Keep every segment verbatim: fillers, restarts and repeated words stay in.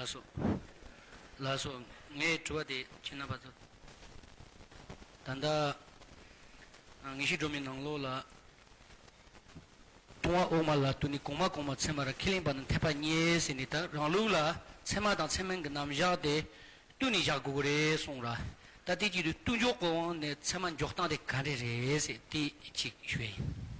ལགས་སོ། ལགས་སོ། ངའི་དྲི་བ་དེ་ཁྱེད་རྣམ་པ་ཚོ། ད་ལྟ་ངེས་ཤེས་སྒྲོན་མེའི་ནང་ལོགས་ལ། ལྟུང་བ་འོག་མ་ལ་བསྟུན་ནས་གོང་མ་གོང་མ་ཚད་མར་ཁས་ལེན་པ་ནི་འཐད་པ་རྙེད་ཟེར་ནས། ད་རང་ལུགས་ལ་ཚད་མ་དང་ཚད་མིན་གྱི་རྣམ་གཞག་དེ་བསྟུན་ནས་བཞག་དགོས་ཀྱི་རེད་གསུངས་ར། ད་དེ་གཅིག་ཏུ་བསྟུན་འཇོག་གི་དབང་ནས་ཚད་མ་འཇོག་སྟངས་དེ་ག་འདྲ་རེད་ཟེར་དེ་གཅིག་ཞུ་ཡ་ཡིན།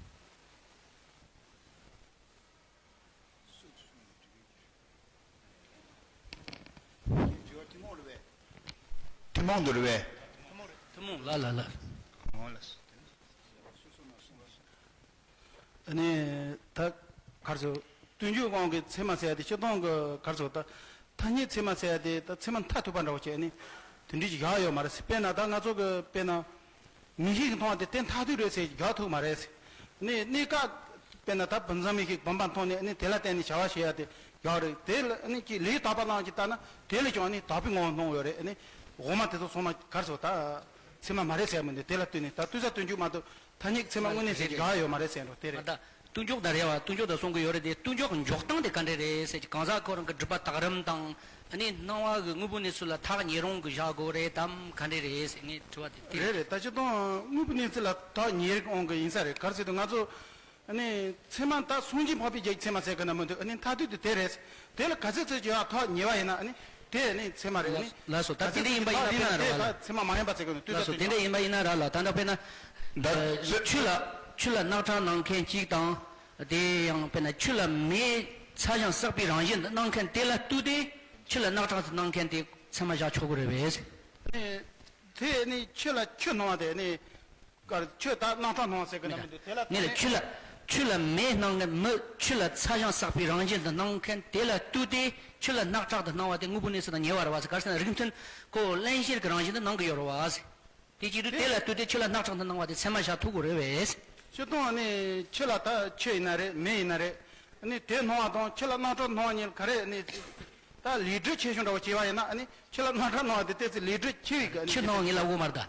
ཐུན་མོང་དུ་རེད་པས། ཐུན་མོང་ལ་ལ་ལ། འོ་ལགས་སོ། ཨ་ནི་ད་ག་རེ་ཟེར། བསྟུན་འཇོག་དབང་གི་ཚད་མ་ཟེར་ཡ་དེ་སྤྱིར་བཏང་གི་ག་རེ་ཟེར། ད་ཐ་སྙད་ཚད་མ་ཟེར་ཡ་དེ་ད་ཚད་མ་མཐར་ཐུག་པ་འདྲ་བོ་བྱས་ནས་དེ་འདྲ་ཞིག་བཞག་ཡོད་མ་རེད། དཔེར་ན་ད་ང་ཚོ་གི་དཔེར་ན། མིག་ཤེས་ཀྱིས་མཐོང་བ་དེ་དེ་མཐར་ཐུག་རེད་ཟེར་རྒྱག་ཐུབ་མ་རེད། ནི་གནས་སྐབས་དཔེར་ན་ད་བུམ་འཇོམས་མིག་ཤེས་བུམ་པ་མཐོང་ནས་ནི་དེ་ལ་བརྟེན་ནས་བྱ་བ་བྱེད་ཡ་དེ་ཡག་རེད། དེ་ལ་ནི་ཅིག་ལས་དག་པ་བླངས་ཀྱིས་ལྟ་ན་དེ་ལ་ཀྱང་ནི་དག་པའི་ངོ་བོ་སྣང་ཡོད་རེད། ནི་འོག་མ་དེ་ཚོ་ཚང་མ་ག་རེ་ཟེར། ད་ཚད་མ་མ་རེད་ཟེར་མི་འདུག་དེ་ལ་ལྟོས་ནས་ད་ལྟོས་ས་སྟོན་རྒྱུ་མ་གཏོགས་ཐ་སྙད་ཚད་མ་དངོས་གནས་ཟེར་གྱི་བཞག་ཡོད་མ་རེད་ཟེར་འགྲོ། དེ་རེད། ད་བསྟུན་འཇོག་ད་རེད་བ། བསྟུན་འཇོག་ད་གསུང་གི་ཡོད་རེད་དེ། བསྟུན་འཇོག་འཇོག་སྟངས་དེ་ག་འདྲ་རེད་ཟེར་གྱི། གང་ཟག་ཁོ་རང་གི་སྒྲུབ་པ་དག་རིམ་དང་། ཨ་ནི་སྣང་བ་གི་དངོས་པོ་གནས་ཚུལ་ལ་ཐག་ཉེ་རུང་གི་བཞག་དགོས་རེད་དམ་ག་འདྲ་རེད་ཟེར། ངས་དྲི་བ་དེ་དེ་རེད། རེད་རེད། ད་སྤྱིར་བཏང་དངོས་པོ་གནས་ཚུལ་ལ་ཐག་ཉེ་རུང་གི་ཡིན་ས་རེད། ག་རེ་ཟེར་དུས་ང་ཚོ་ཨ་ནི་ཚད་མ་ད་སངས་རྒྱས་འཕགས་པའི་རྒྱལ་གྱི་ཚད་མ་ཟེར་གི་ན་མི་འདུག་ཨ་ནི་མཐར་ཐུག་དེ་དེ་རེད། དེ་ལ་ག་ཚོད་ཚོད་ཀྱི་ཡ་ཐག་ཉེ་བ་ཡིན་ན་ཨ་ནི་དེ་ནི་ཚད་མ་རེད། ཨ་ནི་ལགས་སོ། ད་དེ་འདྲ་ཡིན་པ་ཡིན་ན་དཔེར་ན་རེད་བ། ད་ཚད་མ་མ་ཡིན་པ་ཟེར་གི་ན་ལྟོས་ས་ལགས་སོ། དེ་འདྲ་ཡིན་པ་ཡིན་ན་ར་ལ། ད་ལྟ་དཔེར་ན་ད་ཆུ་ལ་ཆུ་ལ་རྣག་ཁྲག་སྣང་མཁན་གཅིག་དང་། དེ་ཡང་དཔེར་ན་ཆུ་ལ་མེ་ཚ་ཞིང་བསྲེགས་པའི་རང་བཞིན་དུ་སྣང་མཁན་དེ་ལ་ལྟོས་ཏེ་ཆུ་ལ་རྣག་ཁྲག་ཏུ་སྣང་མཁན་དེ་ཚད་མ་བཞག་ཆོག་གི་རེད་པས། ཨ་ནི་དེ་ནི་ཆུ་ལ་ཆུ་སྣང་བ་དེ་ནི། གར་ཆུ་དག་སྣང་གྲགས་སྣང་བ་ཟེར་གི་ན་མི་འདུག་དེ་ལ་ངེས་ལ་ཆུ་ལ་ཆུ་ལ་མེ་སྣང་མཁན་མི་ཆུ་ལ་ཚ་ཞིང་བསྲེགས་པའི་རང་བཞིན་དུ་སྣང་མཁན་དེ་ལ་ལྟོས་ཏེ་ཆུ་ལ་རྣག་ཁྲག་ཏུ་སྣང་བ་དེ་དངོས་པོ་གནས་ཚུལ་དང་ཉེ་བ་རེད་བ་ཟེར། ག་རེ་ཟེར་ན་རིགས་མཐུན་ཁོ་བརླན་གཤེར་གྱི་རང་བཞིན་དུ་སྣང་གི་ཡོད་རེད་བ་ཟེར། དེ་གཅིག་ཏུ་དེ་ལ་ལྟོས་ཏེ་ཆུ་ལ་རྣག་ཁྲག་ཏུ་སྣང་བ་དེ་ཚད་མ་བཞག་ཐུབ་ཀྱི་རེད་བས། སྤྱིར་བཏང་ནི་ཆུ་ལ་ད་ཆུ་ཡིན་ན་རེད། མེ་ཡིན་ན་རེད། ནི་དེ་སྣང་བ་དང་ཆུ་ལ་རྣག་ཁྲག་སྣང་བ་གཉིས་ལ་ག་རེ་ནི། ད་ལས་འབྲས་ཆེ་ཆུང་འདྲ་བོ་བྱས་པ་ཡིན་ན་ཨ་ནི་ཆུ་ལ་རྣག་ཁྲག་སྣང་བ་དེ་ཏོག་ཙམ་ལས་འབྲས་ཆེ་བའི་གི་ཨ་ནི་ཆུ་སྣང་ངེས་ལ་དབུ་མར་ད།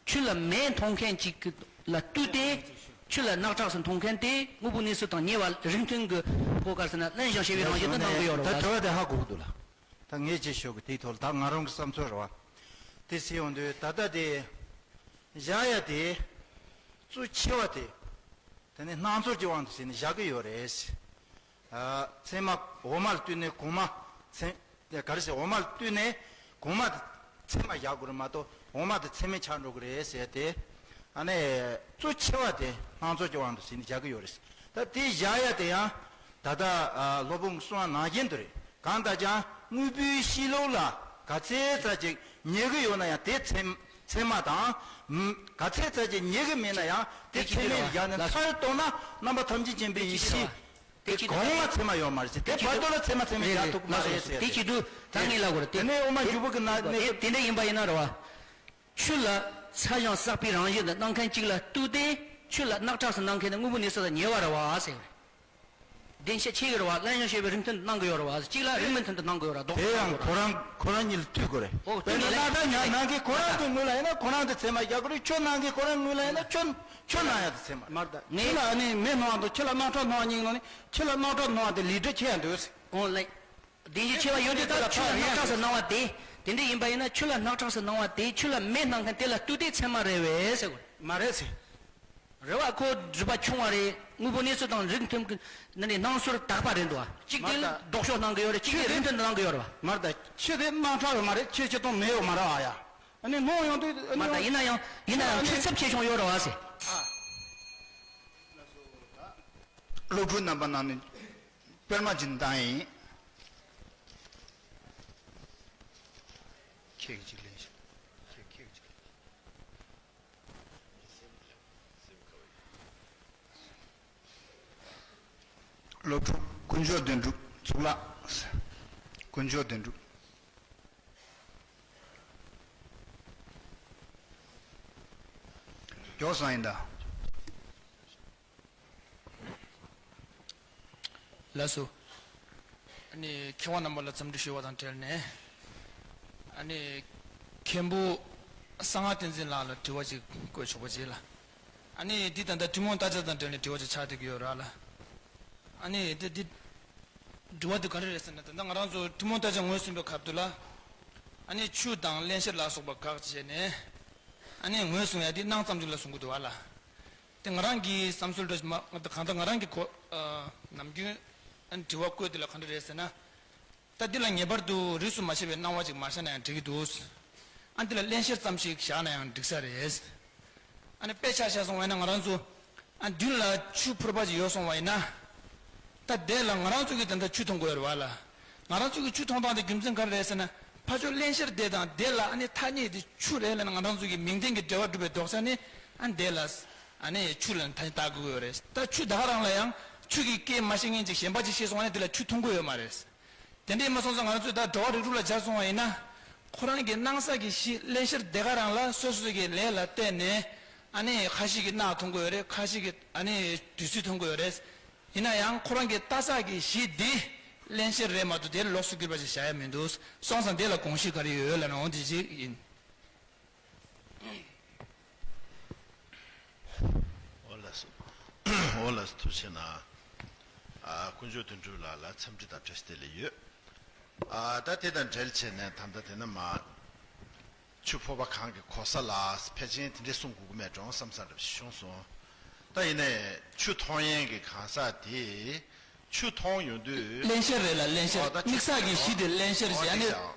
ཆུ་ལ་མེ་མཐོང་མཁན་གཅིག་ལ་ལྟོས་ཏེ་ཆུ་ལ་རྣག་ཁྲག་སུ་མཐོང་མཁན་དེ་དངོས་པོ་གནས་ཚུལ་དང་ཉེ་བ་རིགས་མཐུན་གྱི་ཕོ་གར་ཟེར་ན་བརླན་ཞིང་གཤེར་བའི་རང་བཞིན་དུ་སྣང་གི་ཡོད་རེད་ད། བ། དྲི་བ་དེ་ཧ་གོ་གི་འདུག་ལ། ད་ངས་ཅིག་ཞུ་གི་དེའི་ཐོག་ལ་ད་ང་རང་གི་བསམ་ཚུལ་རེད་བ། དེ་ཟེར་ཡོང་དུས་ད་ལྟ་དེ་བཞག་ཡ་དེ་གཙོ་ཆེ་བ་དེ། དེ་ནི་སྣང་ཚོར་གྱི་དབང་དུ་བྱས་ནས་བཞག་གི་ཡོད་རེད། ཚད་མ་འོག་མ་ལ་ལྟོས་ནས་གོང་མ་ཚད། ག་རེ་ཟེར། འོག་མ་ལ་ལྟོས་ནས་གོང་མ་དེ་ཚད་མ་བཞག་དགོས་རེད་མ་གཏོགས་འོག་མ་དེ་ཚད་མིན་ཆགས་འགྲོ་གི་རེད་ཟེར་ཏེ། ཨ་ནི་གཙོ་ཆེ་བ་དེ་སྣང་ཚོར་གྱི་དབང་དུ་བྱས་ནས་བཞག་གི་ཡོད་རེད། ད་དེ་བཞག་ཡ་དེ་ཡང་ད་ལྟ་སློབ་དཔོན་གྱིས་གསུངས་པ་ནང་བཞིན་དུ་རེད། གང་ལྟར་ཀྱང་དངོས་པོའི་གཤིས་ལུགས་ལ་ག་ཚད་ཙམ་ཅིག་ཉེ་གི་ཡོད་ན་ཡང་དེ་ཚད་ཚད་མ་དང་། ག་ཚད་ཙམ་ཅིག་ཉེ་གི་མེད་ན་ཡང་དེ་ཚད་མིན་ལ་བཞག་ནས་མཐར་གཏུགས་ན་རྣམ་པ་ཐམས་ཅད་མཁྱེན་པའི་ཡེ་ཤེས། དེ་གོང་ལ་ཚད་མ་ཡོད་མ་རེད་ཟེར། དེ་བར་དོ་ལ་ཚད་མ་ཚད་མིན་བཞག་ཐུབ་མ་རེད་ཟེར། དེ་བྱེད་དུས་ད་ངས་ལབ་དགོས་རེད་དེ། དེ་ནས་དབུ་མ་འཇུག་པ་གི་ན་ནས་དེ་དེ་འདྲ་ཡིན་པ་ཡིན་ན་རེད་བ། ཆུ་ལ་ཚ་ཞིང་བསྲེགས་པའི་རང་བཞིན་དུ་སྣང་མཁན་གཅིག་ལ་ལྟོས་ཏེ་ཆུ་ལ་རྣག་ཁྲག་སུ་སྣང་མཁན་དེ་དངོས་པོ་གནས་ཚུལ་དང་ཉེ་བ་རེད་བ་ཟེར། བདེན་ཤས་ཆེ་གི་རེད་བ། བརླན་ཞིང་གཤེར་བའི་རིགས་མཐུན་དུ་སྣང་གི་ཡོད་རེད་བ། གཅིག་ལ་རིགས་མི་མཐུན་དུ་སྣང་གི་ཡོད་རེད། ལྡོག་ཕྱོགས་སྣང་གི་ཡོད་རེད། དེ་ཡང་ཁོ་རང་ཁོ་རང་གཉིས་ལ་མཐུན་དགོས་རེད། ཨོ་དེ་ནི་ལ་ད་ཉ་ནང་གི་ཁོ་རང་གི་ངོས་ལ་ཡིན་ན་ཁོ་རང་དེ་ཚད་མ་བཞག་དགོས་རེད། ཁྱོད་ནང་གི་ཁོ་རང་ངོས་ལ་ཡིན་ན་ཁྱོད་ཁྱོད་ནང་ཡ་དེ་ཚད་མ་རེད། མར་ད་ངས་ཆུ་ལ་ཨ་ནི་མེ་སྣང་བ་དང་ཆུ་ལ་རྣག་ཁྲག་སྣང་བ་གཉིས་ནང་ནས་ཆུ་ལ་རྣག་ཁྲག་སྣང་བ་དེ་ལས་འབྲས་ཆེ་ཡ་འདུག་ཟེར། ཨོ་ལེ། བདེན་ཤས་ཆེ་བ་ཡོད་དུས་ད་ཆུ་ལ་རྣག་ཁྲག་སུ་སྣང་བ་དེ། དེ་འདྲ་ཡིན་པ་ཡིན་ན་ཆུ་ལ་རྣག་ཁྲག་སུ་སྣང་བ་དེ་ཆུ་ལ་མེ་སྣང་མཁན་དེ་ལ་ལྟོས་ཏེ་ཚད་མ་རེད་བས་ཟེར་དགོས། མ་རེད་ཟེར། རེད་བ། ཁོ་སྒྲུབ་པ་ཆུང་བ་རེད། དངོས་པོ་གནས་ཚུལ་དང་རིགས་མཐུན་གྱི་ནི་ནི་སྣང་ཚོར་དག་པ་རེད་འདུག་བ། གཅིག་དེ་མ་ལྡོག་ཕྱོགས་སྣང་གི་ཡོད་རེད། གཅིག་དེ་རིགས་མཐུན་དུ་སྣང་གི་ཡོད་རེད་བ། མ་ལྡོག་ཆུ་དེ་རྣག་ཁྲག་ཡོད་མ་རེད། ཆུ་སྤྱིར་བཏང་མེ་ཡོད་མ་རེད་བ་ཡ། ཨ་ནི་སྣང་ཡོང་དུས་ཨ་ནི་མ་ལྡོག་ཡིན་ན་ཡང་ཡིན་ན་ཡང་ཨ་ནི་ཆུ་ཚབས་ཆེ་ཆུང་ཡོད་རེད་བ་ཟེར། ཨ། སློབ་ཕྲུག་རྣམ་པ་ནང་ནས་དཔེར་མ་ཅིག་བཏང་ཡིན། ཁྱེད་ཀྱིས་ཅིག་ལེན་ཤོག་ཁྱེད་ཁྱེད་ཀྱིས་ཅིག་ལེན་ཤོག་སློབ་ཕྲུག་དཀོན་མཆོག་དོན་གྲུབ་གཙུག་ལག་དཀོན་མཆོག་དོན་གྲུབ། མགྱོགས་སོང་ཡིན་ད། ལགས་སོ། ཨ་ནི་མཁས་དབང་རྣམ་པ་ལ་འཚམས་འདྲི་ཞུ་བ་དང་འབྲེལ་ནས། ཨ་ནི་མཁན་པོ་གསང་སྔགས་བསྟན་འཛིན་ལགས་ལ་དྲི་བ་ཅིག་བཀོད་ཆོག་པ་བྱེད་ལ། ཨ་ནི་འདི་ད་ལྟ་ཐུན་མོང་བརྟག་དཔྱད་དང་འབྲེལ་ནས་དྲི་བ་ཅིག་ཆགས་བསྡད་ཀྱི་ཡོད་ར་ལ། ཨ་ནི་འདི་འདི་ དྲི་བ་དེ་ག་རེ་རེད་ཟེར་ན། ད་ལྟ་ང་རང་ཚོ་ཐུན་མོང་བརྟག་དཔྱད་ངོས་ཟིན་པའི་སྐབས་དུ་ལ། ཨ་ནི་ཆུ་དང་བརླན་གཤེར་ལ་སོགས་པ་དགག་བྱས་ནས། ཨ་ནི་ངོས་བཟུང་ཡ་དེ་སྣང་ཙམ་ཅིག་ལ་བཟུང་གི་འདུག་བ་ལ། དེ་ང་རང་གི་བསམ་ཚུལ་འདྲ་ཞིག་མ་གང་ལྟར་ང་རང་གི་གོ་ཨ་ནམ་རྒྱུན་ཨ་ནི་དྲི་བ་བཀོད་དེ་ལ་ག་འདྲ་རེད་ཟེར་ན། ད་འདི་ལ་ངེས་པར་དུ་རིས་སུ་མ་ཆད་པའི་སྣང་བ་ཅིག་མ་ཤར་ན་ཡང་འགྲིག་གི་འདུག་ཨ་འདི་ལ་བརླན་གཤེར་ཙམ་ཞིག་བཞག་ན་ཡང་འགྲིག་ས་རེད། ཨ་ནི་དཔེ་ཆ་བཞག་སོང་བ་ཡིན་ན་ང་རང་ཚོ་ཨ་མདུན་ལ་ཆུ་ཕོར་པ་ཅིག་ཡོད་སོང་བ་ཡིན་ན། ད་དེ་ལ་ང་རང་ཚོ་གིས་ད་ལྟ་ཆུ་མཐོང་གི་ཡོད་རེད་བ་ལ། ང་རང་ཚོ་གིས་ཆུ་མཐོང་སྟངས་དེ་རྒྱུ་མཚན་ག་རེ་རེད་ཟེར་ན། ཕར་ཕྱོགས་བརླན་གཤེར་དེ་དང་དེ་ལ་ཨ་ནི་ཐ་སྙད་དེ་ཆུ་རེད་ལབ་ན་ང་རང་ཚོ་གི་མིང་དོན་གྱི་འབྲེལ་བ་གྲུབ་པའི་རྡོག་རྩ་ནི་ཨ་ནི་དེ་ལ་ཨ་ནི་ཆུ་ལབ་ནས་ཐ་སྙད་བཏགས་དགོས་ཀྱི་ཡོད་རེད། ད་ཆུ་ད་ག་རང་ལ་ཡང་ཆུ་གི་སྐད་མ་ཤེས་མཁན་ཅིག་གཞན་པ་ཅིག་ཤེས་སོང་བ་ན་དེ་ལ་ཆུ་མཐོང་གི་ཡོད་མ་རེད། དེ་འདྲ་ཡིན་པ་སོང་ཙང་ང་ཚོས་ད་འགྲོ་བ་རིགས་དྲུག་ལ་སྦྱར་སོང་བ་ཡིན་ན། ཁོ་རང་གི་སྣང་ས་གི་གཞི་བརླན་གཤེར་དེ་ག་རང་ལ་སོ་སོ་གི་ལས་ལ་བརྟེན་ནས་ཨ་ནི་ཁ་ཤས་ཀྱིས་རྣག་མཐོང་གི་ཡོད་རེད། ཁ་ཤས་ཀྱིས་ཨ་ནི་བདུད་རྩི་མཐོང་གི་ཡོད་རེད། ཡིན་ན་ཡང་ཁོ་རང་གི་ལྟ་ས་གི་གཞི་འདི་བརླན་གཤེར་རེད་མ་གཏོགས་དེ་ལོགས་སུ་གྱུར་པ་ཞིག་བཞག་ཡ་མི་འདུག་སོང་ཙང་དེ་ལ་དགོངས་གཞི་ག་རེ་ཡོད་ལབ་ན་འོ་འདི་ཅིག་ཡིན། འོ་ལགས་སོ། འོ་ལགས་སོ། ཐུགས་རྗེ་གནང་། ཨ་དཀོན་མཆོག་དོན་གྲུབ་ལགས་ལ་འཚམས་འདྲི་དང་བཀྲ་ཤིས་བདེ་ལེགས་ཡོད། ཨ་ད་དེ་དང་འབྲེལ་བྱས་ནས་ད་ལྟ་དེ་ན་མ་ཆུ་ཕོར་པ་གང་གི་གོ་ས་ལ་ཕལ་ཆེར་དེ་འདྲས་གསུང་དགོས་ཀྱི་མེད་འགྲོ་བསམ་ས་འདྲ་ཞིག་བྱུང་སོང་། ད་ཡིན་ནའི་ཆུ་མཐོང་ཡས་ཀྱི་གང་ཟག་དེ་ཆུ་མཐོང་ཡོང་དུས། བརླན་གཤེར་རེད་ལ་བརླན་གཤེར། འོ་ད་དམིགས་བསལ་གྱི་གཞི་དེ་བརླན་གཤེར་ཞེས་ཨ་ནི།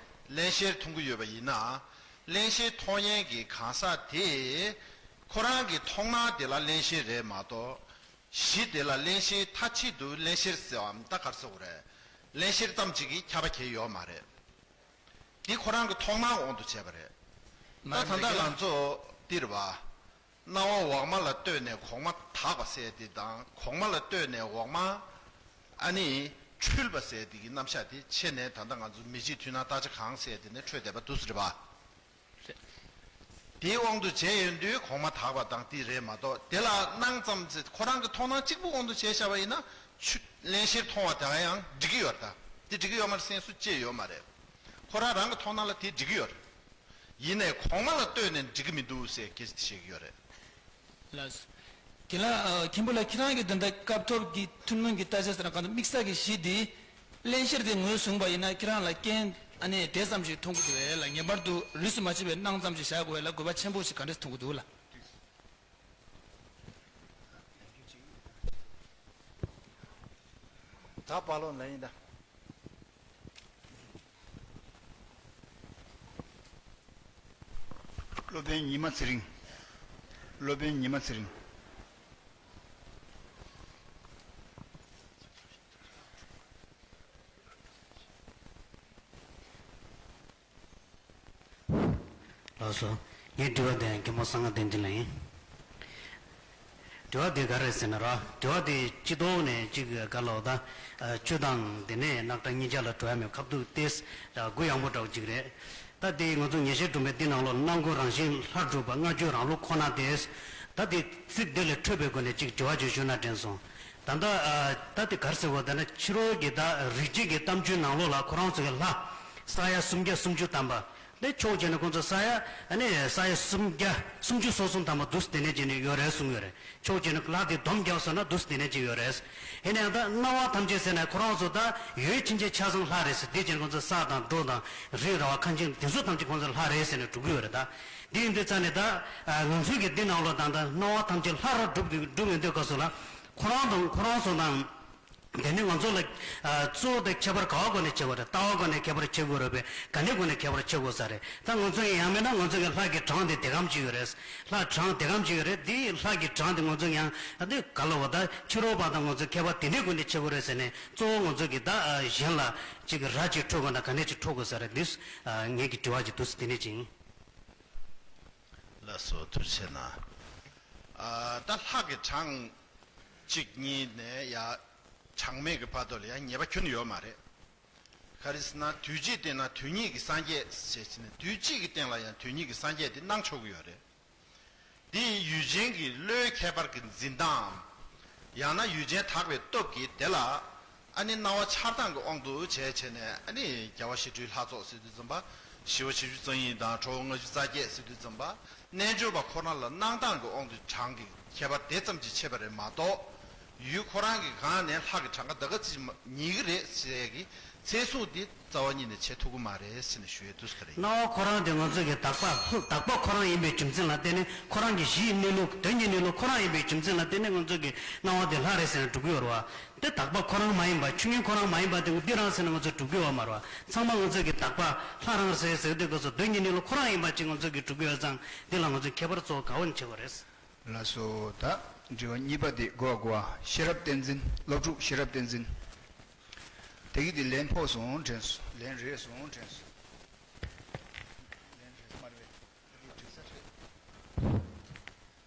བརླན་གཤེར་མཐོང་གི་ཡོད་པ་ཡིན་ན། བརླན་གཤེར་མཐོང་ཡས་ཀྱི་གང་ཟག་དེ་ཁོ་རང་གི་མཐོང་སྣང་དེ་ལ་བརླན་གཤེར་རེད་མ་གཏོགས། གཞི་དེ་ལ་བརླན་གཤེར་མཐའ་གཅིག་ཏུ་བརླན་གཤེར་ཟེར་བའམ་ད་ག་རེ་ཟེར་དགོས་རེད། བརླན་གཤེར་ཙམ་གཅིག་གིས་ཁྱབ་པ་གང་ཡང་ཡོད་མ་རེད། འདི་ཁོ་རང་གི་མཐོང་སྣང་དབང་དུ་བྱས་པ་རེད། ད་ད་ལྟ་ང་ཚོ་འདིར་བ། སྣང་བ་འོག་མ་ལ་ལྟོས་ནས་གོང་མ་དག་པ་ཟེར་དེ་དང་གོང་མ་ལ་ལྟོས་ནས་འོག་མ་ཨ་ནི་འཁྲུལ་པ་ཟེར་དེ་གི་རྣམ་གཞག་དེ་ཕྱེ་ནས་ད་ལྟ་ང་ཚོ་མི་བརྗེད་མཐུན་སྣང་བརྟག་དཔྱད་གང་ཟེར་དེ་ནས་འཕྲོས་བསྡད་པ་འདུག་ཟེར་བ། དེའི་དབང་དུ་བྱས་ཡོང་དུས་གོང་མ་དག་པ་དང་དེ་རེད་མ་གཏོགས་དེ་ལ་སྣང་ཙམ་ཟེར་ཁོ་རང་གི་མཐོང་སྣང་གཅིག་པུ་དབང་དུ་བྱས་བཞག་པ་ཡིན་ན་ཆུ་བརླན་གཤེར་མཐོང་བ་དེ་ཡང་འགྲིག་གི་ཡོད་རེད། ད་དེ་འགྲིག་གི་ཡོད་མ་རེད་སེམས་སུ་སྐྱེ་ཡོད་མ་རེད། ཁོ་རང་རང་གི་མཐོང་སྣང་ལ་དེ་འགྲིག་གི་ཡོད་རེད། ཡིན་ནའི་གོང་མ་ལ་ལྟོས་ནས་འགྲིག་གི་མི་འདུག་ཟེར་སྐད་ཆ་དེ་བཤད་ཀྱི་ཡོད་རེད། ལགས་སོ། དེ་ལ་ཨ་མཁན་པོ་ལགས་ཁྱེད་རང་གིས་ད་ལྟ་སྐབས་ཐོབ་ཀྱི་ཐུན་མོང་གི་ལྟ་བྱ་ཟེར་ན་གང་ལྟར་དམིགས་བསལ་གྱི་གཞི་འདི་བརླན་གཤེར་དེ་ངོས་བཟུང་བ་ཡིན་ན་ཁྱེད་རང་ལ་རྐྱེན་ཨ་ནི་དེ་ཙམ་ཞིག་མཐོང་གི་འདུག་གས་ལ། ངེས་པར་དུ་རིས་སུ་མ་ཆད་པའི་སྣང་ཙམ་ཞིག་བཞག་དགོས་ལ་དགོས་པ་ཆེན་པོ་ཞིག་ག་འདྲས་མཐོང་གི་འདུག་ལ། ད་པཱ་ལོ་ལ་ཡིན་ད། སློབ་དཔོན་ཉི་མ་ཚེ་རིང་། སློབ་དཔོན་ཉི་མ་ཚེ་རིང་། ལགས་སོ། ངའི་དྲི་བ་དེ་མཁན་པོ་གསང་སྔགས་བསྟན་འཛིན་ལགས་ཡིན། དྲི་བ་དེ་ག་རེ་ཟེར་ན་ར། དྲི་བ་དེ་སྤྱི་ཐོག་ནས་གཅིག་ག་ལ་བ་ད། ཆུ་དང་དེ་ནས་རྣག་ཁྲག་གཉིས་ཆ་ལ་འགྲོ་ཡ་མེད་ཁ་ཐུག་སྟེ། གུ་ཡངས་པོ་འདྲ་བོ་གཅིག་རེད། ད་དེ་ང་ཚོ་ཉེར་སྤྱོད་སྒྲུབ་པའི་སྡེ་ནང་ལོགས་སྣང་ཁུག་རང་བཞིན་ལྷར་གྲུབ་པ་སྔར་བྱུང་རང་ལུགས་ཁོ་ན་སྟེ། ད་དེ་ཚིག་འདི་ལས་འཕྲོས་པའི་སྒོ་ནས་གཅིག་དྲི་བ་ཅིག་ཞུ་ན་དྲན་སོང་། ད་ལྟ་ཨ་ད་དེ་ག་རེ་ཟེར་བ་ད་ན་ཕྱི་རོལ་གྱི་ད་རིག་བྱེད་ཀྱི་གཏམ་རྒྱུད་ནང་ལོགས་ལ་ཁོ་རང་ཚོ་གི་ལྷ་ས་ཡ་སུམ་བརྒྱ་སུམ་ཅུ་ཐམ་པ། དེ་ཕྱོགས་གཅིག་ནས་ཁོང་ཚོ་ས་ཡ་ཨ་ནི་ས་ཡ་སུམ་བརྒྱ་སུམ་ཅུ་སོ་གསུམ་ཐམ་པ་འདུག་སེ་དེ་ནས་བྱས་ནས་ཡོད་རེད་གསུངས་ཡོད་རེད། ཕྱོགས་གཅིག་ནས་ལྷ་དེ་སྡོམ་རྒྱག་སོང་ན་འདུག་སེ་དེ་ནས་བྱས་ཡོད་རེད། ཡིན་ནའང་ད་སྣང་བ་ཐམས་ཅད་ཟེར་ན་ཁོ་རང་ཚོ་ད་ཡུལ་ཕྱིན་ཆད་ཆ་ཚང་ལྷ་རེད་ཟེར། དེ་བྱས་ནས་ཁོང་ཚོ་ས་དང་འབྲོག་དང་རི་ར་བ་མཁན་ཆེན་དེ་ཚོ་ཐམས་ཅད་ཁོང་ཚོ་ལྷ་རེད་ཟེར་ནས་སྒྲུབ་ཀྱི་ཡོད་རེད་ད། དེ་ཡིན་དུས་ཙང་ནས་ད་ང་ཚོའི་གི་འདི་ནང་ལོགས་དང་ད་སྣང་བ་ཐམས་ཅད་ལྷ་རུ་སྒྲུབ་སྒྲུབ་ཡོང་དུས་སྐབས་སུ་ལ་ཁོ་རང་དང་ཁོ་རང་ཚོ་དང་། དེ་ནི་ང་ཚོ་ལ་ཨ་གཙོ་བོ་དེ་ཁྱད་པར་ག་བ་སྒོ་ནས་ཕྱེ་དགོས་རེད། ལྟ་བ་སྒོ་ནས་ཁྱད་པར་ཕྱེ་དགོས་རེད་པས། ག་ནས་སྒོ་ནས་ཁྱད་པར་ཕྱེ་དགོས་ས་རེད། ད་ང་ཚོ་ཡང་མིན་ན་ང་ཚོ་གི་ལྷ་གི་གྲངས་དེ་དེ་གམ་ཅིག་ཡོད་རེད། ལྷ་གྲངས་དེ་གམ་ཅིག་ཡོད་རེད། དེའི་ལྷ་གི་གྲངས་དེ་ང་ཚོ་ཡང་ཨ་དེ་ག་ལ་བ་ད་ཕྱི་རོལ་པ་དང་ང་ཚོ་ཁྱད་པར་དེ་ནས་སྒོ་ནས་ཕྱེ་དགོས་རེད་ཟེར་ནས་གཙོ་བོ་ང་ཚོ་གི་ད་ཨ་གཞན་ལ་ཅིག་ར་ཅིག་འཕྲོད་དགོས་ན་ག་ནས་ཅིག་འཕྲོད་དགོས་ས་རེད། འདི་ཨ་ངེད་ཀྱི་དྲི་བ་ཅིག་འདུག་སེ་དེ་ནས་ཅིག་ཡིན། ལགས་སོ་ཐུགས་རྗེ་གནང་། ཨ་ད་ལྷ་གི་གྲངས་གཅིག་གཉིས་ནས་ཡ་གྲངས་མེད་ཀྱི་བར་དུ་ལ་ཡང་ངེས་པ་ཁྱོན་ཡོད་མ་རེད། ག་རེ་ཟེར་ན་དུས་གཅིག་སྟེང་ན་དོན་གཉིས་ཀྱི་སངས་རྒྱས་ཞེས་ཟེར་ནས་དུས་གཅིག་གི་སྟེང་ལ་ཡང་དོན་གཉིས་ཀྱི་སངས་རྒྱས་དེ་སྣང་ཆོག་གི་ཡོད་རེད། འདི་ཡུལ་ཅན་གྱི་བློའི་ཁྱད་པར་གྱི་འཛིན་སྟངས། ཡང་ན་ཡུལ་ཅན་དག་པའི་སྟོབས་ཀྱིས་དེ་ལ་ཨ་ནི་སྣང་བ་འཆར་སྟངས་ཀྱི་དབང་དུ་བྱས་བྱས་ནས་ཨ་ནི་རྒྱལ་བ་ཞི་ཁྲོའི་ལྷ་ཚོགས་ཟེར་དུས་ཙམ་པ། ཞི་བ་བྱང་ཆུབ་རྩ་གཉིས་དང་ཁྲོ་བོ་ལྔ་བཅུ་རྩ་བརྒྱད་ཟེར་དུས་ཙམ་པ། རྣལ་འབྱོར་པ་ཁོ་ན་ལ་སྣང་སྟངས་ཀྱི་དབང་དུ་གྲངས་ཀྱི་ཁྱད་པར་དེ་ཙམ་གྱིས་ཕྱེ་བ་རེད་མ་གཏོགས། ཡུལ་ཁོ་རང་གི་སྒང་ནས་ལྷ་གི་གྲངས་ཀ་ད་ག་ཙམ་ཉིད་ཀྱི་རེད་ཟེར་ཡ་གི་ཚད་གཟུངས་འདི་རྩ་བ་ཉིད་ནས་བྱེད་ཐུབ་ཀྱི་མ་རེད་ཟེར་ནས་ཞུ་ཡས་འདུག་ས་རེད། སྣང་བ་ཁོ་རང་དེ་ང་ཚོ་གི་དག་པ་དག་པ་ཁོ་རང་ཡིན་པའི་རྒྱུ་མཚན་ལ་བརྟེན་ནས། ཁོ་རང་གི་གཞིའི་གནས་ལུགས་དོན་གྱི་གནས་ལུགས་ཁོ་རང་ཡིན་པའི་རྒྱུ་མཚན་ལ་བརྟེན་ནས་ང་ཚོ་གི་སྣང་བ་དེ་ལྷ་རེད་ཟེར་ནས་སྒྲུབ་ཀྱི་ཡོད་རེད་བ། དེ་དག་པ་ཁོ་རང་མ་ཡིན་པ། ཆོས་ཉིད་ཁོ་རང་མ་ཡིན་པ་དེ་འདི་རང་ཟེར་ནས་ང་ཚོ་སྒྲུབ་ཀྱི་ཡོད་མ་རེད་བ། ཚང་མ་ང་ཚོ་གི་དག་པ་ལྷ་རང་རེད་ཟེར་དུས་སྐབས་སུ་དོན་གྱི་གནས་ལུགས་ཁོ་རང་ཡིན་པ་ཅིག་ང་ཚོ་གི་སྒྲུབ་ཀྱི་ཡོད་ཙང་། འདི་ལ་ང་ཚོ་ཁྱད་པར་གཙོ་བོ་ག་བ་ནས་བྱེད་དགོས་རེད། ལགས་སོ། ད་དྲི་བ་གཉིས་པ་དེ་གོ་གོ་བ། ཤེས་རབ་བསྟན་འཛིན། སློབ་ཕྲུག་ཤེས་རབ་བསྟན་འཛིན། དེ་གི་དེ་ལན་ཕོག་སོང་དྲན་སོང་། ལན་རེད་སོང་དྲན་སོང་། ལན་རེད་མ་རེད། ད་དེ་དྲི་ས་རེད།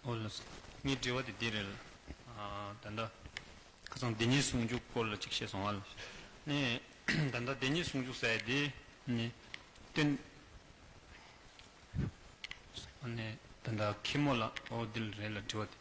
ཨོ་ལགས་སོ། ངའི་དྲི་བ་དེ་འདི་རེད། ཨ་ད་ལྟ་ཁ་སང་བདེན་གཉིས་ཟུང་འཇུག་སྐོར་ལ་ཅིག་བཤད་སོང་ཨ་ལ། ནས་ད་ལྟ་བདེན་གཉིས་ཟུང་འཇུག་ཟེར་ཡ་དེ་ནི་བསྟན། ཨ་ནི་ད་ལྟ་མཁན་མོ་ལགས། ཨོ་འདི་ལ་རེད་ལ་དྲི་བ་དེ།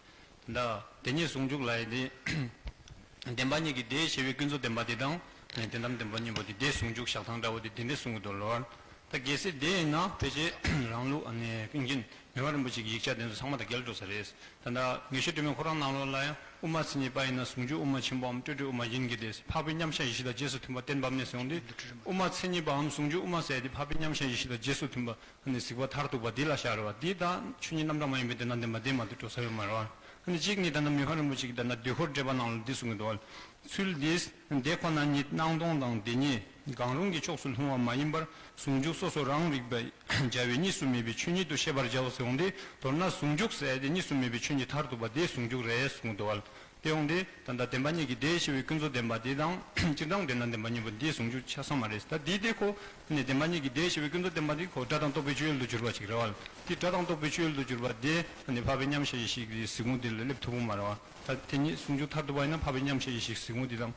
ད་ལྟ་བདེན་གཉིས་ཟུང་འཇུག་ལབ་ཡ་དེ། བདེན་པ་གཉིས་ཀྱི་དེ་ཞེས་པའི་ཀུན་རྫོབ་བདེན་པ་དེ་དང་། ཨ་ནི་དོན་དམ་བདེན་པ་གཉིས་པོ་དེ་དེ་ཟུང་འཇུག་བཞག་སྟངས་འདྲ་བོ་དེ་དེ་འདྲས་གསུང་གི་འདུག་ལོ། ད་གལ་སྲིད་དེ་ཡིན་ན་ཕལ་ཆེར་རང་ལུགས་ཨ་ནི་ཀུན་མཁྱེན་མི་ཕམ་རིན་པོ་ཆེ་གི་ཡིག་ཆ་དེ་ཚོ་ཚང་མ་དང་འགལ་འགྲོ་ས་རེད། ད་ལྟ་ངེས་ཤེས་དྲི་མེད་ཁོ་རང་ནང་ལོགས་ལ་ཡང་དབུ་མ་མཚན་ཉིད་པ་ཡིན་ན་ཟུང་འཇུག་དབུ་མ་ཆེན་པོའམ་སྤྲོས་བྲལ་དབུ་མ་ཆེན་པོ་ཡིན་གྱི་དེ། འཕགས་པའི་མཉམ་གཞག་གཞི་དང་རྗེས་སུ་མཐུན་པ་བསྟན་པ་སྨྲས་སོང་སྟེ། དབུ་མ་མཚན་ཉིད་པའམ་ཟུང་འཇུག་དབུ་མ་ཟེར་དེ་འཕགས་པའི་མཉམ་གཞག་གཞི་དང་རྗེས་སུ་མཐུན་པ་ནི་གཟིགས་པ་མཐར་ཐུག་པ་འདི་ལ་བཞག་རེད་བ། འདི་དང་ཆོས་ཉིད་རྣམ་གྲངས་མ་ཡིན་པའི་དོན་དམ་བདེན་པ་དེ་མ་གཏོགས་འགྲོ་ས་ཡོད་མ་རེད་བ། ཨ་ནི་གཅིག་ནི་ད་ལྟ་མི་ཕམ་རིན་པོ་ཆེ་གིས་ད་ལྟ་དུས་འཁོར་འགྲེལ་པ་ནང་ལ་འདི་གསུང་གི་འདུག་བ། ཚུལ་འདིས་དེ་ཁོ་ན་ཉིད་སྣང་སྟོང་དང་བདེན་གཉིས་གང་རུང་གི་ཕྱོགས་སུ་ལྷུང་བ་མ་ཡིན་པར་ཟུང་འཇུག་སོ་སོ་རང་རིག་པས་སྦྱར་བའི་གཉིས་སུ་མེད་པའི་ཆོས་ཉིད་དུ་ཤེས་པར་བྱའོ་ཟེར་འོང་སྟེ། མདོར་ན་ཟུང་འཇུག་ཟེར་དེ་གཉིས་སུ་མེད་པའི་ཆོས་ཉིད་མཐར་ཐུག་པ་དེ་ཟུང་འཇུག་རེད་གསུང་གི་འདུག་བ། དེ་འོང་སྟེ་ད་ལྟ་བདེན་པ་གཉིས་ཀྱི་དེ་ཞེས་པའི་ཀུན་རྫོབ་བདེན་པ་དེ་དང་། སྤྱིར་བཏང་དོན་དམ་བདེན་པ་གཉིས་པོ་འདི་ཟུང་འཇུག་ཆགས་ས་མ་རེད། ད་འདི་དེ་ཁོ་ནི་བདེན་པ་གཉིས་ཀྱི་དེ་ཞེས་པའི་ཀུན་རྫོབ་བདེན་པ་འདི་ཁོ་སྒྲ་དང་རྟོག་པའི་སྤྱོད་ཡུལ་དུ་གྱུར་པ་ཅིག་རེད་བ། དེ་སྒྲ་དང་རྟོག་པའི་སྤྱོད་ཡུལ་དུ་གྱུར་པ་དེ་ནི་འཕགས་པའི་མཉམ་གཞག་ཡེ་ཤེས་ཀྱི་གཟིགས་ངོ་འདི་ལ་སླེབས་ཐུབ་ཀྱི་མ་རེད་བ། ད་དེ་ཉིད་ཟུང་འཇུག་མཐར་ཐུག་པ་ཡིན་ན་འཕགས་པའི་མཉམ་གཞག་ཡེ་ཤེས་ཀྱི་གཟིགས་ངོ་འདི་དང་།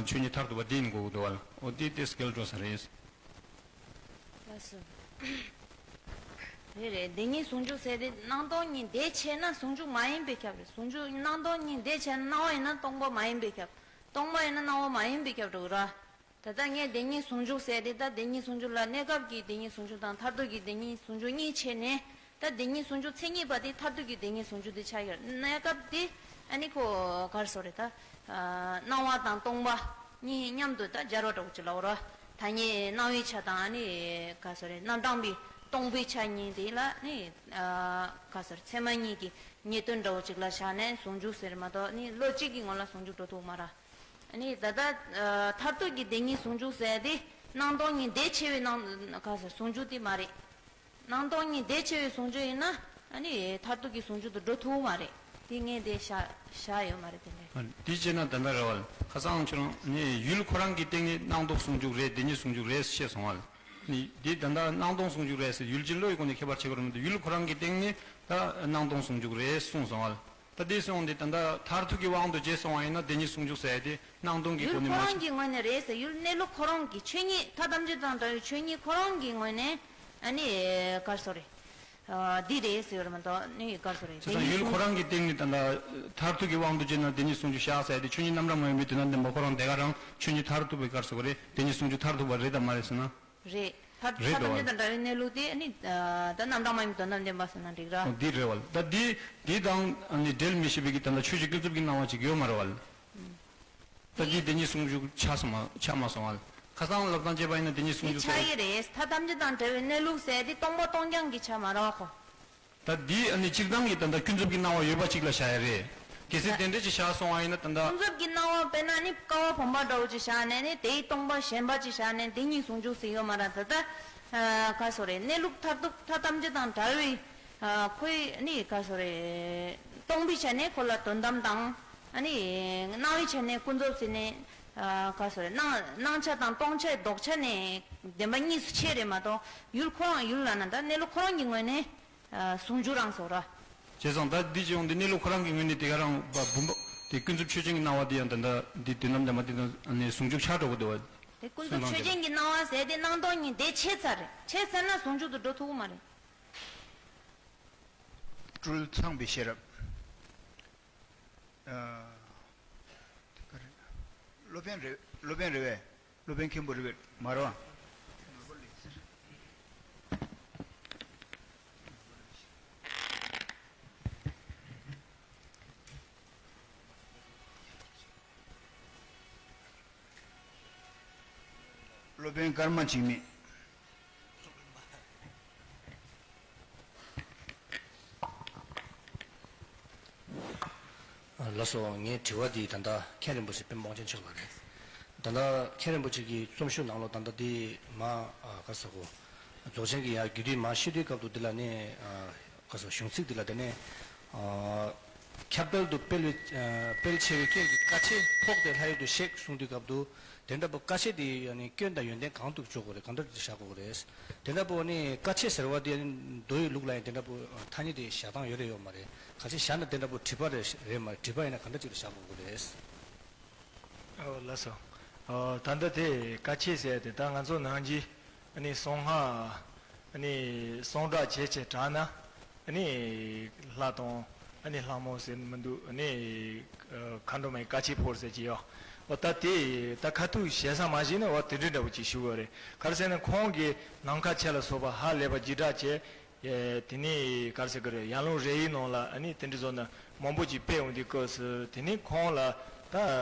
ཆོས་ཉིད་མཐར་ཐུག་པ་འདི་ཡིན་དགོས་ཀྱི་འདུག་བ། འོ་དེ་ཏོག་ཙམ་འགལ་འགྲོ་ས་རེད། ལགས་སོ། རེད་རེད། བདེན་གཉིས་ཟུང་འཇུག་ཟེར་དེ་སྣང་སྟོང་གཉིས་འདས་ཆད་ན་ཟུང་འཇུག་མ་ཡིན་པས་ཁྱབ་རེད། ཟུང་འཇུག་སྣང་སྟོང་གཉིས་འདས་ཆད་ན་སྣང་བ་ཡིན་ན་སྟོང་པ་མ་ཡིན་པས་ཁྱབ། སྟོང་པ་ཡིན་ན་སྣང་བ་མ་ཡིན་པས་ཁྱབ་འགྲོ་གི་ར། ད་ལྟ་ངས་བདེན་གཉིས་ཟུང་འཇུག་ཟེར་དེ། ད་བདེན་གཉིས་ཟུང་འཇུག་ལ་གནས་སྐབས་ཀྱི་བདེན་གཉིས་ཟུང་འཇུག་དང་མཐར་ཐུག་གི་བདེན་གཉིས་ཟུང་འཇུག་གཉིས་ཕྱེ་ནས། ད་བདེན་གཉིས་ཟུང་འཇུག་མཚན་ཉིད་པ་དེ་མཐར་ཐུག་གི་བདེན་གཉིས་ཟུང་འཇུག་དེ་ཆགས་ཡོད། གནས་སྐབས་དེ་ཨ་ནི་ཁོ་ག་རེ་ཟེར་རེད། ད་སྣང་བ་དང་སྟོང་པ་གཉིས་མཉམ་དུ་ད་སྦྱར་བ་འདྲ་བོ་ཅིག་ལབ་ར། ཐ་སྙད་སྣང་བའི་ཆ་དང་ཨ་ནི་ག་རེ་ཟེར་རེད། རྣམ་གྲངས་པའི་སྟོང་པའི་ཆ་གཉིས་དེ་ལ་ནི་ག་རེ་ཟེར། ཚད་མ་གཉིས་ཀྱི་ངེས་དོན་འདྲ་བོ་ཅིག་ལ་བཞག་ནས་ཟུང་འཇུག་ཟེར་མ་གཏོགས་ནི་བློ་གཅིག་གི་ངོ་ལ་ཟུང་འཇུག་འགྲོ་ཐུབ་མ་ར། ཨ་ནི་ད་ལྟ་མཐར་ཐུག་གི་བདེན་གཉིས་ཟུང་འཇུག་ཟེར་དེ་སྣང་སྟོང་གཉིས་འདས་ཆད་པའི་སྣང་ག་རེ་ཟེར་ཟུང་འཇུག་དེ་མ་རེད། སྣང་སྟོང་གཉིས་འདས་ཆད་པའི་ཟུང་འཇུག་ཡིན་ན་ཨ་ནི་མཐར་ཐུག་གི་ཟུང་འཇུག་ཏུ་འགྲོ་ཐུབ་མ་རེད། དེ་ངས་དེ་བཞག་བཞག་ཡོད་མ་རེད། དེ་འདྲ། དེ་བྱས་ན་ད་ལྟ་རེད་བ། ཁ་སང་ཁྱོད་རང་ནི་ཡུལ་ཁོ་རང་གི་སྟེང་ནས་སྣང་སྟོང་ཟུང་འཇུག་རེད། བདེན་གཉིས་ཟུང་འཇུག་རེད་ཞེས་གསུངས་པ་ལ། ནི་དེ་ད་ལྟ་སྣང་སྟོང་ཟུང་འཇུག་རེད་ཟེར་ཡུལ་གྱི་བློ་ཡི་སྒོ་ནས་ཁྱད་པར་ཕྱེ་དགོས་རེད་མི་འདུག་ཡུལ་ཁོ་རང་གི་སྟེང་ནས་ད་སྣང་སྟོང་ཟུང་འཇུག་རེད་གསུངས་སོང་བ་ལ། ད་དེ་སོང་སྟེ་ད་ལྟ་མཐར་ཐུག་གི་དབང་དུ་བྱས་སོང་བ་ཡིན་ན་བདེན་གཉིས་ཟུང་འཇུག་ཟེར་ཡ་དེ་སྣང་སྟོང་གི་སྒོ་ནས་མ་ཡུལ་ཁོ་རང་གི་ངོས་ནས་རེད་ཟེར། ཡུལ་གནས་ལུགས་ཁོ་རང་གི་ཆོས་ཉིད་ཐ་དམ་ཚིག་དང་འདྲ་བའི་ཆོས་ཉིད་ཁོ་རང་གི་ངོས་ནས་ཨ་ནི་ག་རེ་ཟེར་རེད། འདི་རེད་ཟེར་བ་མ་གཏོགས་ནི་ག་རེ་ཟེར་རེད། བྱས་ཙང་ཡུལ་ཁོ་རང་གི་སྟེང་ནས་ད་ལྟ་མཐར་ཐུག་གི་དབང་དུ་བྱས་ན་བདེན་གཉིས་ཟུང་འཇུག་བཞག་ཟེར་ཡ་དེ་ཆོས་ཉིད་རྣམ་གྲངས་མ་ཡིན་པའི་དོན་དམ་བདེན་པ་ཁོ་རང་དེ་ག་རང་ཆོས་ཉིད་མཐར་ཐུག་པའི་ག་རེ་ཟེར་དགོས་རེད། བདེན་གཉིས་ཟུང་འཇུག་མཐར་ཐུག་པ་རེད་དམ་མ་རེད་ཟེར་ན། རེད། མཐར་རེད་ཐ་དམ་ཚིག་དང་འདྲ་བའི་གནས་ལུགས་དེ་ནི་ད་རྣམ་གྲངས་མ་ཡིན་པའི་དོན་དམ་བདེན་པ་ཟེར་ན་འགྲིག་ར། འོ་འདི་རེད་བ་ལ། ད་འདི་འདི་དང་ནི་འབྲེལ་མི་ཤེས་པའི་གི་ད་ལྟ་ཆོས་ཀྱི་ཀུན་རྫོབ་ཀྱི་སྣང་བ་ཅིག་ཡོད་མ་རེད་བ་ལ། ད་འདི་བདེན་གཉིས་ཟུང་འཇུག་ཆགས་སོང་མ་ཆགས་མ་སོང་བ་ལ། ཁ་སང་ལབ་སྟངས་བྱས་པ་ཡིན་ན་བདེན་གཉིས་ཟུང་འཇུག་ཆགས་ཡི་རེད། ཐ་དམ་ཚིག་དང་འདྲ་བའི་གནས་ལུགས་ཟེར་དེ་སྟོང་པ་སྟོང་རྐྱང་གི་ཆ་མ་རེད་བ་ཁོ། ད་འདི་ཨ་ནི་སྤྱིར་བཏང་གི་ད་ལྟ་ཀུན་རྫོབ་ཀྱི་སྣང་བ་ཡོད་པ་ཅིག་ལ་བཞག་ཡ་རེད། གལ་སྲིད་དེ་འདྲ་ཅིག་བཞག་སོང་བ་ཡིན་ན་ད་ལྟ། ཀུན་རྫོབ་ཀྱི་སྣང་བ་དཔེར་ན་ནི་ཀ་བ་བུམ་པ་འདྲ་བོ་ཅིག་བཞག་ནས་ནི་དེའི་སྟོང་པ་གཞན་པ་ཅིག་བཞག་ནས་བདེན་གཉིས་ཟུང་འཇུག་ཟེར་ཡོད་མ་རེད། ད་ལྟ་ག་རེ་ཟེར་རེད། གནས་ལུགས་མཐར་ཐུག་ཐ་དམ་ཚིག་དང་འདྲ་བའི་ཁོའི་ནི་ག་རེ་ཟེར་རེད། སྟོང་པའི་ཆ་ནས་ཁོ་ལ་དོན་དམ་དང་ཨ་ནི་སྣང་བའི་ཆ་ནས་ཀུན་རྫོབ་ཟེར་ནས་ག་རེ་ཟེར་རེད། སྣང་སྣང་ཆ་དང་སྟོང་ཆའི་ལྡོག་ཆ་ནས་བདེན་པ་གཉིས་སུ་ཕྱེ་རེད་མ་གཏོགས་ཡུལ་ཁོ་རང་ཡུལ་ལབ་ན་ད་གནས་ལུགས་ཁོ་རང་གི་ངོས་ནས། ཟུང་འཇུག་རང་སོགས་ར། བྱས་ཙང་ད་འདི་ཅི་ཡོང་འདི་གནས་ལུགས་ཁོ་རང་གི་ངོས་ནས་དེ་ག་རང་བ་བུམ་པ་དེ་ཀུན་རྫོབ་ཆོས་ཅན་གྱི་སྣང་བ་དེ་ཡང་ད་ལྟ་འདི་དོན་དམ་བདེན་པ་དེ་དང་ནི་ཟུང་འཇུག་ཆགས་འགྲོ་གི་འདུག་བ། དེ་ཀུན་རྫོབ་ཆོས་ཅན་གྱི་སྣང་བ་ཟེར་དེ་སྣང་སྟོང་གཉིས་འདས་ཆད་ཚར་རེད། ཆད་ཚར་ན་ཟུང་འཇུག་ཏུ་འགྲོ་ཐུབ་ཀྱི་མ་རེད། སྤྲུལ་ཚངས་པའི་ཤེས་རབ། ཨ། དེ་ག་རེད། སློབ་དཔོན་རེད། སློབ་དཔོན་རེད་བས། སློབ་དཔོན་མཁན་པོ་རེད་བས་མ་རེད་བ། སློབ་དཔོན་ཀརྨ་འཇིགས་མེད། ལགས་སོ། ངའི་དྲི་བ་འདི་ད་ལྟ་མཁན་རིན་པོ་ཆེ་པདྨ་དབང་ཆེན་མཆོག་ལ་རེད། ད་ལྟ་མཁན་རིན་པོ་ཆེ་གི་རྩོམ་ཤོག་ནང་ལོགས་ད་ལྟ་འདི་མ་ཨ་ག་ཟེར་གོ་རྫོགས་ཆེན་གྱི་ཡང་རྒྱུད་སྡེ་མ་ཤེས་དུས་སྐབས་དུ་འདི་ལ་ནི་ཨ་ག་ཟེར་གཞུང་ཚིག་འདི་ལ་དེ་ནས་ཨ་ཁྱབ་འཕེལ་དུ་སྤེལ་བའི་ཨ་སྤེལ་ཆེ་བའི་སྐྱོན་གྱི་དཀའ་ཆེ་ཕོག་སྟེ་ལྷ་ཡུལ་དུ་གཤེགས་གསུངས་དུས་སྐབས་དུ། དེ་འདྲ་པོ་དཀའ་ཆེ་དེ་ཡང་ནི་སྐྱོན་དང་ཡོན་ཏན་གང་དུ་འཇོག་དགོས་རེད། གང་འདྲ་བྱ་དགོས་རེད། དེ་འདྲ་པོ་ནི་དཀའ་ཆེ་ཟེར་བ་དེ་མདོ་ཡི་ལུགས་ལ་ཡང་དེ་འདྲ་པོ་ཐ་སྙད་དེ་བཞག་སྟངས་ཡོད་རེད་ཡོད་མ་རེད། ག་ཚོད་བཞག་ན་དེ་འདྲ་པོ་སྒྲིབ་པ་རེད་རེད་མ་རེད། སྒྲིབ་པ་ཡིན་ན་ག་འདྲ་ཅིག་ལ་བཞག་དགོས་རེད། ཨོ་ལགས་སོ། ཨོ་ད་ལྟ་དེ་དཀའ་ཆེ་ཟེར་དེ་ད་ང་ཚོ་ནང་གི་ཨ་ནི་གསང་སྔགས་ཨ་ནི་གསང་སྒྲ་བྱས་བྱས་དྲག་ན། ཨ་ནི་ལྷ་དང་ཨ་ནི་ལྷ་མོ་ཟེར་མི་འདུག་ཨ་ནི་མཁའ་འགྲོ་མའི་བཀའ་ཆད་ཕོག་ཟེར་གྱི་ཡོད། འོ་ད་དེ་ད་ཁ་ཐུག་ཞེ་ས་མ་བྱས་ན་འོ་དེ་འདྲ་འདྲ་བོ་ཅིག་ཞུ་དགོས་རེད། ག་རེ་ཟེར་ན་ཁོང་གིས་ནམ་མཁའ་ཆེ་ལ་སོགས་པ་ཧ་ལས་པ་བརྒྱུད་བསྒྲགས་བྱས། དེ་ནས་ག་རེ་ཟེར་གི་རེད། ཡར་ཀླུང་ར་ཡའི་ནང་ལ་ཨ་ནི་དེ་འདྲ་བཟོ་ན་མང་པོ་ཅིག་སྤེལ་འོང་དུས་སྐབས་སུ་དེ་ནས་ཁོང་ལ་ད་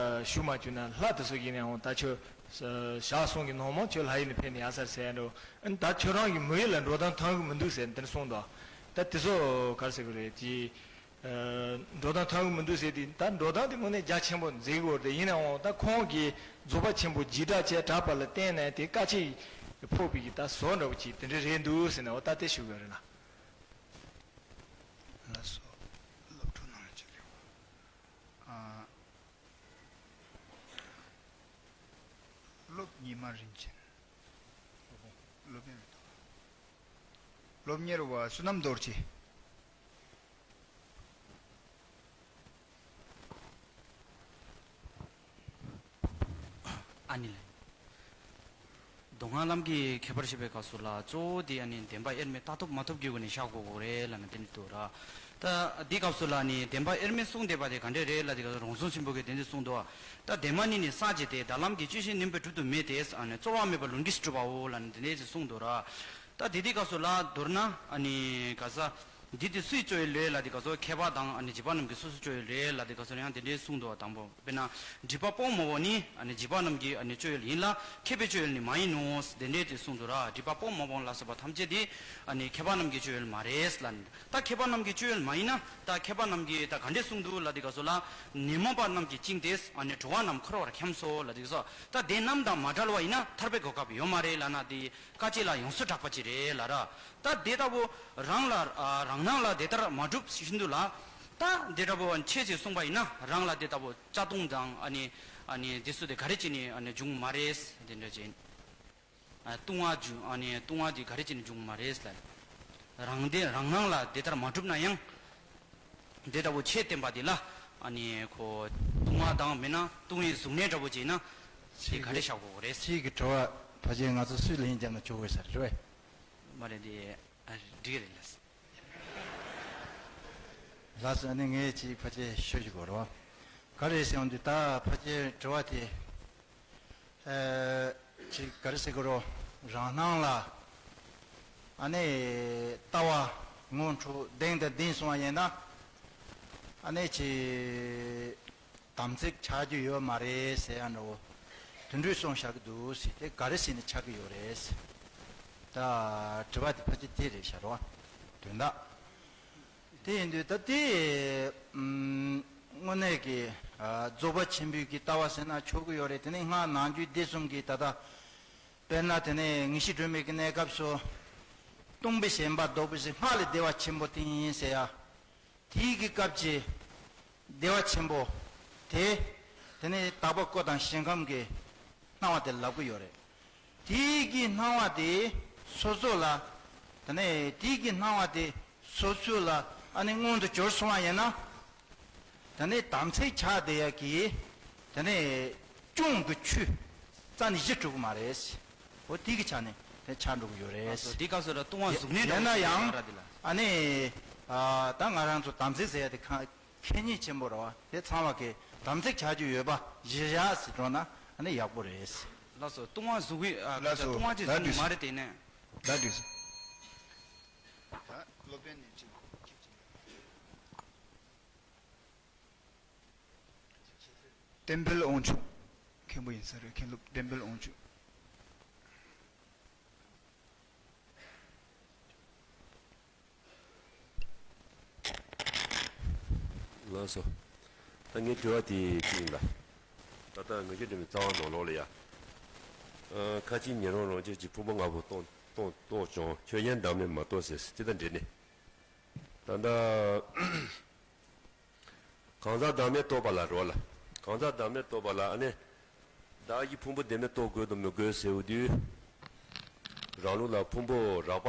ཞུ་མ་བཅུག་ན་ལྷ་དེ་ཚོ་ཡིན་ནའང་ད་ཁྱོད་ཞག་གསུམ་གྱི་ནང་མ་ཁྱོད་ལྷ་ཡུལ་ནས་ཕེབས་ནས་ཡར་སར་ཟེར་ཡ་འགྲོ། ཨ་ནི་ད་ཁྱོད་རང་གི་མི་ཡུལ་ལ་འགྲོ་སྟངས་ཐང་གི་མི་འདུག་ཟེར་དེ་འདྲ་གསུངས་འདུག་ད་དེ་ཚོ་ག་རེ་ཟེར་གི་རེད་དེ། འགྲོ་སྟངས་ཐང་གི་མི་འདུག་ཟེར་དུས་ད་འགྲོ་སྟངས་དེ་དངོས་གནས་རྒྱ་ཆེན་པོ་མཛད་དགོས་རེད། ཡིན་ནའང་ད་ཁོང་གིས་རྫོགས་པ་ཆེན་པོ་བརྒྱུད་བསྒྲགས་བྱས་དྲག་པ་ལ་བརྟེན་ནས་དེ་དཀའ་སྤྱད་ཕོག་པའི་གི་ད་བཟོ་འདྲ་བོ་ཅིག་དེ་འདྲ་རེད་འདུག་ཟེར་ནས་འོ་ད་དེ་ཞུ་དགོས་རེད་ལ། ལགས་སོ། སློབ་ཕྲུག་ནང་ལ་ཅིག་རེད་བ། ཨ། སློབ་ཉི་མ་རིན་ཆེན། སློབ་དཔོན་རེད་འདུག་སློབ་གཉེར་བ་བསོད་ནམས་རྡོ་རྗེ། ཨ་ནི་ལགས། མདོ་སྔགས་ལམ་གྱི་ཁྱད་པར་བཤད་པའི་སྐབས་སུ་ལ་གཙོ་བོ་དེ་ཨ་ནི་བདེན་པ་དབྱེར་མེད་ལྟ་ཐོབ་མ་ཐོབ་ཀྱི་སྒོ་ནས་བཞག་དགོས་དགོས་རེད་ལབ་ནས་དེ་འདྲ་འདུག་ར། ད་འདི་སྐབས་སུ་ལ་ནི་བདེན་པ་དབྱེར་མེད་གསུངས་བསྡད་པ་དེ་ག་འདྲས་རེད་ལབ་དེ་ག་རོང་ཟོམ་ཆེན་པོ་གིས་དེ་འདྲས་གསུངས་འདུག་ད་བདེན་པ་ནི་ནི་ས་བཅད་དེ། ད་ལམ་གྱི་སྤྱོད་བཞིན་ནུས་པས་གྲུབ་ཏུ་མེད་དེ། ཨ་ནི་རྩོལ་བ་མེད་པར་ལུས་འབྲས་སུ་གྲུབ་པའོ་ལབ་ནས་དེ་འདྲས་ཅིག་གསུངས་འདུག་ར། ད་དེ་དུས་སྐབས་སུ་ལ་མདོར་ན་ཨ་ནི་ག་ས་འདི་དེ་སུའི་སྤྱོད་ཡུལ་རེད་ལབ་དེ་ག་ཚོད་མཁས་པ་དང་ཨ་ནི་འཇིགས་པ་རྣམས་ཀྱི་སོ་སོའི་སྤྱོད་ཡུལ་རེད་ལབ་དེ་ག་ཚོད་ཡང་དེ་འདྲའི་གསུངས་འདུག་བ། དང་པོ་དཔེར་ན་སྒྲིབ་པ་སྤོང་མ་སྤོང་ནི་ཨ་ནི་འཇིགས་པ་རྣམས་ཀྱི་ཨ་ནི་སྤྱོད་ཡུལ་ཡིན་ལ། མཁས་པའི་སྤྱོད་ཡུལ་ནི་མ་ཡིན་ནོ། དེ་འདྲའི་དེ་གསུངས་འདུག་ར། སྒྲིབ་པ་སྤོང་མ་སྤོང་ལ་སོགས་པ་ཐམས་ཅད་དེ་ཨ་ནི་མཁས་པ་རྣམས་ཀྱི་སྤྱོད་ཡུལ་མ་རེད་ལབ་ནི། ད་མཁས་པ་རྣམས་ཀྱི་སྤྱོད་ཡུལ་མ་ཡིན་ན་ད་མཁས་པ་རྣམས་ཀྱིས་ད་ག་འདྲས་གསུངས་འདུག་ལབ་དེ་ག་ཚོད་ལ། ཉོན་མོངས་པ་རྣམས་ཀྱིས་བཅིངས་ཏེ་ཨ་ནི་འགྲོ་བ་རྣམས་འཁོར་བར་འཁྱམས་སོ་ལབ་དེ་ག་ཚོད། ད་དེ་རྣམས་དང་མ་བྲལ་བ་ཡིན་ན་ཐར་པའི་གོ་སྐབས་ཡོད་མ་རེད་ལབ་ན་དེ། དཀའ་སྤྱད་ལ་ཡོངས་སུ་གྲགས་པ་ཅིག་རེད་ལབ་ར། ད་དེ་ལྟ་བུ་རང་ལ་ཨ་རང་སྣང་ལ་དེ་ལྟར་མ་གྲུབ་བཞིན་དུ་ལ། ད་དེ་འདྲ་བོ་ཆེ་ཆེ་གསུངས་པ་ཡིན་ན་རང་ལ་དེ་ལྟ་བུ་གཅག་རྡུང་དང་ཨ་ནི་ཨ་ནི་དེ་ཚོ་དེ་ག་རེ་བྱས་ནས་ཨ་ནི་འབྱུང་མ་རེད། དེ་འདྲ་བྱས་ཨ་ལྟུང་བ་འབྱུང་ཨ་ནི་ལྟུང་བ་དེ་ག་རེ་བྱས་ནས་འབྱུང་མ་རེད་ལབ། རང་དེ་རང་སྣང་ལ་དེ་ལྟར་མ་གྲུབ་ན་ཡང་། དེ་ལྟ་བུ་ཆེས་བསྟན་པ་འདི་ལ་ཨ་ནི་ཁོ་ལྟུང་བ་དང་མིན་ན་ལྟུང་བའི་གཟུགས་བརྙན་འདྲ་བོ་བྱས་ན་དེ་ག་འདྲས་བཞག་དགོས་རེད། ཁྱེད་ཀྱི་དྲི་བ་ཕལ་ཆེར་ང་ཚོ་སུས་ལན་བརྒྱབ་ན་ཆོག་གི་ས་རེད་བས། མ་རེད་དེ། ཨ་འགྲིག་གི་རེད་ལགས། ལགས་སོ། ཨ་ནི་ངས་ཅིག་ཕལ་ཆེར་ཤོད་ཀྱི་དགོས་རེད་བ། ག་རེ་ཟེར་འོང་དུས་ད་ཕལ་ཆེར་དྲི་བ་དེ། ཨ་ཅིག་ག་རེ་ཟེར་དགོས་རོ། རང་སྣང་ལ་ཨ་ནི་ལྟ་བ་ངོ་འཕྲོད་ལྡན་དང་ལྡན་སོང་བ་ཡིན་ན་ཨ་ནི་ཅིག་དམ་ཚིག་ཆགས་རྒྱུ་ཡོད་མ་རེད་ཟེར་ཡ་འདྲ་བོ་དེ་འདྲའི་གསུངས་བཞག་གི་འདུག་ཟེར། དེ་ག་རེ་ཟེར་ནས་ཆགས་ཀྱི་ཡོད་རེད་ཟེར། ད་དྲི་བ་དེ་ཕལ་ཆེར་དེ་རེད་ཤག་རོ། དོན་དག་དེ་ཡིན་དུས་ད་དེ་ཨམ་དངོས་གནས་ཀྱི་ཨ་རྫོགས་པ་ཆེན་པོའི་གི་ལྟ་བ་ཟེར་ན་ཆོག་གི་ཡོད་རེད། དེ་ནི་སྔགས་ནང་རྒྱུད་སྡེ་གསུམ་གྱི་ད་ལྟ་དཔེར་ན་དེ་ནས་ངེས་ཤེས་སྒྲོན་མེ་གི་གནས་སྐབས་སུ་སྟོང་པའི་ཞེན་པ་ལྡོག་པའི་ཕྱིར་སྔགས་ལས་བདེ་བ་ཆེན་པོ་དེ་ཡིན་ཟེར་ཡ། དེའི་གི་སྐབས་ཀྱི་བདེ་བ་ཆེན་པོ་དེ། དེ་ནས་དག་པ་སྐུ་དང་ཞིང་ཁམས་ཀྱི་སྣང་བ་དེ་ལབ་ཀྱི་ཡོད་རེད། དེའི་གི་སྣང་བ་དེ་སོ་སོ་ལ། དེ་ནས་དེའི་གི་སྣང་བ་དེ་སོ་སོ་ལ་ཨ་ནི་མངོན་དུ་གྱུར་སོང་བ་ཡིན་ན། དེ་ནས་དམ་ཚིག་ཆགས་བསྡད་ཡ་གི་དེ་ནས་སྐྱོན་གྱི་ཆོས་རྩ་ནས་གཞི་གྲུབ་ཀྱི་མ་རེད། འོ་དེ་གི་ཆ་ནས་དེ་ཆགས་འགྲོ་གི་ཡོད་རེད། ལགས་སོ། འདི་སྐབས་སུ་ལ་ལྟུང་བ་གཟུགས་བརྙན་འདྲ་བོ་ཡིན་ན་ཡང་ཨ་ནི་ཨ་ད་ང་རང་ཚོ་དམ་ཚིག་ཟེར་ཡ་དེ་གང་། ཁེ་ཉེན་ཆེན་པོ་རེད་བ། དེ་ཚང་མ་གི་དམ་ཚིག་བྱ་རྒྱུ་ཡོད་པ་གཞི་བཞག་ཟེར་འགྲོ་ན་ཨ་ནི་ཡག་པོ་རེད། ལགས་སོ། ལྟུང་བ་གཟུགས་ཀྱི་ཨ་ལགས་སོ། ལྟུང་བ་ཅིག་ད་གཟུགས་འགྲིག་མ་རེད་དེ་ནས། ད་འགྲིག་སོང་། ད་སློབ་དཔོན་ནས་ཅིག་བསྟན་འཕེལ་དབང་ཕྱུག་མཁན་པོ་ཡིན་ས་རེད། མཁན་སློབ་བསྟན་འཕེལ་དབང་ཕྱུག་ལགས་སོ། ད་ངའི་དྲི་བ་དེ་ཅི་ཡིན་ལ། ད་ལྟ་ངེད་ཀྱི་འདྲ་མི་རྩ་བ་ནང་ལོགས་ལ་ཡ། ཨ། ཁ་ཅིག་ཉན་རང་རང་བྱས་ཀྱི་ཕུང་པོ་ལྔ་པོ་སྟོང་སྟོང་རྟོགས་བྱུང་། ཆོས་ཉིད་བདག་མེད་མ་རྟོགས་ཟེར་དེ་དང་འབྲེལ་ནས། ད་ལྟ་གང་ཟག་བདག་མེད་རྟོགས་པ་ལ་རོ་ལ། གང་ཟག་བདག་མེད་རྟོགས་པ་ལ་ཨ་ནི། བདག་གི་ཕུང་པོ་བདེན་མེད་རྟོགས་དགོས་དང་མི་དགོས་ཟེར་བ་དུས། རང་ལུགས་ལ་ཕུང་པོ་རགས་པ་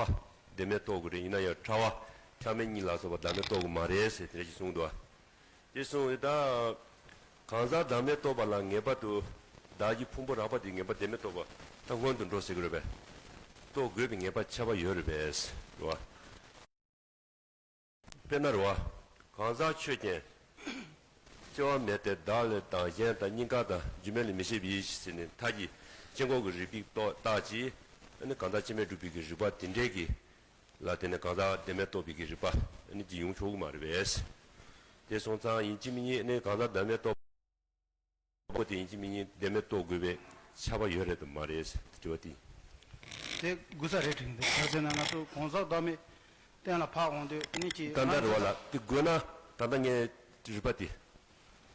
བདེན་མེད་རྟོགས་དགོས་རེད། ཡིན་ན་ཡང་ཕྲ་བ་ཆ་མེད་གཉིས་ལ་སོགས་པ་བདག་མེད་རྟོགས་དགོས་མ་རེད་ཟེར་དེ་འདྲ་ཞིག་གསུངས་འདུག། དེ་གསུངས་ད། གང་ཟག་བདག་མེད་རྟོགས་པ་ལ་ངེས་པར་དུ་བདག་གི་ཕུང་པོ་རགས་པ་དེ་ངེས་པར་བདེན་མེད་རྟོགས་པ་ད་སྔོན་དུ་འགྲོ་ཟེར་གི་རེད་པས། རྟོགས་དགོས་པའི་ངེས་པ་ཁྱད་པར་ཡོད་རེད་པས་རེད་བ། དཔེར་ན་རེད་བ། གང་ཟག་ཆོས་ཅན། སྐྱེ་བ་མེད་དེ་བདག་ལས་དང་གཞན་དང་གཉིས་ཀ་དང་རྒྱུ་མེད་ལས་མི་སྐྱེ་བའི་ཕྱིར་ཟེར་ནས་མཐའ་ཀྱི་དཀྱིལ་འཁོར་གྱི་རིགས་པས་རྟོགས་བཏགས་ཀྱིས་ཨ་ནི་གང་ཟག་སྐྱེ་མེད་གྲུབ་པའི་གི་རིགས་པ་དེ་འདྲའི་གི་ལ་བརྟེན་ནས་གང་ཟག་བདེན་མེད་རྟོགས་པའི་གི་རིགས་པ་ཨ་ནི་དེ་ཡོང་ཆོག་གི་མ་རེད་པས། དེ་སོང་ཙང་ཡིན་གཅིག་མིན་གཉིས་ཨ་ནི་གང་ཟག་བདེན་མེད་རྟོགས། པོ་དེ་ཡིན་གཅིག་མིན་གཉིས་བདེན་མེད་རྟོགས་དགོས་པའི་ཁྱབ་པ་ཡོད་རེད་དམ་མ་རེད་དྲི་བ་དེ། དེ་དགོས་ས་རེད་དྲན་འདུག་ག་རེ་ཟེར་ན་ང་ཚོ་གང་ཟག་བདག་མེད་གཏན་ལ་ཕབ་འོང་དུས་ནི་ཅི་ད་ལྟ་རེད་བ་ལ་དེ་དགོས་ན་ད་ལྟ་ངའི་རིགས་པ་དེ།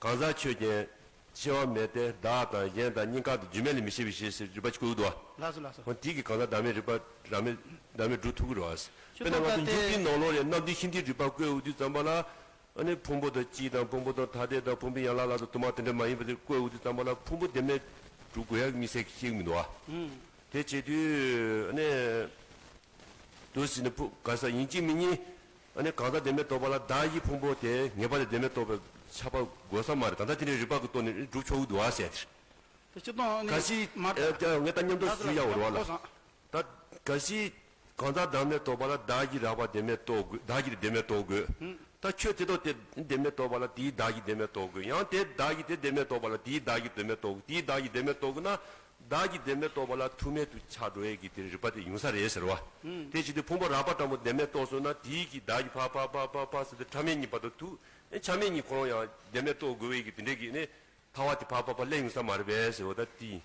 གང་ཟག་ཆོས་ཅན། སྐྱེ་བ་མེད་དེ་བདག་དང་གཞན་དང་གཉིས་ཀ་དང་རྒྱུ་མེད་ལས་མི་སྐྱེ་བའི་ཕྱིར་ཟེར་རིགས་པ་ཅིག་བཀོད་འདུག་བ། ལགས་སོ་ལགས་སོ། འོ་དེ་གི་གང་ཟག་བདག་མེད་རིགས་པ་བདག་མེད་བདག་མེད་སྒྲུབ་ཐུབ་ཀྱི་རེད་བ། དཔེར་ན་ང་ཚོ་ད་ལྟའི་འཇུག་པའི་ནང་ལོགས་ལས་རྣམ་བདེན་ཤིན་ཏུའི་རིགས་པ་བཀོད་འོང་དུས་ཙམ་པ་ལ། ཨ་ནི་ཕུང་པོ་དང་གཅིག་དང་ཕུང་པོ་དང་ཐ་དད་དང་ཕུང་པོའི་ཡན་ལག་ལ་དང་དུ་མ་དེ་འདྲ་མ་ཡིན་པ་དེ་བཀོད་འོང་དུས་ཙམ་པ་ལ་ཕུང་པོ་བདེན་མེད་སྒྲུབ་དགོས་ཡག་དམིགས་བསལ་གྱི་ཤེས་ཀྱི་མི་འདུག་བ། དེ་བྱེད་དུས་ཨ་ནི། དུ་ཟིན་ནི་ཕུ་ག་ས་ཡིན་གཅིག་མིན་གཉིས། ཨ་ནི་གང་ཟག་བདེན་མེད་རྟོགས་པ་ལ་བདག་གི་ཕུང་པོ་དེ་ངེས་པར་དུ་བདེན་མེད་རྟོགས་པའི་ཁྱབ་པ་དགོས་ས་མ་རེད། ད་ལྟ་དེ་འདྲའི་རིགས་པ་གི་ཐོག་ནས་སྒྲུབ་ཆོག་གི་འདུག་བ་ཟེར། དེ་སྤྱིར་བཏང་ནི་ག་ཞིག་མ་ཨ་ངས་ད་མཉམ་དུ་ཞུ་ཡག་འོར་བ་ལ། ད་ག་ཞིག་གང་ཟག་བདག་མེད་རྟོགས་པ་ལ་བདག་གི་རགས་པ་བདེན་མེད་རྟོགས་དགོས། བདག་གི་བདེན་མེད་རྟོགས་དགོས། ད་ཁྱོད་དེ་དག་དེ་བདེན་མེད་རྟོགས་པ་ལ་དེའི་བདག་གི་བདེན་མེད་རྟོགས་དགོས། ཡང་དེ་བདག་གི་དེ་བདེན་མེད་རྟོགས་པ་ལ་དེའི་བདག་གི་བདེན་མེད་རྟོགས་དགོས། དེའི་བདག་གི་བདེན་མེད་རྟོགས་དགོས་ན། བདག་གི་བདེན་མེད་རྟོགས་པ་ལ་ཐུག་མེད་དུ་ཆགས་འགྲོ་ཡས་ཀྱི་དེ་རིགས་པ་དེ་ཡོང་ས་རེད་ཟེར་བ། དེ་བྱེད་དུས་ཕུང་པོ་རགས་པ་ཕྲ་མོ་བདེན་མེད་རྟོགས་སོང་ན་དེའི་གི་བདག་གི་ཕ་ཕ་ཕ་ཕ་ཕ་ཟེར་ཏེ་ཕྲ་མེད་གཉིས་བར་དུ་ཐུག་ཨེ་ཆ་མེད་གཉིས་ཁོ་རང་ཡང་བདེན་མེད་རྟོགས་དགོས་པའི་གི་དེ་འདྲས་ཀྱི་ནི། ཐ་བ་དེ་ཕ་ཕ་ཕ་ལས་ཡོང་ས་མ་རེད་པས་ཟེར་བ་ད་དེ་ཡིན།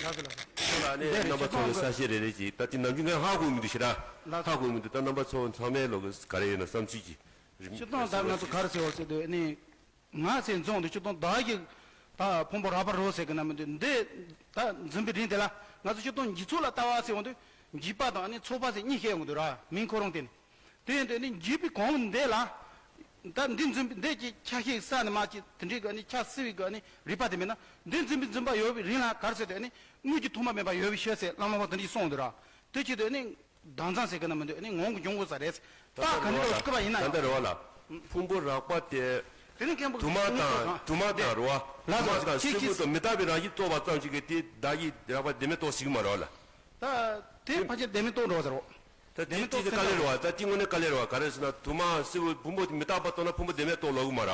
ལགས་སོ་ལགས་སོ། ཁྱོད་ལ་ནི་རྣམ་པ་ཚོ་གི་ས་བཤད་རེ་རེ་ཅིག་ད་དེ་ནམ་རྒྱུན་ངས་ཧ་གོ་མི་འདུག་ཞེ་དྲག་ཧ་གོ་མི་འདུག་ད་རྣམ་པ་ཚོ་ཚང་མའི་ལོག་གི་ག་རེ་ཡོད་ན་བསམ་ཚུལ་གྱི་རིམ་སྤྱིར་བཏང་ད་ང་ཚོ་ག་རེ་ཟེར་བ་ཟེར་དུས་ནི། ང་ཚོའི་འཛོམས་དུས་སྤྱིར་བཏང་བདག་གི་ད་ཕུང་པོ་རགས་པ་རོ་ཟེར་གི་ན་མི་འདུག་འདི་ད་འཛིན་པའི་རིང་དེ་ལ་ང་ཚོ་སྤྱིར་བཏང་འཇིག་ཚོགས་ལ་ལྟ་བ་ཟེར་འོང་དུས་འཇིག་པ་དང་ཨ་ནི་ཚོགས་པ་ཟེར་གཉིས་བཤད་འོང་དུས་ར་མིང་ཁོ་རང་དེ་ནི། དེ་ཡིན་དུས་ནི་འཇིག་པའི་གོང་འདི་ལ་ད་འདི་འཛིན་པའི་འདི་ཀྱི་ཆ་ཤས་ས་ནས་མ་ཅི་དེ་འདྲའི་གི་ཨ་ནི་ཆ་སྲིད་པའི་གི་ཨ་ནི་རིགས་པ་དེ་མེད་ན་འདི་འཛིན་པའི་འཛིན་པ་ཡོད་པའི་རིང་ལ་ག་རེ་ཟེར་དུས་ཨ་ནི་དངོས་ཀྱི་ཐོག་མ་མེད་པ་ཡོད་པའི་ཕྱིར་ཟེར་བླ་མ་པ་དེ་འདྲ་ཞིག་གསུངས་འདུག་ར། དེ་བྱེད་དུས་ཨ་ནི། ལྡང་ཚང་ཟེར་གི་ན་མི་འདུག་ཨ་ནི་ངོ་མ་གྱོང་གོ་ས་རེད། ད་ལྟ་ད་ག་ནི་རོ་ལ། ད་ལྟ་རོ་ལ། ཕུང་པོ་རགས་པ་དེ། དེ་ནི་མཁན་པོ་དུ་མ་དང་དུ་མ་དང་རོ། ལ་དུ་མ་དང་སྲིད་པ་དང་མི་རྟག་པའི་རང་བཞིན་རྟོགས་པ་ཙམ་ཞིག་གིས་དེ་བདག་གི་རགས་པ་བདེན་མེད་རྟོགས་ཤིག་མ་རོ་ལ། ད་དེ་ཕལ་ཆེར་བདེན་མེད་རྟོགས་འགྲོ་ཟེར་རོ། ད་དེ་དེ་དཀའ་ལས་རོ་བ་ད་དེ་དངོས་གནས་དཀའ་ལས་རོ་བ་ག་རེ་ཟེར་ན་དུ་མ་སྲིད་པ་ཕུང་པོ་མི་རྟག་པ་རྟོགས་ན་ཕུང་པོ་བདེན་མེད་རྟོགས་ལོག་གི་མ་ར།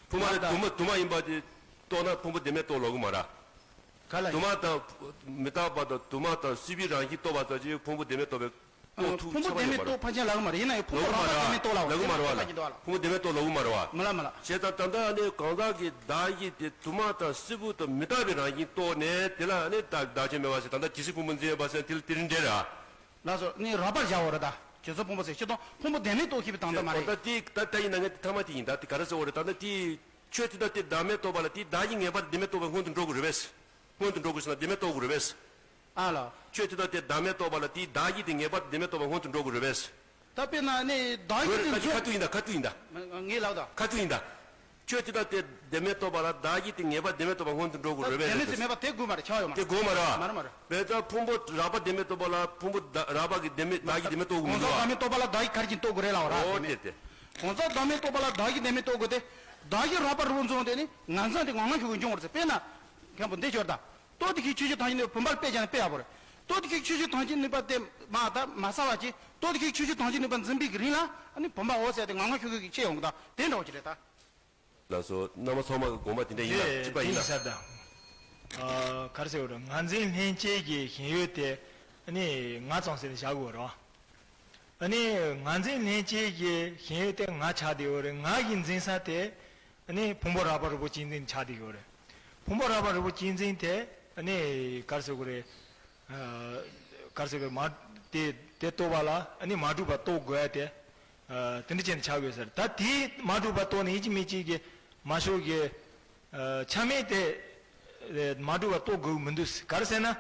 ཕུང་པོ་དེ་དུ་མ་དུ་མ་ཡིན་པ་དེ་རྟོགས་ན་ཕུང་པོ་བདེན་མེད་རྟོགས་ལོག་གི་མ་ར། ག་ལ་དུ་ཡིན། མ་དང་མི་རྟག་པ་དང་དུ་མ་དང་སྲིད་པའི་རང་བཞིན་རྟོགས་པ་ཙམ་གྱིས་ཕུང་པོ་བདེན་མེད་རྟོགས་པའི་རྟོགས་ཐུབ་ཕུང་པོ་ཁྱབ་པ་བདེན་མེད་ཡོད་མ་རེད། རྟོགས་ཕན་ཆད་ལབ་གི་མ་རེད། ཡིན་ན་ཡང་ཕུང་པོ་རགས་པ་བདེན་མེད་རྟོགས་ལབ་ལབ་གི་མ་རེད་བ། ཕན་ཆད་ལབ་གི་མ་རེད་བ། ཕུང་པོ་བདེན་མེད་རྟོགས་ལབ་གི་མ་རེད་བ། མ་ལ་མ་ལ། བྱས་ཙང་ད་ལྟ་ནི་གང་ཟག་གི་བདག་གཞན་དེ་དུ་མ་དང་སྲིད་པ་དང་མི་རྟག་པའི་རང་བཞིན་རྟོགས་ནས་དེ་ལ་ནི་བདག་བདག་ཅན་མེད་པ་ཟེར་ད་ལྟ་ཇི་སྲིད་ཕུང་པོ་འཛིན་ཡོད་པ་ཟེར་དེ་ལ་དེ་རིང་འདྲེ་ར། ལགས་སོ་ནི་རགས་པར་བཞག་འོ་ར་ད། ཇི་སྲིད་ཕུང་པོ་ཟེར་སྤྱིར་བཏང་ཕུང་པོ་བདེན་མེད་རྟོགས་ཤེས་པའི་དང་དོད་མ་རེད། ད་དེ་ད་ལྟ་ཡིན་ན་ངས་དེ་ཐ་མ་དེ་ཡིན་ད་དེ་ག་རེ་ཟེར་འོ་ར་ད་ལྟ་དེ། ཆོས་དེ་དག་དེ་བདག་མེད་རྟོགས་པ་ལ་དེའི་བདག་གཞན་ངེས་པར་བདེན་མེད་རྟོགས་པ་སྔོན་དུ་འགྲོ་དགོས་རེད་པས། སྔོན་དུ་འགྲོ་དགོས་ཟེར་ན་བདེན་མེད་རྟོགས་དགོས་རེད་པས། ཨ་ལ། ཆོས་དེ་དག་དེ་བདག་མེད་རྟོགས་པ་ལ་དེའི་བདག་གཞན་དེ་ངེས་པར་བདེན་མེད་རྟོགས་པ་སྔོན་དུ་འགྲོ་དགོས་རེད་པས། ད་དཔེར་ན་ནི་བདག་གཞན་དེ་ཁ་ཐུག་ཁ་ཐུག་ཡིན་ད་ཁ་ཐུག་ཡིན་ད། ངས་ལབ་ད། ཁ་ཐུག་ཡིན་ད། ཆོས་དེ་དག་དེ་བདེན་མེད་རྟོགས་པ་ལ་བདག་གཞན་དེ་ངེས་པར་བདེན་མེད་རྟོགས་པ་སྔོན་དུ་འགྲོ་དགོས་རེད་པས། བདེན་མེད་ཟེར་མེད་པ་དེ་དགོས་མ་རེད་ཆགས་ཡོད་མ་རེད། དེ་དགོས་མ་རེད་བ། མ་རེད་མ་རེད། བས་ད་ཕུང་པོ་རགས་པ་བདེན་མེད་རྟོགས་པ་ལ་ཕུང་པོ་བདག་རགས་པ་གི་བདེན་མེད་བདག་གཞན་བདེན་མེད་རྟོགས་དགོས་མི་འདུག་བ། གང་ཟག་བདག་མེད་རྟོགས་པ་ལ་བདག་གཞན་ག་རེ་བྱས་རྟོགས་དགོས་རེད་ལབ་ར། འོ་དེ་དེ། གང་ཟག་བདག་མེད་རྟོགས་པ་ལ་བདག་གཞན་བདེན་མེད་རྟོགས་དགོས་ཏེ། བདག་གཞན་རགས་པ་རུ་འཛོམས་ཏེ་ནི་ངན་མཚང་དེ་ངང་ངམ་ཤུགས་ཀྱིས་འབྱུང་བར་ཟེར་དཔེར་ན། མཁན་པོ་འདི་ཤོར་ད། ལྟོ་འདི་ཁའི་ཆོས་ཅན་ཐམས་ཅད་ནུས་པ་བུམ་པར་དཔེ་བཞག་ན་དཔེ་ཡག་པོ་རེད། ལྟོ་འདི་ཁའི་ཆོས་ཅན་ཐམས་ཅད་ནུས་པ་དེ་མ་ད་མ་ཟ་བ་ཅིག་ལྟོ་འདི་ཁའི་ཆོས་ཅན་ཐམས་ཅད་ནུས་པ་འཛིན་པའི་གི་རིང་ལ་ཨ་ནི་བུམ་པ་འོ་ཟེར་ཏེ་ངང་ངམ་ཤུགས་ཀྱིས་ཆེ་ཡོང་གི་ད་དེ་འདྲ་བོ་ཅིག་རེད་ད། ལགས་སོ། རྣམ་པ་ཚང་མ་གི་དགོངས་པ་དེ་འདྲ་ཡིན་ན་དེ་གཅིག་པ་ཡིན་ན། ས་ད། ཨ། ག་རེ་ཟེར་བ་རེད། ངར་འཛིན་ལྷན་སྐྱེས་ཀྱི་ཞེན་ཡུལ་དེ་ནི་ང་ཙམ་ཟེར་ནས་བཞག་དགོས་རེད་བ། ཨ་ནི་ངར་འཛིན་ལྷན་སྐྱེས་ཀྱི་ཞེན་ཡུལ་དེ་ང་ཆགས་བསྡད་ཡོད་རེད། ང་གི་འཛིན་ས་དེ་ནི་ཕུང་པོ་རགས་པ་རིལ་པོ་གཅིག་འཛིན་ཆགས་བསྡད་ཡོད་རེད། ཕུང་པོ་རགས་པ་རིལ་པོ་གཅིག་འཛིན་དེ་ནི་ག་རེ་ཟེར་དགོས་རེད། ཨ། ག་རེ་ཟེར་དགོས་རེད། མ་དེ་དེ་རྟོགས་པ་ལ་ནི་མ་གྲུབ་པ་རྟོགས་དགོས་ཡ་དེ། དེ་འདྲ་བྱས་ནས་ཆགས་ཡོད་ཟེར། ད་དེའི་མ་གྲུབ་པ་རྟོགས་ནས་ཡིན་གཅིག་མིན་གཅིག་གི་མ་ཤོག་གི་ཆ་མེད་དེ་མ་གྲུབ་པ་རྟོགས་དགོས་མི་འདུག་ག་རེ་ཟེར་ན།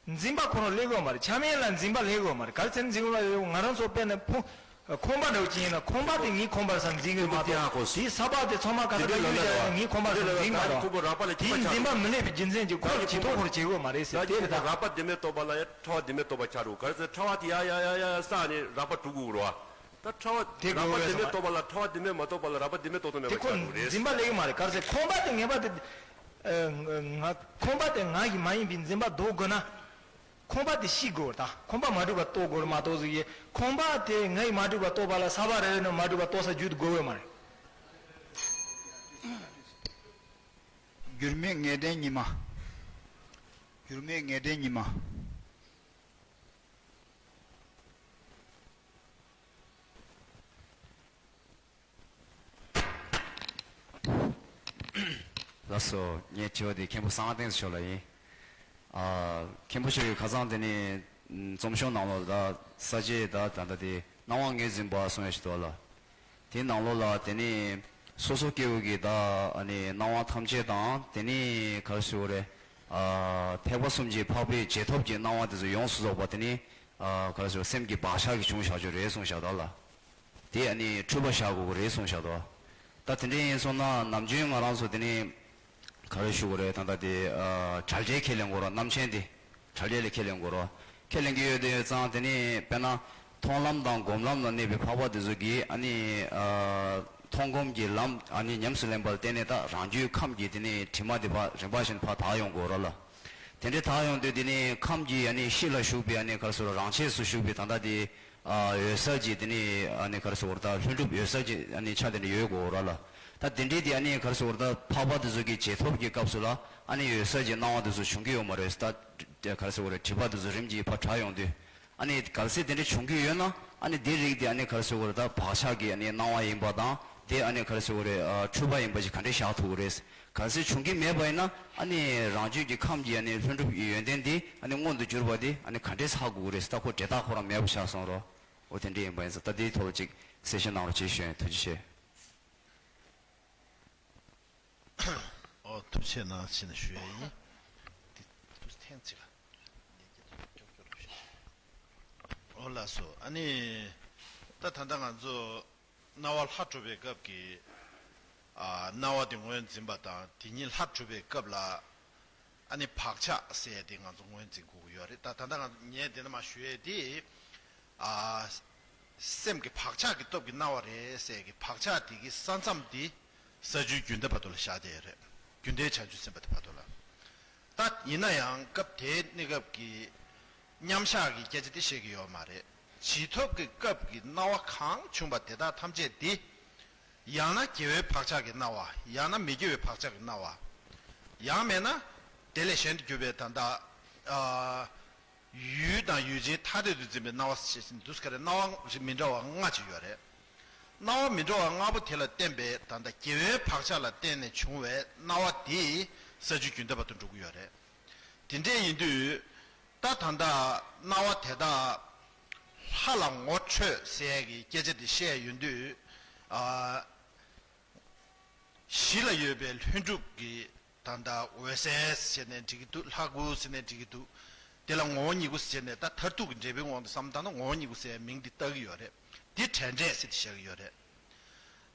འཛིན་པ་ཁོ་རང་སླེབས་ཡོད་མ་རེད། ཆ་མེད་ལ་འཛིན་པ་སླེབས་ཡོད་མ་རེད། ག་རེ་ཟེར་ན་འཛིན་པ་སླེབས་ཡོད། ང་རང་ཚོ་དཔེར་ན་ཕུང་ཁོང་པ་འདྲ་བོ་ཅིག་ཡིན་ན་ཁོང་པ་དེ་ངའི་ཁོང་པ་རེད་བསམ་འཛིན་གི་མ་གཏོགས། དེའི་ས་བག་དེ་ཚང་མ་ག་ད་ག་གཡུག་བཞག་ཡོད་ངའི་ཁོང་པ་རེད་བསམ་འཛིན་མ་གཏོགས། དེའི་འཛིན་པ་མི་སླེབས་པའི་རྒྱུ་མཚན་གྱིས་ཁོ་ཇེ་མཐོ་ཁོ་ར་བྱེད་དགོས་མ་རེད་ཟེར། དེ་རེད་ད། རགས་པ་བདེན་མེད་རྟོགས་པ་ལ་ཡང་ཕྲ་བ་བདེན་མེད་རྟོགས་པ་ཆགས་འགྲོ། ག་རེ་ཟེར་ཕྲ་བ་དེ་ཡ་ཡ་ཡ་ཡ་ཡ་བསགས་ནས་རགས་པ་གྲུབ་དགོས་རེད་བ། ད་ཕྲ་བ་དེ་རགས་པ་དགོས་བདེན་མེད་རེད་རྟོགས་པ་ལ་ཕྲ་བ་བདེན་མེད་མ་རྟོགས་པ་ལ་རགས་པ་བདེན་མེད་རྟོགས་དོན་མེད་དེ་པ་ཁོ་ཆགས་འགྲོ་རེད། འཛིན་པ་སླེབས་ཀྱི་མ་རེད། ག་རེ་ཟེར་ཁོང་པ་དེ་ངེས་པ་དེ། ཨ། ང་ཁོང་པ་དེ་ང་ཡི་མ་ཡིན་པའི་འཛིན་པ་ལྡོག་དགོས་ན། ཁོང་པ་དེ་ཤེས་དགོས་རེད་ད། ཁོང་པ་མ་གྲུབ་པ་རྟོགས་དགོས་རེད་མ་གཏོགས་ཟིག་ཡེ་ཁོང་པ་དེ་ང་ཡི་མ་གྲུབ་པ་རྟོགས་པ་ལ་ས་བག་རེ་རེ་ནས་མ་གྲུབ་པ་རྟོགས་ས་རྒྱུད་དུ་དགོས་ཡོད་མ་རེད། འགྱུར་མེད་ངེས་གཏན་ཉི་མ། འགྱུར་མེད་ངེས་གཏན་ཉི་མ། ལགས་སོ། ངའི་དྲི་བ་འདི་མཁན་པོ་གསང་བ་བསྟན་འཛིན་མཆོག་ལ་ཡིན། ཨ། མཁན་པོ་མཆོག་གིས་ཁ་སང་དེ་ནི་རྩོམ་ཤོག་ནང་ལོགས་ད་ས་བཅད་ད་ད་ལྟ་དེ་སྣང་བ་ངོས་འཛིན་པ་གསུང་ཡ་ཞིག་འདུག་ལ། དེའི་ནང་ལོགས་ལ་དེ་ནི་སོ་སོ་སྐྱེ་བོ་གི་ད་ཨ་ནི་སྣང་བ་ཐམས་ཅད་དང་དེ་ནི་ག་རེ་ཞུ་དགོས་རེད། ཨ། ཐེག་པ་གསུམ་གྱི་འཕགས་པའི་རྗེས་ཐོབ་ཀྱི་སྣང་བ་དེ་ཚོ་ཡོངས་སུ་རྫོགས་པ་དེ་ནི། ཨ། ག་རེ་ཞུ་དགོས་རེད། སེམས་ཀྱི་བག་ཆགས་ཀྱིས་བྱུང་བཞག་རྒྱུ་རེད་གསུངས་བཞག་འདུག་ལ། དེ་ཨ་ནི་འཁྲུལ་པ་བཞག་དགོས་ཀྱི་རེད་གསུངས་བཞག་འདུག་ད་དེ་འདྲ་ཡིན་སོང་ན་ནམ་རྒྱུན་ང་རང་ཚོ་དེ་ནི་ག་རེ་ཞུ་དགོས་རེད། ད་ལྟ་དེ་ཨ་བྲལ་འབྲས་ཁས་ལེན་དགོས་རེད། རྣམ་མཁྱེན་དེ་བྲལ་འབྲས་ལ་ཁས་ལེན་དགོས་རེད། ཁས་ལེན་གྱི་ཡོད་དེ་ཡོད་ཙང་དེ་ནི་དཔེར་ན་མཐོང་ལམ་དང་སྒོམ་ལམ་ལ་གནས་པའི་འཕགས་པ་དེ་ཚོ་གིས་ཨ་ནི་ཨ་མཐོང་སྒོམ་གྱི་ལམ་ཨ་ནི་ཉམས་སུ་ལེན་པ་ལ་བརྟེན་ནས་ད་རང་རྒྱུད་ཁམས་ཀྱི་དེ་ནི་དྲི་མ་དེ་ཕར་རིམ་པ་བཞིན་ཕར་དག་ཡོང་དགོས་རེད་ལ། དེ་འདྲའི་དག་ཡོང་དུས་དེ་ནི་ཁམས་ཀྱི་ཨ་ནི་གཤིས་ལ་ཞུགས་པའི་ཨ་ནི་ག་རེ་ཟེར་རང་ཆས་སུ་ཞུགས་པའི་ད་ལྟ་དེ། ཨ། འོད་གསལ་གྱི་དེ་ནི་ཨ་ནི་ག་རེ་ཟེར་དགོས་རེད། ད་ལྷུན་གྲུབ་འོད་གསལ་གྱི་ཨ་ནི་ཆ་དེ་འདྲ་ཡོད་དགོས་རེད་ལ། ད་དེ་འདྲའི་དེ་ཨ་ནི་ག་རེ་ཟེར་དགོས་རེད། ད་འཕགས་པ་དེ་ཚོ་གི་རྗེས་ཐོབ་ཀྱི་སྐབས་སུ་ལ་ཨ་ནི་འོད་གསལ་གྱི་སྣང་བ་དེ་ཚོ་བྱུང་གི་ཡོད་མ་རེད། ད་ག་རེ་ཟེར་དགོས་རེད། དྲི་མ་དེ་ཚོ་རིམ་གྱིས་ཕར་དྲག་ཡོང་དུས། ཨ་ནི་གལ་སྲིད་དེ་འདྲ་བྱུང་གི་ཡོད་ན་ཨ་ནི་དེ་རིགས་དེ་ཨ་ནི་ག་རེ་ཟེར་དགོས་རེད། ད་བག་ཆགས་ཀྱི་ཨ་ནི་སྣང་བ་ཡིན་པ་དང་དེ་ཨ་ནི་ག་རེ་ཟེར་དགོས་རེད། ཨ། འཁྲུལ་པ་ཡིན་པ་ཞིག་ག་འདྲས་བཞག་ཐུབ་ཀྱི་རེད། གལ་སྲིད་བྱུང་གི་མེད་པ་ཡིན་ན་ཨ་ནི་རང་རྒྱུད་ཀྱི་ཁམས་ཀྱི་ཨ་ནི་ལྷུན་གྲུབ་ཀྱི་ཡོན་ཏན་དེ་ཨ་ནི་མངོན་དུ་གྱུར་པ་དེ་ཨ་ནི་ག་འདྲས་ཧ་གོ་གི་རེད་ཟེར། ད་ཁོ་འབྲས་རྟགས་ཁོ་རང་མེད་པ་ཆགས་སོང་རོ། འོ་དེ་འདྲས་ཡིན་པ་ཡིན་ཙང་ད་དེའི་ཐོག་ལ་ཅིག་གསལ་བཤད་གནང་རོགས་བྱེད་ཞུ་ཡིན། ཐུགས་རྗེ་ཆེ། ཨོ་ཐུགས་རྗེ་ཆེ་གནང་ཞེས་ནས་ཞུ་ཡ་ཡིན། དེ་ཐུགས་ཐེངས་གཅིག་ཨོ་ལགས་སོ། ཨ་ནི་ད་ད་ལྟ་ང་ཚོ་སྣང་བ་ལྷ་གྲུབ་པའི་སྐབས་ཀྱི་ཨ་སྣང་བ་དེ་ངོས་འཛིན་པ་དང་དེ་ཉིད་ལྷ་གྲུབ་པའི་སྐབས་ལ་ཨ་ནི་བག་ཆགས་ཟེར་ཡ་དེ་ང་ཚོ་ངོས་འཛིན་དགོས་ཀྱི་ཡོད་རེད། ད་ད་ལྟ་ང་ཚོ་ངས་དེ་ནས་མར་ཞུ་ཡས་དེ་ཨ་སེམས་ཀྱི་བག་ཆགས་ཀྱི་སྟོབས་ཀྱིས་སྣང་བ་རེད་ཟེར་ཡ་གི་བག་ཆགས་དེ་གི་ས་མཚམས་དེ་ས་བཅུའི་རྒྱུན་མཐའི་བར་དུ་ལ་བཞག་བསྡད་ཡོད་རེད། རྒྱུན་མཐའི་བྱང་ཆུབ་སེམས་དཔའ་དེ་བར་དུ་ལ། ད་ཡིན་ན་ཡང་སྐབས་དེའི་གནས་སྐབས་ཀྱི་མཉམ་བཞག་གི་སྐད་ཆ་དེ་བཤད་ཀྱི་ཡོད་མ་རེད། རྗེས་ཐོབ་ཀྱི་སྐབས་ཀྱི་སྣང་བ་གང་བྱུང་བ་དེ་དག་ཐམས་ཅད་དེ། ཡང་ན་དགེ་བའི་བག་ཆགས་ཀྱིས་སྣང་བ། ཡང་ན་མི་དགེ་བའི་བག་ཆགས་ཀྱིས་སྣང་བ། ཡང་མེད་ན་དེ་ལས་གཞན་དུ་གྱུར་པའི་ད་ལྟ་ཨ་ཡུལ་དང་ཡུལ་ཅན་ཐ་དད་དུ་འཛིན་པའི་སྣང་བ་ཞེས་ཟིན་དུས་ཀ་རེ་སྣང་བ་མི་འདྲ་བ་ལྔ་ཅིག་ཡོད་རེད། སྣང་བ་མི་འདྲ་བ་ལྔ་པོ་དེ་ལ་བརྟེན་པའི་ད་ལྟ་དགེ་བའི་བག་ཆགས་ལ་བརྟེན་ནས་བྱུང་བའི་སྣང་བ་དེ་ས་བཅུའི་རྒྱུན་མཐའི་བར་དུ་འགྲོ་གི་ཡོད་རེད། དེ་འདྲས་ཡིན་དུས་ད་ད་ལྟ་སྣང་བ་དེ་དག་ལྷ་ལ་ངོ་འཕྲོད་ཟེར་ཡས་ཀྱི་སྐད་ཆ་དེ་བཤད་ཡོང་དུས། ཨ། གཞི་ལ་ཡོད་པའི་ལྷུན་གྲུབ་ཀྱི་ད་ལྟ་འོད་གསལ་ཟེར་ནས་འགྲིག་གི་འདུག་ལྷ་སྐུ་ཟེར་ནས་འགྲིག་གི་འདུག་དེ་ལ་ངོ་བོ་ཉིད་སྐུ་ཟེར་ནས་ད་མཐར་ཐུག་གི་འབྲས་བུའི་དབང་དུ་བསམ་བཏང་ན་ངོ་བོ་ཉིད་སྐུ་ཟེར་མིང་འདི་བཏགས་ཀྱི་ཡོད་རེད། འདི་དྲན་འབྲས་ཟེར་ཏེ་བཞག་གི་ཡོད་རེད།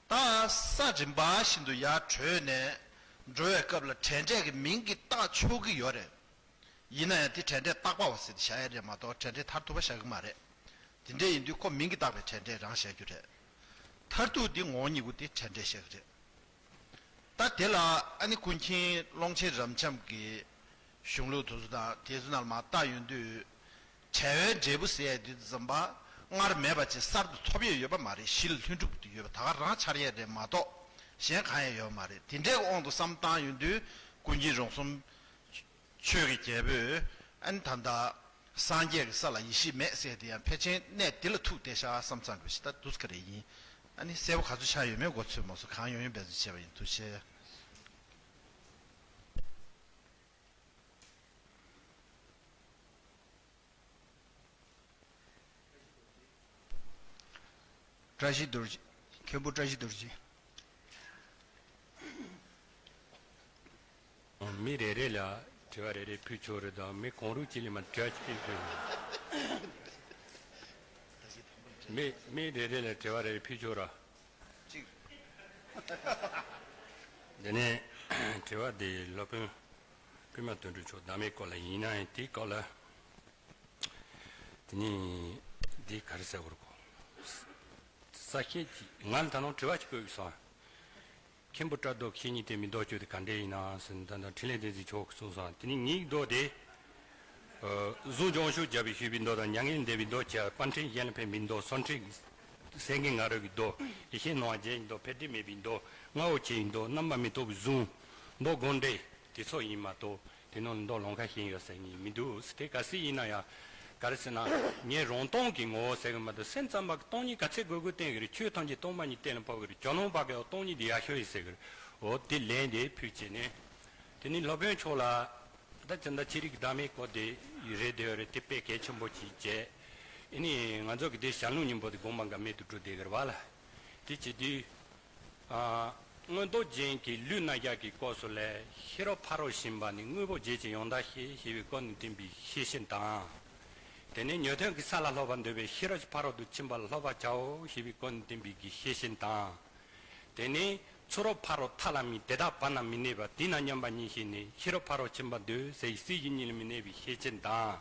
ད་ས་རིམ་པ་བཞིན་དུ་ཡར་བགྲོད་ནས་འགྲོ་བའི་སྐབས་ལ་དྲན་འབྲས་ཀྱི་མིང་གིས་བཏགས་ཆོག་གི་ཡོད་རེད། ཡིན་ན་ཡང་དེ་དྲན་འབྲས་བཏགས་པ་བ་ཟེར་ཏེ་བཞག་ཡ་རེད་མ་གཏོགས་དྲན་འབྲས་མཐར་ཐུག་པ་བཞག་གི་མ་རེད། དེ་འདྲས་ཡིན་དུས་ཁོ་མིང་གིས་བཏགས་པའི་དྲན་འབྲས་རང་བཞག་རྒྱུ་རེད། མཐར་ཐུག་འདི་ངོ་བོ་ཉིད་སྐུ་དེ་དྲན་འབྲས་བཞག་གི་རེད། ད་དེ་ལ་ཨ་ནི་ཀུན་མཁྱེན་ཀློང་ཆེན་རབ་འབྱམས་ཀྱི་གཞུང་ལུགས་དེ་ཚོ་དང་དེ་ཚོ་ནང་ལ་མར་བལྟ་ཡོང་དུས། བྲལ་བའི་འབྲས་བུ་ཟེར་ཡ་དེ་ཙམ་པ་སྔར་མེད་པ་ཅིག་གསར་དུ་ཐོབ་ཡས་ཡོད་པ་མ་རེད། གཞི་ལ་ལྷུན་གྲུབ་ཏུ་ཡོད་པ་ད་ག་རང་འཆར་ཡས་རེད་མ་གཏོགས་གཞན་གང་ཡང་ཡོད་མ་རེད། དེ་འདྲའི་དབང་དུ་བསམ་བཏང་ཡོང་དུས་ཀུན་མཁྱེན་རོང་ཟོམ་ཆོས་ཀྱི་རྒྱལ་པོས་ཨ་ནི་ད་ལྟ་སངས་རྒྱས་ཀྱི་ས་ལ་ཡེ་ཤེས་མེད་ཟེར་དེ་ཡང་ཕལ་ཆེར་གནས་འདི་ལ་ཐུག་བསྡད་ཤག་བསམ་ཙང་དྲོ་ཞིག་ད་འདུག་ག་རེ་ཡིན། ཨ་ནི་གསལ་པོ་ག་ཚོད་ཆགས་ཡོད་མེད་མགོ་ཚོས་མ་སོང་། གང་ཡོང་ཡོང་འབད་བརྩོན་བྱས་པ་ཡིན། ཐུགས་རྗེ་ཆེ། བཀྲ་ཤིས་རྡོ་རྗེ། མཁན་པོ་བཀྲ་ཤིས་རྡོ་རྗེ། མི་རེ་རེ་ལ་དྲི་བ་རེ་རེ་ཕུལ་ཆོག་རེད་དང་། མི་གང་རུང་གཅིག་ལ་མ་དྲི་བ་གཅིག་ཕུལ། མི་མི་རེ་རེ་ལ་དྲི་བ་རེ་རེ་ཕུལ་ཆོག་ར། གཅིག་དེ་ནས་དྲི་བ་འདི་སློབ་དཔོན་པད་མ་དོན་གྲུབ་མཆོག་བདག་མེད་སྐོར་ལ་ཡིན་ན་ཡང་། དེའི་སྐོར་ལ། དེ་ནས་འདི་ག་རེ་ཟེར་དགོས་རེད་གོ། ས་བཤད་ཀྱི་ང་ལ་ད་དུང་དྲི་བ་ཅིག་བཀོད་ཀྱི་སོང་། མཁན་པོ་བཀྲ་རྡོ་གིས་བཤེས་གཉེན་བསྟེན་པའི་མདོ་བཅུ་དེ་ག་འདྲས་ཡིན་ན་ཟེར་ན། ད་ལྟ་འཕྲིན་ལས་བསྟན་འཛིན་མཆོག་གིས་གསུངས་སོང་། དེ་ནས་ངའི་མདོ་དེ། ཨ། གཟུངས་སྦྱོང་ཞུ་བརྒྱབ་པའི་ཞུས་པའི་མདོ་དང་། མྱ་ངན་འདས་པའི་མདོ་བཅས། དཔལ་འཕྲིན་གཞན་ལ་ཕན་པའི་མདོ། གསོན་ཁྲིར་སེང་གེ་ང་རོ་གི་མདོ། ཡེ་ཤེས་སྣང་བ་རྒྱས་པའི་མདོ། འཕེལ་འགྲིབ་མེད་པའི་མདོ། བསྔལ་བ་ཆད་པའི་མདོ། རྣམ་པར་མི་རྟོག་པའི་གཟུངས། མདོ་དགོངས་འགྲེལ། དེ་ཚོ་ཡིན་མ་གཏོགས་དེ་ནང་མདོ་ལོང་ཁ་ཤས་ཡོད་ཟེར་མཁན་མི་འདུག། དེ་གལ་སྲིད་ཡིན་ན་ཡང་ག་རེ་ཟེར་ན། ངས་རང་སྟོང་གི་ངོ་བོ་ཟེར་གི་མ་གཏོགས། སེམས་ཙམ་པ་གི་སྟོང་ཉིད་ག་ཚད་དགོས་དགོས་བསྟན་གི་རེད། ཆོས་ཐམས་ཅད་སྟོང་པ་ཉིད་གཏན་ལ་ཕབ་གི་རེད། ཇོ་ནང་པ་གིས་སྟོང་ཉིད་དེ་ཡག་ཤོས་ཡིན་ཟེར་གི་རེད། འོ་དེ་ལན་དེ་ཕུལ་བྱས་ནས། དེ་ནས་སློབ་དཔོན་མཆོག་ལ། ད་ཅི་འདྲ་ཅི་རིགས་བདག་མེད་སྐོར་དེ་རེད་དེ་རེད། དེ་དཔེ་གལ་ཆེན་པོ་ཅིག་བྱས། ཨེ་ནི་ང་ཚོ་གི་དེ་ཞལ་ལུང་སྙིང་པོ་དེ་དགོངས་པ་འགལ་མེད་དུ་གྲུབ་བསྡད་གི་རེད་བ་ལ། དེ་བྱེད་དུས། ཨ། མངོན་རྟོགས་རྒྱན་གྱི་ལུས་རྣམ་གཞག་གི་སྐབས་སུ་ལས། ཤེས་རབ་ཕ་རོལ་ཕྱིན་པ་ནི། དངོས་པོ་བརྗོད་ཅིང་ཡང་དག་ཤེས། ཞེས་པའི་སྐོར་ནས་བསྟན་པའི་ཤེས་བཞིན་དང་། དེ་ནས་ཉན་ཐོས་ཀྱི་ས་ལ་སློབ་པར་འདོད་པས། ཤེས་རབ་ཀྱི་ཕ་རོལ་ཏུ་ཕྱིན་པ་ལ་སློབ་པར་བྱའོ། ཞེས་པའི་སྐོར་ནས་བསྟན་པའི་གི་ཤེས་བཞིན་དང་། དེ་ནས་ཚུ་རོལ་ཕ་རོལ་ཐ་ལ་མིན། དེ་དག་བར་ན་མི་གནས་པ། དེས་ན་མཉམ་པར་ཉིད་ཤེས་ནས། ཤེས་རབ་ཕ་རོལ་ཕྱིན་པར་འདོད། ཟེར་བའི་སྲིད་ཞི་གཉིས་ལ་མི་གནས་པའི་ཤེས་བཞིན་དང་།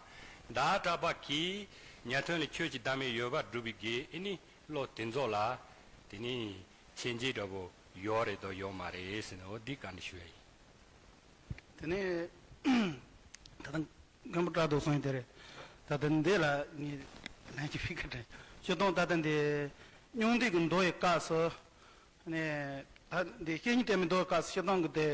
བདག་གྲགས་པ་གིས་ཉན་ཐོས་ལ་ཆོས་ཀྱི་བདག་མེད་ཡོད་པར་སྒྲུབ་པའི་གི་ཨེ་ནི། བློ་དེ་ཚོ་ལ་དེ་ནི་མཁྱེན་བརྗོད་འདྲ་པོ་ཡོད་རེད་དོ་ཡོད་མ་རེད་ཟེར་ནས། འོ་འདི་ག་འདྲ་ཞུ་ཡ་ཡིན། དེ་ནས་ད་ལྟ་མཁན་པོ་བཀྲ་རྡོ་གསུངས་ཡིན་དེ་རེད། ད་ལྟ་འདི་ལ་ངས་ལན་གཅིག་ཕུལ་ག་དྲན། སྤྱིར་བཏང་ད་ལྟ་འདི་སྙིང་འདུས་ཀྱི་མདོ་ཡི་སྐབས་སུ། ནས་ད་འདི་བཤེས་གཉེན་བསྟེན་པའི་མདོ་སྐབས་སུ་སྤྱིར་བཏང་གི་དེ།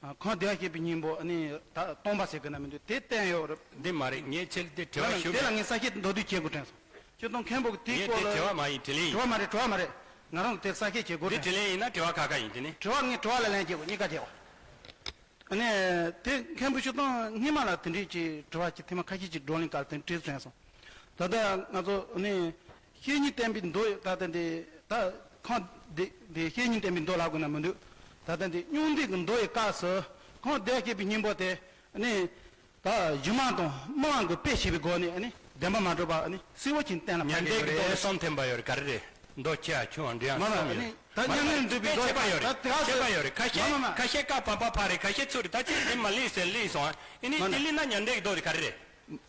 ཨ། གང་བདེ་བར་གཤེགས་པའི་སྙིང་པོ་ནི་ད་སྟོང་པ་ཟེར་གི་ན་མི་འདུག། དེ་བསྟན་ཡོད་རེད། འདི་མ་རེད། ངས་ཁྱེད་དེ་དྲི་བ་ཞུ་དེ་ལ་མེད། ངས་གསལ་བཤད་མདོར་བསྡུས་བྱེད་དགོས་དྲན་སོང་། སྤྱིར་བཏང་མཁན་པོ་གི་དེའི་ངས་དེ་སྐོར་ལ། དྲི་བ་མ་ཡིན། དྲིས་ལན་དྲི་བ་ཡིན། མ་རེད། དྲི་བ་མ་རེད། ང་རང་གི་དེ་གསལ་བཤད་བྱེད་དགོས་དྲན་སོང་། དྲི་ལན་ཡིན་ན་དྲི་བ་ཁ་ཁ་ཡིན། དེ་ནི་དྲི་བ་ངས་དྲི་བ་ལ་ལན་བྱེད་དགོས། གཉིས་ཀ་བྱེད་དགོས། ཨ་ནི་དེ་མཁན་པོ་ཞུ་སྟངས་སྔོན་མ་ལ་དེ་འདྲས་ཀྱི་དྲི་བ་ཅིག་ཐེངས་མ་ཁ་ཤས་ཅིག་བགྲོ་གླེང་སྐབས་དེ་དྲིས་དྲན་སོང་། ད་ལྟ་ང་ཚོ་ནི་བཤེས་གཉེན་བསྟེན་པའི་མདོ་ཡི་ད་ལྟ་འདི་ད་གང་འདི་འདི་བཤེས་གཉེན་བསྟེན་པའི་མདོ་ལབ་དགོས་ན་མི་འདུག། ད་ལྟ་འདི་སྙིང་འདུས་ཀྱི་མདོ་ཡི་སྐབས་སུ་གང་བདེ་བར་གཤེགས་པའི་སྙིང་པོ་དེ་ནི་ད་སྒྱུ་མ་དང་སྨྲ་བ་གི་དཔེ་བྱས་པའི་སྒོ་ནས་ནི་བདེན་པ་མ་གྲུབ་པ་ནི་གསལ་པོ་ཅིག་གཏན་ལ་ཕབ་ཀྱི་ཡོད་རེད། ཉན་ཐོས་ཀྱི་མདོ་ནི་གསུམ་ཐོན་པ་ཡོད་རེད། ག་རེ་རེད། མདོ་ཁྱེད་ཨ་ཁྱོད་འདྲ་ཡང་མ་གསུམ་ཡོད། མ་མ་ནི་ད་མྱ་ངན་འདས་པའི་མདོ་ཁྱད་པར་ཡོད་རེད། ད་ཁྱད་པར་ཡོད་རེད། ཁ་ཤས་མ་མ་མ་ཁ་ཤས་བཀའ་བམ་པ་ཕ་རེད། ཁ་ཤས་ཚུར་རེད། ད་ཁྱེད་དེ་མ་ལས་ཟེར་ལས་སོང་། ཨེ་ནི་མ་དེ་ལས་ན་ཉན་ཐོས་ཀྱི་མདོ་དེ་ག་རེ་རེད།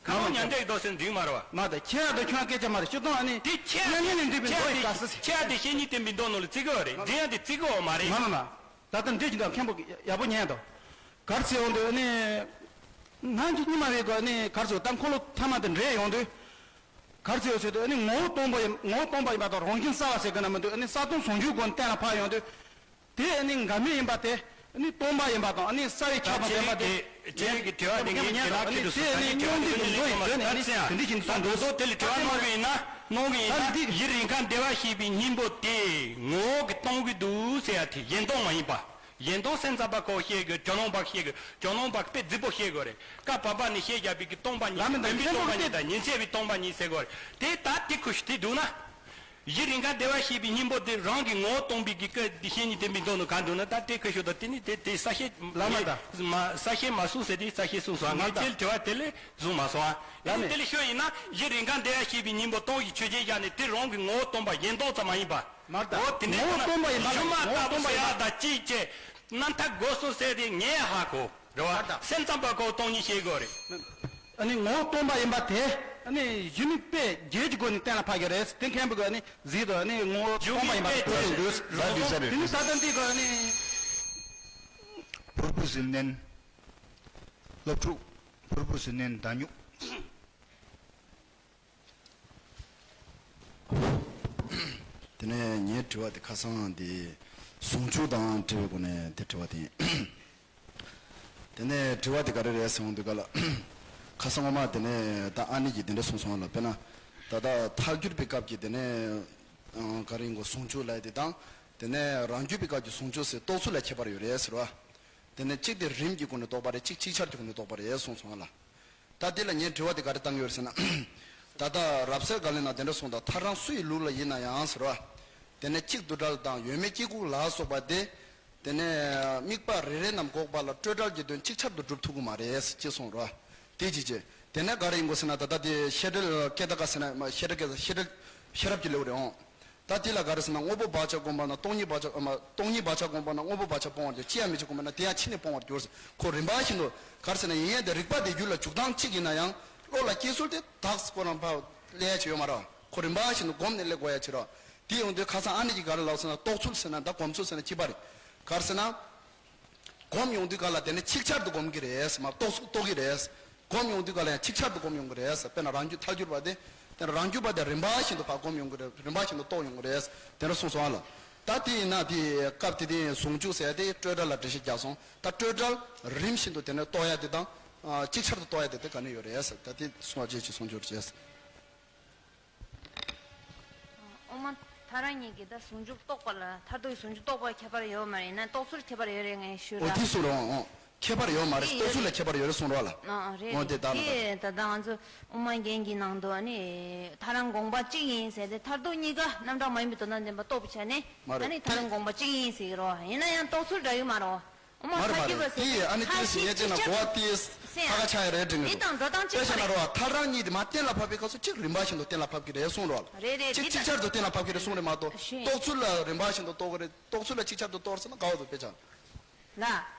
ཁ་མ་ལོ་ཉན་ཐོས་ཀྱི་མདོ་ཟེར་འདུག་མ་རེད་བ། མ་ད་ཁྱེད་ཨ་ད་ཁྱོད་སྐད་ཆ་མ་རེད། སྤྱིར་བཏང་ཨ་ནི་དེ་ཁྱེད་མྱ་ངན་ལས་འདས་པའི་མདོ་ཡི་སྐབས་སུ་ཁྱེད་ཨ་དེ་བཤེས་གཉེན་བསྟེན་པའི་མདོ་ནང་ལ་བརྩི་གི་ཡོད་རེད། འདི་ཡང་དེ་བརྩི་གི་ཡོད་མ་རེད། མ་མ་མ། ད་ལྟ་འདི་ཅི་འདྲ་མཁན་པོ་ཡག་པོ་ཉན་དང་། གར་ཚེ་འོང་དུས་ནི། ནང་གི་སྙིང་མ་བའི་སྒོ་ནས་གར་ཚེ་ད་འཁོར་ལོ་ཐ་མ་དེ་འདྲེས་ཡོང་དུས། གར་ཚེ་ཟེར་དུས་ནི་ངོ་བོ་སྟོང་པ་ཡིན། ངོ་བོ་སྟོང་པ་ཡིན་པ་དང་རང་བཞིན་གསལ་བ་ཟེར་གི་ན་མི་འདུག། ནི་གསལ་སྟོང་ཟུང་འཇུག་སྒོ་ནས་གཏན་ལ་ཕབ་ཡོང་དུས། དེ་ནི་འགལ་མེད་ཡིན་པ་དེ་ནི་སྟོང་པ་ཡིན་པ་དང་ནི་གསལ་བའི་ཆ་དང་ལྡན་པ་དེ། ཁྱེད་རང་གི་དྲི་བ་དེ་ངས་དེ་ལ་ཁྱེད་དུ་སོང་། ད་ཁྱེད་རང་གི་དྲི་བ་དེ་ངས་ལན་གཅིག་ལ་ད་ད་ད་ད་དེ་འདི་བཞིན་གསུངས་འདུག། ད་དེ་ལ་དྲི་བ་གནང་གི་ཡིན་ན་གནང་གི་ཡིན་ན། ཡིད་རིང་གང་བདེ་བར་གཤེགས་པའི་སྙིང་པོ་དེ་ངོ་བོ་གིས་སྟོང་གི་འདུག་ཟེར་ཡ་དེ་གཞན་སྟོང་མ་ཡིན་པ། གཞན་སྟོང་སེམས་ཙམ་པ་ཁོ་ཤེས་དགོས། ཇོ་ནང་པ་ཤེས་དགོས། ཇོ་ནང་པ་དཔེ་རྫིག་པོ་ཤེས་དགོས་རེད། བཀའ་བམ་པ་ནས་བཤད་བཞག་པའི་གི་སྟོང་པ་ཉིད། བདེན་པའི་སྟོང་པ་ཉིད་དང་ཉི་ཚེ་བའི་སྟོང་པ་ཉིད་ཟེར་དགོས་རེད། དེ་ད་དེ་ཁུ་ཤུ་དེ་འདུག་ན། ཡིད་རིང་གང་བདེ་བར་གཤེགས་པའི་སྙིང་པོ་དེ་རང་གི་ངོ་བོ་སྟོང་པའི་གི་སྐད་དེ་བཤེས་གཉེན་བསྟེན་པའི་མདོ་ནང་གང་འདུག་ན། ད་དེ་ཁུ་ཤུ་དང་དེ་ནི་དེ་དེ་གསལ་བཤད་ལ་མ་ད་མ་གསལ་བཤད་མ་གསུངས་ཟེར། དེ་གསལ་བཤད་གསུངས་སོང་། ང་ཚོའི་དྲི་བ་དེ་ལས་བཟུང་མ་སོང་། ད་ནི་དེ་ལས་ཤོད་ཡིན་ན། ཡིད་རིང་གང་བདེ་བར་གཤེགས་པའི་སྙིང་པོ་སྟོང་གཞི་ཆོས་ཅན་བཞག་ནས་དེ་རང་གི་ངོ་བོ་སྟོང་པ་གཞན་སྟོང་ཙམ་མ་ཡིན་པ། མར་ད། འོ་དེ་འདྲའི་ངོ་བོ་སྟོང་པ་ཡིན་པ་ལ། སྒྱུ་མ་ལྟ་བུ་ཟེར་ཡ་དང་གཅིག་བྱས། རྣམ་ཐར་སྒོ་གསུམ་ཟེར་དེ་ངས་ཧ་གོ་རེད་བ། མར་ད། སེམས་ཙམ་པ་ཁོ་སྟོང་ཉིད་ཤེས་དགོས་རེད། ཨ་ནི་ངོ་བོ་སྟོང་པ་ཡིན་པ་དེ། ཨ་ནི་སྒྱུ་མའི་དཔེ་བརྒྱད་ཀྱི་སྒོ་ནས་གཏན་ལ་ཕབ་ཀྱི་རེད། དེ་མཁན་པོ་གིས་ཨ་ནི་གཟིགས་དང་། ཨ་ནི་ངོ་བོ་སྟོང་པ་ཡིན་པ་དེ་གོ་རེད། ད་དེ་ས་རེད། དེ་ནི་ད་ལྟ་འདི་གི་ཨ་ནི། ཕུར་བུ་ཟིལ་གནོན། སློབ་ཕྲུག་ཕུར་བུ་ཟིལ་གནོན་ཟླ་སྨྱུག། དེ་ནས་ངའི་དྲི་བ་དེ་ཁ་སང་དེ་ཟུང་འཇུག་དང་འབྲེལ་བའི་སྒོ་ནས་དེ་དྲི་བ་དེ་ཡིན། དེ་ནས་དྲི་བ་དེ་ག་རེ་རེད་ཟེར་འོང་དུས་ག་ལ། ཁ་སང་ངོ་མ་དེ་ནས་ད་ཨ་ནེ་གིས་དེ་འདྲ་གསུངས་སོང་ལ། དཔེར་ན་ད་ལྟ་ཐལ་འགྱུར་བའི་སྐབས་ཀྱི་དེ་ནས་ག་རེ་ཡིན་གོ། ཟུང་འཇུག་ལབ་དེ་དང་། དེ་ནས་རང་རྒྱུད་པའི་སྐབས་ཀྱི་ཟུང་འཇུག་ཟེར་རྟོགས་ཚུལ་ལ་ཁྱད་པར་ཡོད་རེད་ཟེར་བ། དེ་ནས་གཅིག་དེ་རིམ་གྱི་སྒོ་ནས་རྟོགས་པ་རེད། གཅིག་ཅིག་ཆར་གྱི་སྒོ་ནས་རྟོགས་པ་རེད་གསུངས་སོང་ལ། ད་འདི་ལ་ངས་དྲི་བ་དེ་ག་རེ་བཏང་གི་ཡོད་ཟེར་ན། ད་ལྟ་རབ་གསལ་བཀའ་ལན་ནང་དེ་འདྲ་གསུངས་དང་། ཐལ་རང་སུ་ཡི་ལུགས་ལ་ཡིན་ན་ཡང་ཟེར་བ། དེ་ནས་གཅིག་དུ་བྲལ་དང་ཡོད་མེད་སྐྱེ་དགུ་ལ་སོགས་པ་སྟེ། དེ་ནས་དམིགས་པ་རེ་རེ་རྣམས་འགོག་པ་ལ་སྤྲོས་བྲལ་གྱི་དོན་ཅིག་ཆར་དུ་སྒྲུབ་ཐུབ་ཀྱི་མ་རེད་ཅེས་གསུངས་རོ། དེ་ཅི་བྱེད། དེ་ནས་ག་རེ་ཡིན་དགོས་ཟེར་ན། ད་ལྟ་དེ་ཤེས་བྲལ་སྐད་གདངས་ཀ་ཟེར་ན་མ། ཤེས་བྲལ་སྐད་གདངས། ཤེས་བྲལ་ཤེས་རབ་ཀྱི་ལེའུ་རེད་འོང་། ད་དེ་ལ་ག་རེ་ཟེར་ན། དངོས་པོ་བག་ཆགས་བསྒོམས་པ་ན་སྟོང་ཉིད་བག་ཆགས་མ། སྟོང་ཉིད་བག་ཆགས་བསྒོམས་པ་ན་དངོས་པོ་བག་ཆགས་སྤོང་བར་འགྱུར། ཅི་ཡང་མི་བྱེད་བསྒོམས་པ་ན་དེ་ཡང་ཕྱི་ནས་སྤོང་བར་འགྱུར། ཁོ་རིམ་པ་བཞིན་དུ་ག་རེ་ཟེར་ན། ཡིན་ཡང་དེ་རིག་པ་དེ་རྒྱུད་ལ་འཇུག་སྟངས་གཅིག་ཡིན་ན་ཡང་། བློ་ལ་སྐྱེ་ཚུལ་དེ་དག་ཁོ་རང་ཕར་སླེབས་ཡ་ཅིག་ཡོད་མ་རེད། ཁོ་རིམ་པ་བཞིན་དུ་བསྒོམས་ནས་སླེབས་དགོས་ཡ་ཅིག་རེད། དེ་ཡོང་དུས་ཁ་སང་ཨ་ནེ་གིས་ག་རེ་ལབ་ཟེར་ན། རྟོགས་ཚུལ་ཟེར་ན་དང་སྒོམ་ཚུལ་ཟེར་ན་གཅིག་པ་རེད། ག་རེ་ཟེར་ན། སྒོམ་ཡོང་དུས་ག་ལ་དེ་ནི་ཅིག་ཆར་དུ་སྒོམ་གྱི་རེད་མ། རྟོགས་རྟོགས་ཀྱི་རེད། སྒོམ་ཡོང་དུས་ག་ལ་ཡང་ཅིག་ཆར་དུ་སྒོམ་ཡོང་གི་རེད། དཔེར་ན་རང་རྒྱུད་ཐལ་འགྱུར་བ་དེ། དེ་ནི་རང་རྒྱུད་པ་དེ་རིམ་པ་བཞིན་དུ་ཕར་སྒོམ་ཡོང་གི་རེད། རིམ་པ་བཞིན་དུ་རྟོགས་ཡོང་གི་རེད། དེ་འདྲ་གསུངས་སོང་ཨ་ལ། ད་དེ་ཡིན་ན་དེ་སྐབས་དེ་དེ་ཟུང་འཇུག་ཟེར་ཡ་དེ་སྤྲོས་བྲལ་ལ་འགྲེལ་བཤད་རྒྱག་སོང་། ད་སྤྲོས་བྲལ་རིམ་བཞིན་དུ་དེ་ནས་རྟོགས་ཡ་དེ་དང་། ཅིག་ཆར་དུ་རྟོགས་ཡ་དེ་དེ་ག་ནས་ཡོད་རེད་ཟེར། ད་དེ་གསུང་བ་རྗེས་ཀྱི་ཟུང་འཇུག་རེད་ཟེར། ཨོ་མ། ཐལ་རང་གཉིས་ཀྱི་ད་ཟུང་འཇུག་རྟོགས་པ་ལ་མཐར་ཐུག་གི་ཟུང་འཇུག་རྟོགས་པ་ཁྱད་པར་ཡོད་མ་རེད་ན། རྟོགས་ཚུལ་ཁྱད་པར་ཡོད་རེད་ངས་ཞུ་ར། འོ་དེ་གསུང་རོགས་ཨོ། ཁྱད་པར་ཡོད་མ་རེད། རྟོགས་ཚུལ་ལ་ཁྱད་པར་ཡོད་རེད་གསུང་རོགས་ལ། ཨ་ཨ་རེད། འོ་དེ་རེད་ད་ལ་དེ་ད་ད་ང་ཚོ་དབུ་མ་རྒྱན་གྱི་ནང་དུ་ཨ་ནི་ཐལ་རང་དགོངས་པ་གཅིག་ཡིན་ཟེར་ཏེ། མཐར་ཐུག་གཉིས་ཀ་རྣམ་གྲངས་མ་ཡིན་པའི་དོན་དམ་བདེན་པ་རྟོགས་པའི་ཆ་ནས་མ་རེད། ཨ་ནི་ཐལ་རང་དགོངས་པ་གཅིག་ཡིན་ཟེར་གི་རོ། ཡིན་ན་ཡང་རྟོགས་ཚུལ་འདྲ་ཡོད་མ་རོ། ཨོ་མ། མ་རེད་མ་རེད། དེ་ཡི་ཨ་ནི་ཏིས་ངས་བལྟས་ན་གོ་བ་ཏིས་ཧ་ཁ་ཆག་ཡ་རེད་དྲན་གི་འདུག་དཔེ་བཞག་ན་རོ། ཐལ་རང་གཉིས་དེ་མ་གཏན་ལ་ཕབ་པའི་སྐབས་སུ་གཅིག་རིམ་པ་བཞིན་དུ་གཏན་ལ་ཕབ་ཀྱི་རེད་གསུངས་རོ། རེད་རེད། གཅིག་ཅིག་ཆར་དུ་གཏན་ལ་ཕབ་ཀྱི་རེད་གསུངས་རེད་མ་གཏོགས། རྟོགས་ཚུལ་ལ་རིམ་པ་བཞིན་དུ་རྟོགས་ཀྱི་རེད། རྟོགས་ཚུལ་ལ་ཅིག་ཆར་དུ་རྟོགས་ཟེར་ན་དགའ་བོ་འདུག་དཔེ་བཞག་ན། ལ།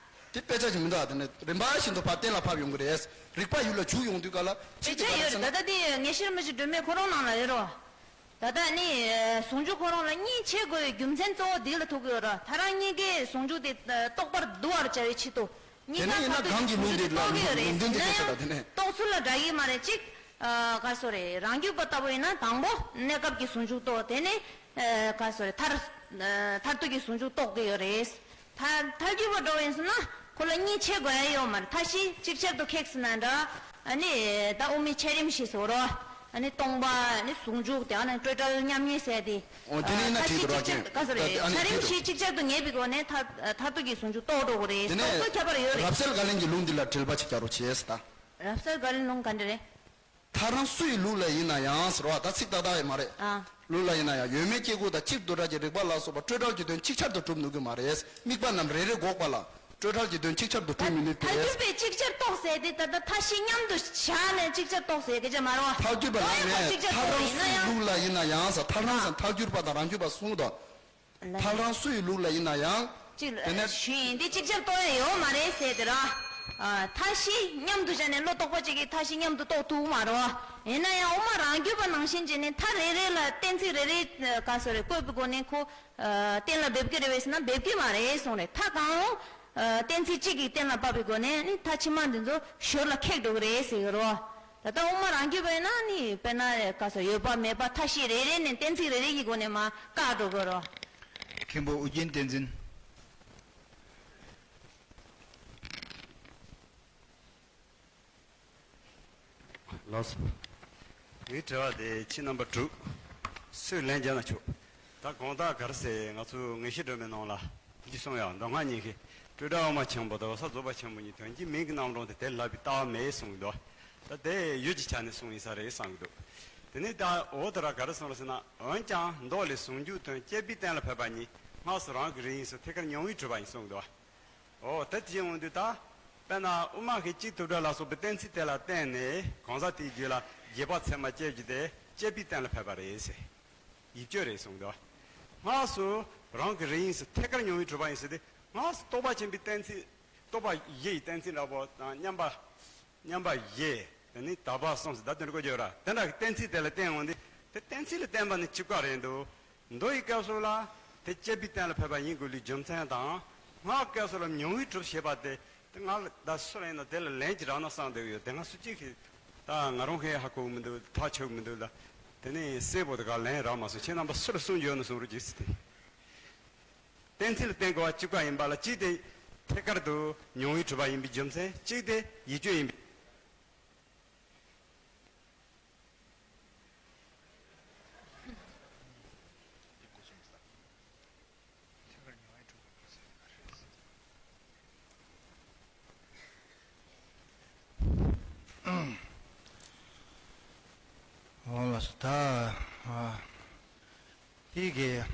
དེ་དཔེ་ཆ་ཞིག་མི་འདུག་ཨ། དེ་ནས་རིམ་པ་བཞིན་དུ་ཕར་གཏན་ལ་ཕབ་ཡོང་གི་རེད། རིག་པ་ཡུལ་ལ་འཇུག་ཡོང་དུས་ག་ལ་དཔེ་ཆ་ཡོད་རེད། ད་ལྟ་དེ་ངེས་ཤེས་རིན་པོ་ཆེ་སྒྲོན་མེ་ཁོ་རང་ནང་ལ་ཡོད་རོ། ད་ལྟ་ནི་ཟུང་འཇུག་ཁོ་རང་ལ་གཉིས་བྱེད་དགོས་པའི་རྒྱུ་མཚན་གཙོ་བོ་འདི་ལ་ཐུག་གི་ཡོད་ར། ཐལ་རང་གཉིས་ཀའི་ཟུང་འཇུག་དེ་རྟོགས་པར་བསྡུ་བར་བྱ་བའི་ཆེད་དུ། གཉིས་དེ་ནས་ཀ་ཡིན་ན་ཁ་ཐུག་གི་གང་གི་ཟུང་ལུང་འཇུག་དེ་དེ་ལ་རྟོགས་ཀྱི་ཡོད་རེད། ལུང་འདྲེན་ཡིན་ན་དེ་ལྟ་ཡང་དེ་ནས། རྟོགས་ཚུལ་ལ་འདྲ་གི་མ་རེད་ཅིག་ཨ། ག་སོ་རེད། རང་རྒྱུད་པ་ལྟ་བུ་ཡིན་ན་དང་པོ་གནས་སྐབས་ཀྱི་ཟུང་འཇུག་རྟོགས། དེ་ནས་ཨ། ག་སོ་རེད། མཐར་ཨ། མཐར་ཐུག་གི་ཟུང་འཇུག་རྟོགས་ཀྱི་ཡོད་རེད། ཐལ་ཐལ་འགྱུར་བ་འགྲོ་བ་ཡིན་ཟེར་ན་ཁོ་ལ་གཉིས་བྱེད་དགོས་ཡ་ཡོད་མ་རེད། མཐའ་བཞི་ཅིག་ཆར་དུ་ཁེགས་ཟེར་ན་འདྲ། ཨ་ནི་ད་དབུ་མའི་འཆད་རིམ་ཞེས་སོ་རོ། ཨ་ནི་སྟོང་པ། ཨ་ནི་ཟུང་འཇུག་དེ། ཨ་ནི་སྤྲོས་བྲལ་མཉམ་ཉིད་ཟེར་དེ། ཨོ་དེ་ནི་ཡིན་ན་མཐའ་བཞི་གཅིག་ཆར་དུ། ག་སོ་རེད། འཆད་རིམ་བཞི་གཅིག་ཆར་དུ་ངེས་པའི་སྒོ་ནས་མཐར་མཐར་ཐུག་གི་ཟུང་འཇུག་རྟོགས་འགྲོ་གི་རེད། དེ་ནས་རྟོགས་ཚུལ་ཁྱད་པར་ཡོད་རེད། རབ་གསལ་བཀའ་ལན་གྱི་ལུང་འདི་ལ་དྲིལ་བ་ཅིག་རྒྱག་རོགས་བྱེད་ཟེར་ད། རབ་གསལ་བཀའ་ལན་ལུང་ག་འདྲ་རེད། ཐལ་རང་སུ་ཡི་ལུགས་ལ་ཡིན་ན་ཡང་ཟེར་བ། ད་ཚིག་ཏག་ཏག་ཡིན་མ་རེད། ཨ། ལུགས་ལ་ཡིན་ན་ཡང་ཡོད་མེད་སྐྱེ་དགུ་དང་གཅིག་དུ་བྲལ་གྱི་རིག་པ་ལ་སོགས་པ་སྤྲོས་བྲལ་གྱི་དོན་ཅིག་ཆར་དུ་སྒྲུབ་ནུས་ཀྱི་མ་རེད། དམིགས་པ་རྣམས་རེ་རེ་འགོག་པ་ལ་སྤྲོས་བྲལ་གྱི་དོན་ཅིག་ཆར་དུ་སྒྲུབ་མི་ནུས་པས། ཐལ་འགྱུར་བས་ཅིག་ཆར་རྟོགས་ཟེར་དེ་ད་ལྟ་མཐའ་བཞི་མཉམ་དུ་བཞག་ནས་ཅིག་ཆར་རྟོགས་ཟེར་གི་ཅི་མ་རེད་བ། ཐལ་འགྱུར་བ་ལ་ནས་ཐལ་རང་སུ་ཡི་ལུགས་ལ་ཡིན་ན་ཡང་ཟེར། ཐལ་རང་ཟེར་ཐལ་འགྱུར་བ་དང་རང་རྒྱུད་པ་གསུམ་དང་། ཐལ་རང་སུ་ཡི་ལུགས་ལ་ཡིན་ན་ཡང་། གཅིག་ལ་དེ་ནས་ཞུས་ཡིན་དེ་གཅིག་ཆར་རྟོགས་ཡ་ཡོད་མ་རེད་ཟེར་དེ་ར། ཨ། མཐའ་བཞི་མཉམ་དུ་བྱས་ནས་བློ་རྟོག་པ་གཅིག་གིས་མཐའ་བཞི་མཉམ་དུ་རྟོགས་ཐུབ་མ་རེད། ཡིན་ན་ཡང་དབུ་མ་རང་རྒྱུད་པ་ནང་བཞིན་བྱས་ནས་མཐའ་རེ་རེ་ལ་གཏན་ཚིགས་རེ་རེ་ག་སོ་རེ་བཀོད་པའི་སྒོ་ནས་ཁོ། ཨ། གཏན་ལ་འབེབས་ཀྱི་རེད་པས་ཟེར་ན་འབེབས་ཀྱི་མ་རེད་གསུངས་རེད། མཐའ་གང་རུང་། ཨ། གཏན་ཚིགས་གཅིག་གིས་གཏན་ལ་ཕབ་པའི་སྒོ་ནས་ནི་མཐའ་ཕྱི་མ་འདི་ཚོ་ཞོར་ལ་ཁེགས་འགྲོ་གི་རེད་ཟེར་གི་རེད། ད་ལྟ་དབུ་མ་རང་རྒྱུད་པ་ཡིན་ན་ནི་དཔེར་ན་ག་སོ་ཡོད་པ་མེད་པ་མཐའ་བཞི་རེ་རེ་ནས་གཏན་ཚིགས་རེ་རེ་ཡི་སྒོ་ནས་མར་བཀག་འགྲོ་དགོས་རེད། མཁན་པོ་ཨུ་རྒྱན་བསྟན་འཛིན། ལགས་སོ། ངའི་དྲི་བ་དེ་ཁྱེད་རྣམ་པ་དྲུག་སུས་ལན་རྒྱག་ན་ཆོག་ད་དགོངས་དག་ག་རེ་ཟེར། ང་ཚོ་ངེས་ཤེས་སྒྲོན་མེའི་ནང་ལ་འདི་གསུངས་ཡག་མདོ་སྔགས་གཉིས་ཀྱི་སྤྲོས་བྲལ་དབུ་མ་ཆེན་པོ་དང་འོད་གསལ་རྫོགས་པ་ཆེན་པོ་གཉིས་དོན་གཅིག་མིང་གི་རྣམ་གྲངས་དེ་དེ་ལབ་པའི་ལྟ་བ་མེད་གསུངས་འདུག་ད་དེ་ཡུལ་གྱི་ཆ་ནས་གསུངས་ཡིན་ས་རེད་བསམ་གྱི་འདུག་དེ་ནས་ད་འོ་དེ་ར་ག་རེ་གསུངས་རེད་ཟེར་ན། འོན་ཀྱང་མདོ་ལས་ཟུང་འཇུག་དོན་སྤྱད་པས་གཏན་ལ་ཕབ་པ་ཉིད་སྔགས་སུ་རང་གི་རིགས་ཡིན་ཟེར་ཐད་ཀར་མྱོང་བས་གྲུབ་པ་ཡིན་གསུངས་འདུག་འོ་ད་དེ་འོང་དུས་ད། དཔེར་ན་དབུ་མ་གི་གཅིག་དུ་བྲལ་ལ་སོགས་པའི་གཏན་ཚིགས་དེ་ལ་བརྟེན་ནས་གང་ཟག་དེའི་རྒྱུད་ལ་རྗེས་དཔག་ཚད་མ་སྐྱེ་རྒྱུ་དེ་སྤྱད་པས་གཏན་ལ་ཕབ་པ་རེད་ཟེར། ཡིད་དཔྱོད་རེད་གསུངས་འདུག་སྔགས་སུ་རང་གི་རིགས་ཡིན་ཟེར་ཐད་ཀར་མྱོང་བས་གྲུབ་པ་ཡིན་ཟེར་ཏེ། སྔགས་སུ་རྟོགས་པ་ཆེན་པོའི་གཏན་ཚིགས། རྟོགས་པ་བཞི་ཡི་གཏན་ཚིགས་འདྲ་པོ་དང་མཉམ་པ། མཉམ་པ་བཞི། དེ་ནི་དག་པ་གསུམ་ཟེར་ད་དེ་འདྲ་བཀོད་ཀྱི་ཡོད་ར། དེ་འདྲ་གི་གཏན་ཚིགས་དེ་ལ་བརྟེན་འོང་དུས་དེ་གཏན་ཚིགས་ལ་བརྟེན་པ་ནི་གཅིག་པ་རེད་འདུག་མདོ་ཡི་སྐབས་སུ་ལ་དེ་སྤྱད་པས་གཏན་ལ་ཕབ་པ་ཡིན་དགོས་ལུགས་རྒྱུ་མཚན་དང་། སྔགས་སྐབས་སུ་ལ་མྱོང་བས་གྲུབ་ཞེས་པ་དེ། དེ་ང་ལ་ད་སུ་ལ་ཡིན་ན་དེ་ལ་ལན་གྱི་རག་ན་བསམ་བསྡད་ཡོད། དེ་ང་སུ་གཅིག་གིས་ད་ང་རང་གིས་ཧ་གོ་གི་མི་འདུག་ཐག་ཆོད་གི་མི་འདུག་ད་དེ་ནས་གསལ་པོ་དེ་ག་ལན་རག་མ་སོང་། ཁྱེད་རྣམ་པ་སུ་ལ་གསུང་རྒྱུ་ཡོད་ན་གསུང་རོགས་གྱིས་ཟེར་ཏེ། གཏན་ཚིགས་ལ་བརྟེན་དགོས་པ་གཅིག་པ་ཡིན་པ་ལ་གཅིག་དེ་ཐད་ཀར་དུ་མྱོང་བས་གྲུབ་པ་ཡིན་པའི་རྒྱུ་མཚན། གཅིག་དེ་ཡིད་དཔྱོད་ཡིན་པའི། དེ་གི་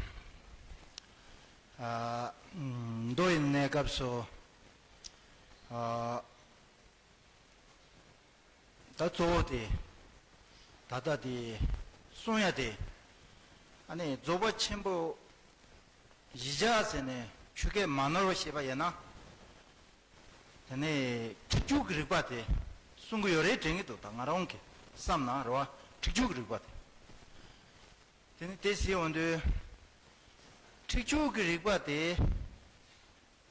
ཨ་མདོ་ཡི་གནས་སྐབས་སུ་ཨ་ད་གཙོ་བོ་དེ་ད་ལྟ་དེ་གསུང་ཡ་དེ་ཨ་ནི་རྫོགས་པ་ཆེན་པོ་བཞི་བརྒྱ་ཟེར་ནས་ཆོས་སྐད་མ་ནོར་བ་ཤེས་པ་ཡིན་ན། དེ་ནས་ཁྲིག་སྦྱོར་གྱི་རིགས་པ་དེ་གསུང་གི་ཡོད་རེད་དྲན་གྱི་འདུག་ད་ང་རང་གི་བསམ་ན་རེད་བ། ཁྲིག་སྦྱོར་གྱི་རིགས་པ་དེ། དེ་ནས་དེ་ཟེར་འོང་དུས། ཁྲིག་སྦྱོར་གྱི་རིགས་པ་དེ་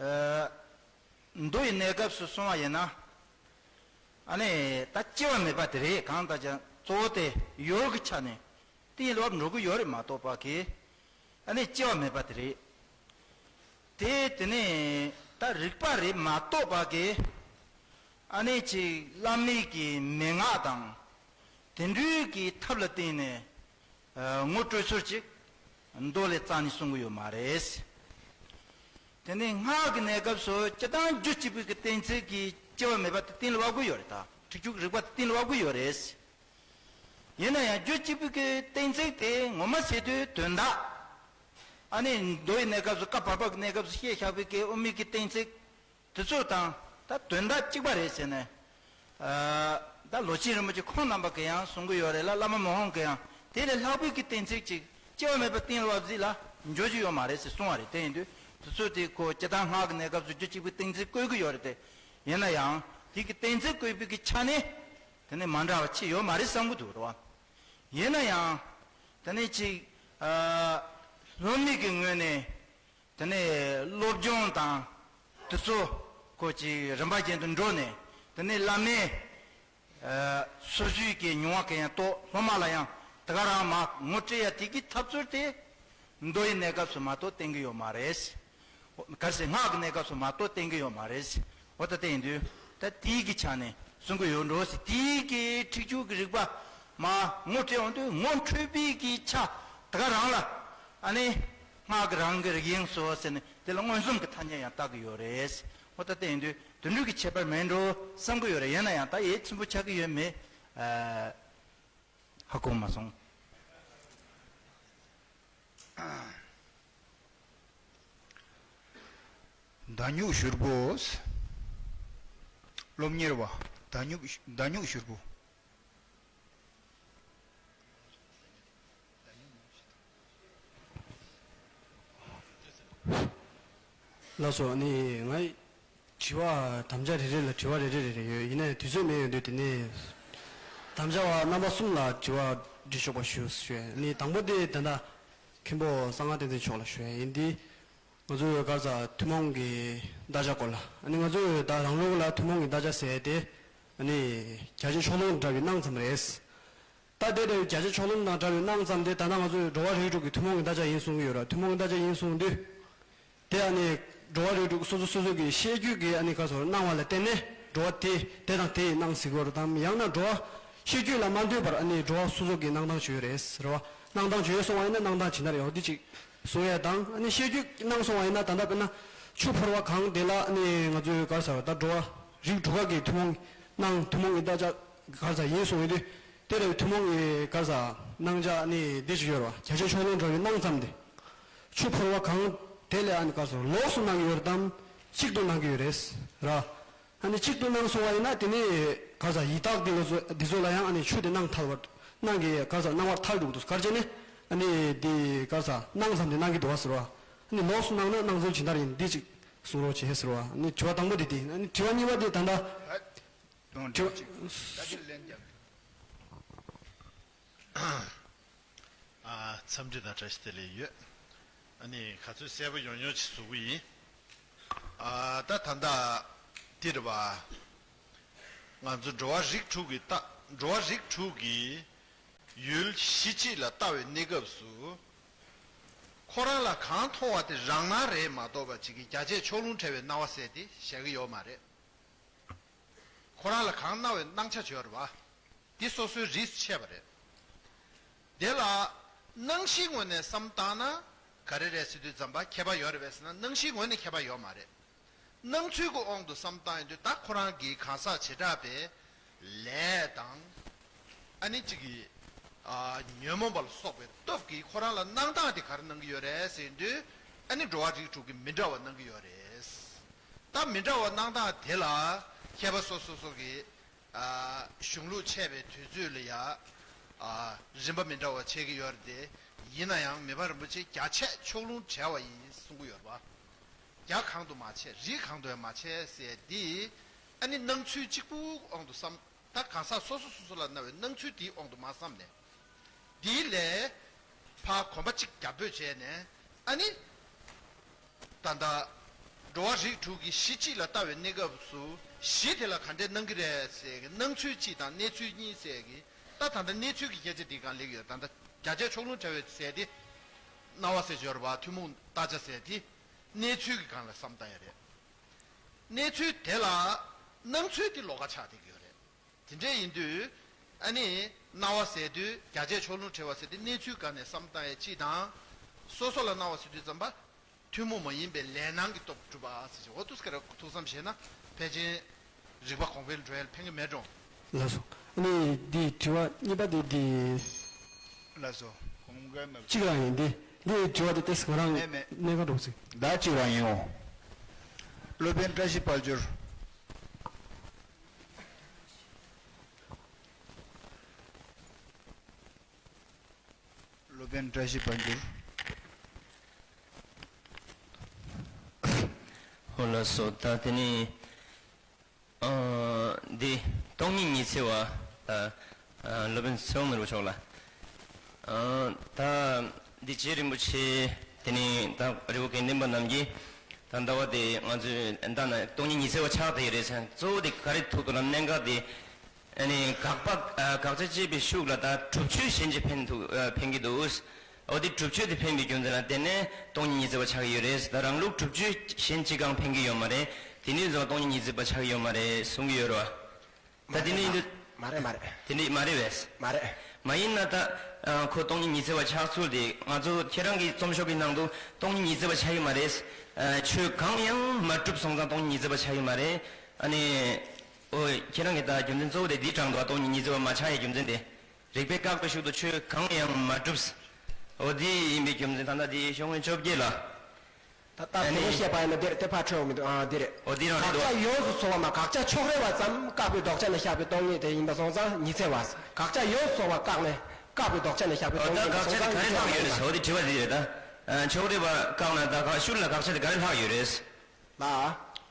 ཨ་མདོ་ཡི་གནས་སྐབས་སུ་གསུང་བ་ཡིན་ན། ཨ་ནི་ད་སྐྱེ་བ་མེད་པ་དེ་རེད། གང་ལྟར་ཀྱང་གཙོ་བོ་དེ་ཡུལ་གྱི་ཆ་ནས་གཏན་ལ་ཕབ་འགྲོ་གི་ཡོད་རེད་མ་གཏོགས་པ་གི་ཨ་ནི་སྐྱེ་བ་མེད་པ་དེ་རེད། དེ་དེ་ནས་ད་རིགས་པ་རེད་མ་གཏོགས་པ་གི་ཨ་ནི་ཅིག་བླ་མེད་ཀྱི་མན་ངག་དང་དེ་འདྲའི་གི་ཐབས་ལ་བརྟེན་ནས་ཨ་ངོ་སྤྲོད་ཚུལ་ཅིག་མདོ་ལས་རྩ་ནས་གསུང་གི་ཡོད་མ་རེད། དེ་ནས་སྔགས་ཀྱི་གནས་སྐབས་སུ་སྤྱིར་བཏང་རྒྱུད་གཅིག་པུའི་གི་གཏན་ཚིགས་ཀྱིས་སྐྱེ་བ་མེད་པ་དེ་གཏན་ལ་ཕབ་ཀྱི་ཡོད་རེད། ད་ཁྲིག་སྦྱོར་གྱི་རིགས་པ་དེ་གཏན་ལ་ཕབ་ཀྱི་ཡོད་རེད། ཡིན་ན་ཡང་རྒྱུད་གཅིག་པུའི་གི་གཏན་ཚིགས་དེ་ངོ་མ་ཟེར་དུས་དོན་དག་ཨ་ནི་མདོ་ཡི་གནས་སྐབས་སུ་བཀའ་བར་པ་གི་གནས་སྐབས་སུ་བཤད་བཞག་པའི་གི་དབུ་མའི་གི་གཏན་ཚིགས་དེ་ཚོ་དང་ད་དོན་དག་གཅིག་པ་རེད་ཟེར་ནས། ཨ་ད་ལོ་ཆེན་རིན་པོ་ཆེ་ཁོང་རྣམ་པ་གིས་ཡང་གསུང་གི་ཡོད་རེད་ལ། བླ་མ་མི་ཕམ་གིས་ཡང་དེ་ལས་ལྷག་པའི་གི་གཏན་ཚིགས་ཅིག་སྐྱེ་བ་མེད་པ་གཏན་ལ་ཕབ་ཟིག་ལ་འཇོག་རྒྱུ་ཡོད་མ་རེད་ཟེར་གསུང་བ་རེད། དེ་ཡིན་དུས་དེ་ཚོ་དེ་ཁོ་སྤྱིར་བཏང་སྔགས་ཀྱི་གནས་སྐབས་སུ་རྒྱུད་གཅིག་པུའི་གཏན་ཚིགས་བཀོད་ཀྱི་ཡོད་རེད་དེ། ཡིན་ན་ཡང་དེ་གི་གཏན་ཚིགས་བཀོད་པའི་གི་ཆ་ནས་དེ་ནས་མ་འདྲ་བ་ཅི་ཡོད་མ་རེད་བསམ་གི་འདུག་རེད་བ། ཡིན་ན་ཡང་དེ་ནས་ཅིག་ཨ་སློབ་མའི་གི་ངོས་ནས། དེ་ནས་སློབ་སྦྱོང་དང་དེ་ཚོ་ཁོ་ཅིག་རིམ་པ་ཅན་དུ་འགྲོ་ནས། དེ་ནས་བླ་མས་ཨ་སོ་སོའི་གི་མྱོང་བ་གང་ཡང་རྟོགས། སློབ་མ་ལ་ཡང་དེ་ག་རང་མ་ངོ་སྤྲད་ཡ་དེ་གི་ཐབས་ཚུལ་དེ་མདོ་ཡི་གནས་སྐབས་སུ་མ་གཏོགས་བསྟན་གི་ཡོད་མ་རེད། གལ་སྲིད་སྔགས་ཀྱི་གནས་སྐབས་སུ་མ་གཏོགས་བསྟན་གི་ཡོད་མ་རེད། འོ་ད་དེ་ཡིན་དུས་ད་དེའི་གི་ཆ་ནས་གསུང་གི་ཡོད་འགྲོ་ཟེར། དེའི་གི་ཁྲིག་སྦྱོར་གི་རིགས་པ་མ་ངོ་སྤྲད་འོང་དུས་ངོ་འཕྲོད་པའི་གི་ཆ་དེ་ག་རང་ལ་ཨ་ནི། སྔགས་ཀྱི་རང་གི་རིགས་ཡིན་སོ་ཟེར་ནས་དེ་ལ་མངོན་སུམ་གྱི་ཐ་སྙད་ཡང་བཏགས་ཀྱི་ཡོད་རེད། འོ་ད་དེ་ཡིན་དུས་དེ་འདྲ་གི་ཁྱད་པར་མེད་འགྲོ་བསམ་གྱི་ཡོད་རེད། ཡིན་ན་ཡང་ད་ཡིད་ཆེན་པོ་ཆགས་ཀྱི་ཡོད་མེད་ཨ་ཧ་གོ་མ་སོང་། མདའ་སྨྱུག་བཞུར་པོ། སློབ་གཉེར་བ། མདའ་སྨྱུག་མདའ་སྨྱུག་བཞུར་པོ། ལགས་སོ། ཨ་ནི་ངའི་དྲི་བ་དམ་བཅའ་རེ་རེ་ལ་དྲི་བ་རེ་རེ་རེ་རེ་ཡོད། ཡིན་ནའི་དུས་ཚོད་མེད་ཡོང་དུས་དེ་ནས་དམ་བཅའ་བ་རྣམ་པ་གསུམ་ལ་དྲི་བ་འདྲི་ཆོག་པ་ཞུ་ཞུ། ཨ་ནི་དང་པོ་དེ་ད་ལྟ་མཁན་པོ་གསང་སྔགས་བསྟན་འཛིན་མཆོག་ལ་ཞུ་ཡ་ཡིན། འདི་ང་ཚོའི་ག་རེ་ཟ་ཐུན་མོང་གི་བདག་ཅག་སྐོར་ལ། ཨ་ནི་ང་ཚོས་ད་རང་ལུགས་ལ་ཐུན་མོང་གི་བདག་ཅག་ཟེར་ཏེ། ཨ་ནི་རྒྱ་ཆེ་ཕྱོགས་ལྷུང་འདྲ་བའི་སྣང་ཙམ་རེད། ད་དེ་འདྲ་བའི་རྒྱ་ཆེ་ཕྱོགས་ལྷུང་དང་འདྲ་བའི་སྣང་ཙམ་དེ་ད་ལྟ་ང་ཚོས་འགྲོ་བ་རིགས་དྲུག་གི་ཐུན་མོང་གི་བདག་ཅག་ཡིན་གསུང་གི་ཡོད་ར། ཐུན་མོང་གི་བདག་ཅག་ཡིན་གསུང་དུས། དེ་ཨ་ནི་འགྲོ་བ་རིགས་དྲུག་སོ་སོ་སོ་སོ་གི་ཤེས་རྒྱུད་ཀྱི་ཨ་ནི་ག་རེ་ཟེར་སྣང་བ་ལ་བརྟེན་ནས་འགྲོ་བ་དེ་དེ་དང་དེ་ཡི་སྣང་ཟེར་གྱི་ཡོད་རེད་དམ། ཡང་ན་འགྲོ་བ་ཤེས་རྒྱུད་ལ་མ་ལྟོས་པར་ཨ་ནི་འགྲོ་བ་སོ་སོ་གི་སྣང་བཏང་བྱེད་ཡོད་རེད་ཟེར་བ། སྣང་བཏང་བྱེད་ཡོད་གསུང་བ་ཡིན་ན་སྣང་བཏང་ཇི་ལྟར་ཡོད་འདི་གཅིག་གསུང་ཡས་དང་། ཨ་ནི་ཤེས་རྒྱུད་སྣང་གསུང་བ་ཡིན་ན་ད་ལྟ་དཔེར་ན་ཆུ་ཕོར་བ་གང་དེ་ལ་ཨ་ནི་ང་ཚོའི་ག་རེ་ཟེར་ད་འགྲོ་བ་རིགས་དྲུག་ག་གི་ཐུན་མོང་སྣང་ཐུན་མོང་གི་བདག་ཅག་ག་རེ་ཟེར་ཡིན་གསུང་ཡོད་དུས། དེ་ལ་ཐུན་མོང་གི་ག་རེ་ཟེར་སྣང་ཆ་ཨ་ནི་འདི་གཅིག་ཡོད་རེད་བ། རྒྱ་ཆེ་ཕྱོགས་ལྷུང་འདྲ་བའི་སྣང་ཙམ་དེ། ཆུ་ཕོར་བ་གང་དེ་ལས་ཨ་ནི་ག་རེ་ཟེར་ལོགས་སུ་སྣང་གི་ཡོད་རེད་དམ། གཅིག་ཏུ་སྣང་གི་ཡོད་རེད་ར། ཨ་ནི་གཅིག་ཏུ་སྣང་སོང་བ་ཡིན་ན་དེ་ནི་ག་རེ་ཟེར་ཡི་དྭགས་འདི་ལ་ཚོ་འདི་ཚོ་ལ་ཡང་ཨ་ནི་ཆུ་དེ་སྣང་ཐལ་བར་སྣང་གི་ག་རེ་ཟེར་སྣང་བར་ཐལ་འགྲོ་གི་འདུག་ག་རེ་བྱས་ནས་ཨ་ནི་འདི་ག་རེ་ཟེར་སྣང་ཙམ་དེ་སྣང་གི་འདུག་བ་ཟེར་བ། ཨ་ནི་ལོགས་སུ་སྣང་ན་སྣང་ཚུལ་ཇི་ལྟར་ཡིན་འདི་ཅིག་གསུང་རོགས་བྱེད་ཟེར་བ། ཨ་ནི་དྲི་བ་དང་པོ་དེ་དེ་ཡིན། ཨ་ནི་དྲི་བ་གཉིས་པ་དེ་ད་ལྟ་དྲི་བ། ཨ། འཚམས་འདྲི་དང་བཀྲ་ཤིས་བདེ་ལེགས་ཡོད། ཨ་ནི་ག་ཚོད་གསལ་པོ་ཡོང་ཡོང་ཅིག་བཟོ་གི་ཡིན། ཨ། ད་ད་ལྟ་འདི་རེད་བ། ང་ཚོ་འགྲོ་བ་རིགས་དྲུག་གི་ལྟ། འགྲོ་བ་རིགས་དྲུག་གི་ཡུལ་གཞི་གཅིག་ལ་ལྟ་བའི་གནས་སྐབས་སུ། ཁོ་རང་ལ་གང་མཐོང་བ་དེ་རང་སྣང་རེད་མ་གཏོགས་པ་ཅིག་གི་རྒྱ་ཆེ་ཕྱོགས་ལྷུང་བྲལ་བའི་སྣང་བ་ཟེར་དེ་བཞག་གི་ཡོད་མ་རེད། ཁོ་རང་ལ་གང་སྣང་བའི་སྣང་ཆ་བྱོས་རེད་བ། འདི་སོ་སོའི་རིས་སུ་ཆད་པ་རེད། དེ་ལ་སྣང་གཞིའི་ངོས་ནས་བསམ་བཏང་ན་ག་རེ་རེད་ཟེར་དུས་ཙམ་པ་ཁྱད་པར་ཡོད་རེད་པས་ཟེར་ན་སྣང་གཞིའི་ངོས་ནས་ཁྱད་པར་ཡོད་མ་རེད། སྣང་ཚུལ་གྱི་དབང་དུ་བསམ་བཏང་ཡོང་དུས་ད་ཁོ་རང་གི་གང་ཟག་བྱེ་བྲག་པའི་ལས་དང་། ཨ་ནི་གཅིག་གི་ ཨ། ཉོན་མོངས་པ་ལ་སོགས་པའི་སྟོབས་ཀྱིས་ཁོ་རང་ལ་གནང་སྟངས་དེ་ག་རེ་གནང་གི་ཡོད་རེད་ཟེར་དུས། ཨ་ནི་འགྲོ་བ་རིགས་དྲུག་གིས་མི་འདྲ་བ་གནང་གི་ཡོད་རེད། ད་མི་འདྲ་བ་གནང་སྟངས་དེ་ལ་མཁས་པ་སོ་སོ་སོ་གི་ཨ། གཞུང་ལུགས་འཆད་པའི་དུས་ཚོད་ལ་ཡ། ཨ། རིམ་པ་མི་འདྲ་བ་འཆད་ཀྱི་ཡོད་རེད་དེ། ཡིན་ན་ཡང་མི་ཕམ་རིན་པོ་ཆེ་རྒྱ་ཆད་ཕྱོགས་ལྷུང་བྲལ་བ་ཡིན་གསུང་གི་ཡོད་པ། རྒྱ་གང་དུ་མ་ཆད་རིགས་གང་དུ་ཡང་མ་ཆད་ཟེར་འདི། ཨ་ནི་སྣང་ཚུལ་གཅིག་པུའི་དབང་དུ་བསམ། ད་གང་ཟག་སོ་སོ་སོ་སོ་ལ་སྣང་བའི་སྣང་ཚུལ་དེའི་དབང་དུ་མ་བསམ་ནས། འདིའི་ལས་ཕར་གོམ་པ་གཅིག་རྒྱབ་སྤོས་བྱས་ནས། ཨ་ནི། ད་ལྟ་འགྲོ་བ་རིགས་དྲུག་གི་གཞི་གཅིག་ལ་ལྟ་བའི་གནས་སྐབས་སུ། གཞི་དེ་ལ་ག་འདྲས་སྣང་གི་རེད་ཟེར་གི། སྣང་ཚུལ་གཅིག་དང་གནས་ཚུལ་གཉིས་ཟེར་གི། ད་ད་ལྟ་གནས་ཚུལ་གྱི་སྐད་ཆ་འདི་གང་ལེགས་ཡོད། ད་ལྟ་རྒྱ་ཆད་ཕྱོགས་ལྷུང་བྲལ་བའི་ཟེར་དེ། སྣང་བ་ཟེར་སྦྱོར་བ་ཐུན་མོང་བརྟག་བྱ་ཟེར་དེ། གནས་ཚུལ་གྱི་སྒང་ལ་བསམ་བཏང་ཡ་རེད། གནས་ཚུལ་དེ་ལ་སྣང་ཚུལ་དེ་ལོགས་ཀ་ཆགས་བསྡད་ཀྱི་ཡོད་རེད། དེ་འདྲས་ཡིན་དུས། ཨ་ནི། སྣང་བ་ཟེར་དུས་རྒྱ་ཆད་ཕྱོགས་ལྷུང་བྲལ་བ་ཟེར་དུས་གནས་ཚུལ་སྒང་ནས་བསམ་བཏང་ཡས་གཅིག་དང་། སོ་སོ་ལ་སྣང་བ་ཟེར་དུས་ཙམ་པ། ཐུན་མོང་མ་ཡིན་པའི་ལས་སྣང་གི་སྟོབས་གྲུབ་པ་ཟེར་ཞིང་། འོ་འདུག་སེ་ཐུགས་བསམ་བཞེས་ན། ཕལ་ཆེར་རིག་པ་གོང་འཕེལ་འགྲོ་ཡས་ལ་ཕན་གྱི་མེད་འགྲོ། ལགས་སོ། ཨ་ནི་འདི་དྲི་བ་གཉིས་པ་དེ་འདི། ལགས་སོ། གོང་དཀར་ནག་གཅིག་རང་ཡིན། འདི་འདི་དྲི་བ་དེ་ཏེས་ང་རང་མེད་མེད། གནད་འགག་འགྲོ་ཟིག་ད་གཅིག་རང་ཡིན་འོ། སློབ་དཔོན་བཀྲ་ཤིས་དཔལ་འབྱོར། སློབ་དཔོན་བཀྲ་ཤིས་དཔལ་འབྱོར། ཧོ་ལགས་སོ། ད་དེ་ནི། ཨ། འདི་སྟོང་ཉིད་ཉི་ཚེ་བ། ཨ། ཨ། སློབ་དཔོན་ཚེ་དབང་མི་རུ་མཆོག་ལ། ཨ། ད་འདི་རྗེ་རིན་པོ་ཆེ། དེ་ནི་ད་རི་བོ་དགེ་ལྡན་པ་རྣམས་ཀྱིས། ད་ཟླ་བ་དེ་ང་ཚོས་ད་ན་སྟོང་ཉིད་ཉི་ཚེ་བ་ཆགས་བསྡད་ཡོད་རེད་ཟེར། གཙོ་བོ་དེ་ག་རེ་ཐུག་འདུག་ལབ་ན། གནད་འགག་དེ། ཨ་ནི་དགག་པ། ཨ། དགག་བྱ་བཅད་པའི་ཤུགས་ལ་ད་སྒྲུབ་ཆོས་གཞན་གཅིག་ཕན་ཐུག་ཨ། ཕན་གྱི་འདུག་འོ་དེ་སྒྲུབ་ཆོས་དེ་ཕན་པའི་རྒྱུ་མཚན་ལ་བརྟེན་ནས་སྟོང་ཉིད་ཉི་ཚེ་བ་ཆགས་ཀྱི་ཡོད་རེད། ད་རང་ལུགས་སྒྲུབ་ཆོས་གཞན་གཅིག་གང་ཕན་གྱི་ཡོད་མ་རེད། དེ་ནས་བཟུང་སྟོང་ཉིད་ཉི་ཚེ་བ་ཆགས་ཀྱི་ཡོད་མ་རེད་གསུང་གི་ཡོད་རེད་བ། ད་དེ་འདྲ་ཡིན་དུས། མ་རེད་མ་རེད། དེ་འདྲ་མ་རེད་པས། མ་རེད། མ་ཡིན་ན་ད། ཨ། ཁོ་སྟོང་ཉིད་ཉི་ཚེ་བ་ཆགས་ཚུལ་དེ་ང་ཚོ་ཁྱེད་རང་གི་རྩོམ་ཤོག་གི་ནང་དུ་སྟོང་ཉིད་ཉི་ཚེ་བ་ཆགས་ཀྱི་མ་རེད། ཨ། ཆོས་གང་ཡང་མ་གྲུབ་སོང་ཙང་སྟོང་ཉིད་ཉི་ཚེ་བ་ཆགས་ཀྱི་མ་རེད། ཨ་ནི། ཨོ། ཁྱེད་རང་གིས་ད་རྒྱུ་མཚན་གཙོ་བོ་དེ་འདི་དྲངས་འདུག་སྟོང་ཉིད་ཉི་ཚེ་བ་མ་ཆགས་ཡའི་རྒྱུ་མཚན་དེ། རིགས་པས་བཀག་པའི་ཤུགས་ཏུ་ཆོས་གང་ཡང་མ་གྲུབ། འོ་འདི་ཡིན་པའི་རྒྱུ་མཚན་ད་ལྟ་འདི་ཤོག་ངོས་བཅོ་བརྒྱད་ལ། ད་ལྟ་ཨ་དེ་ནི། བཤད་པ་ཡིན་ན་འདིར་དེ་ཕར་འཕྲོས་མི་འདུག་ཨ་འདི་རེད། འོ་འདི་རང་རེད་དགག་འདུག་བྱ་ཡོངས་སུ་ཚོལ་བ་མ། དགག་བྱ་ཕྱོགས་རེ་བ་ཙམ་བཀག་པའི་ལྡོག་ཆ་ནས་བཞག་པའི་སྟོང་ཉིད་དེ་ཡིན་པ་སོང་ཙང་ཉི་ཚེ་བ། དགག་བྱ་ཡོངས་སུ་ཚོལ་བ་བཀག་ནས་བཀག་པའི་ལྡོག་ཆ་ནས་བཞག་པའི་འོ་སྟོང་ད་ཉིད་དེ་དགག་བྱ་སོང་དེ་ཙང་ག་ཉི་རེ་ཚེ་བ་ལྷག་ཡོད་རེད། ཟེར་བ་འདི་དྲི་བ་འདི་རེད་ད། ཨ། ཕྱོགས་རེ་བ་བཀག་ན་ད་ག་ཤུགས་ལ་དགག་བྱ་དེ་ག་རེ་ལྷག་ཡོད་རེད། ལ།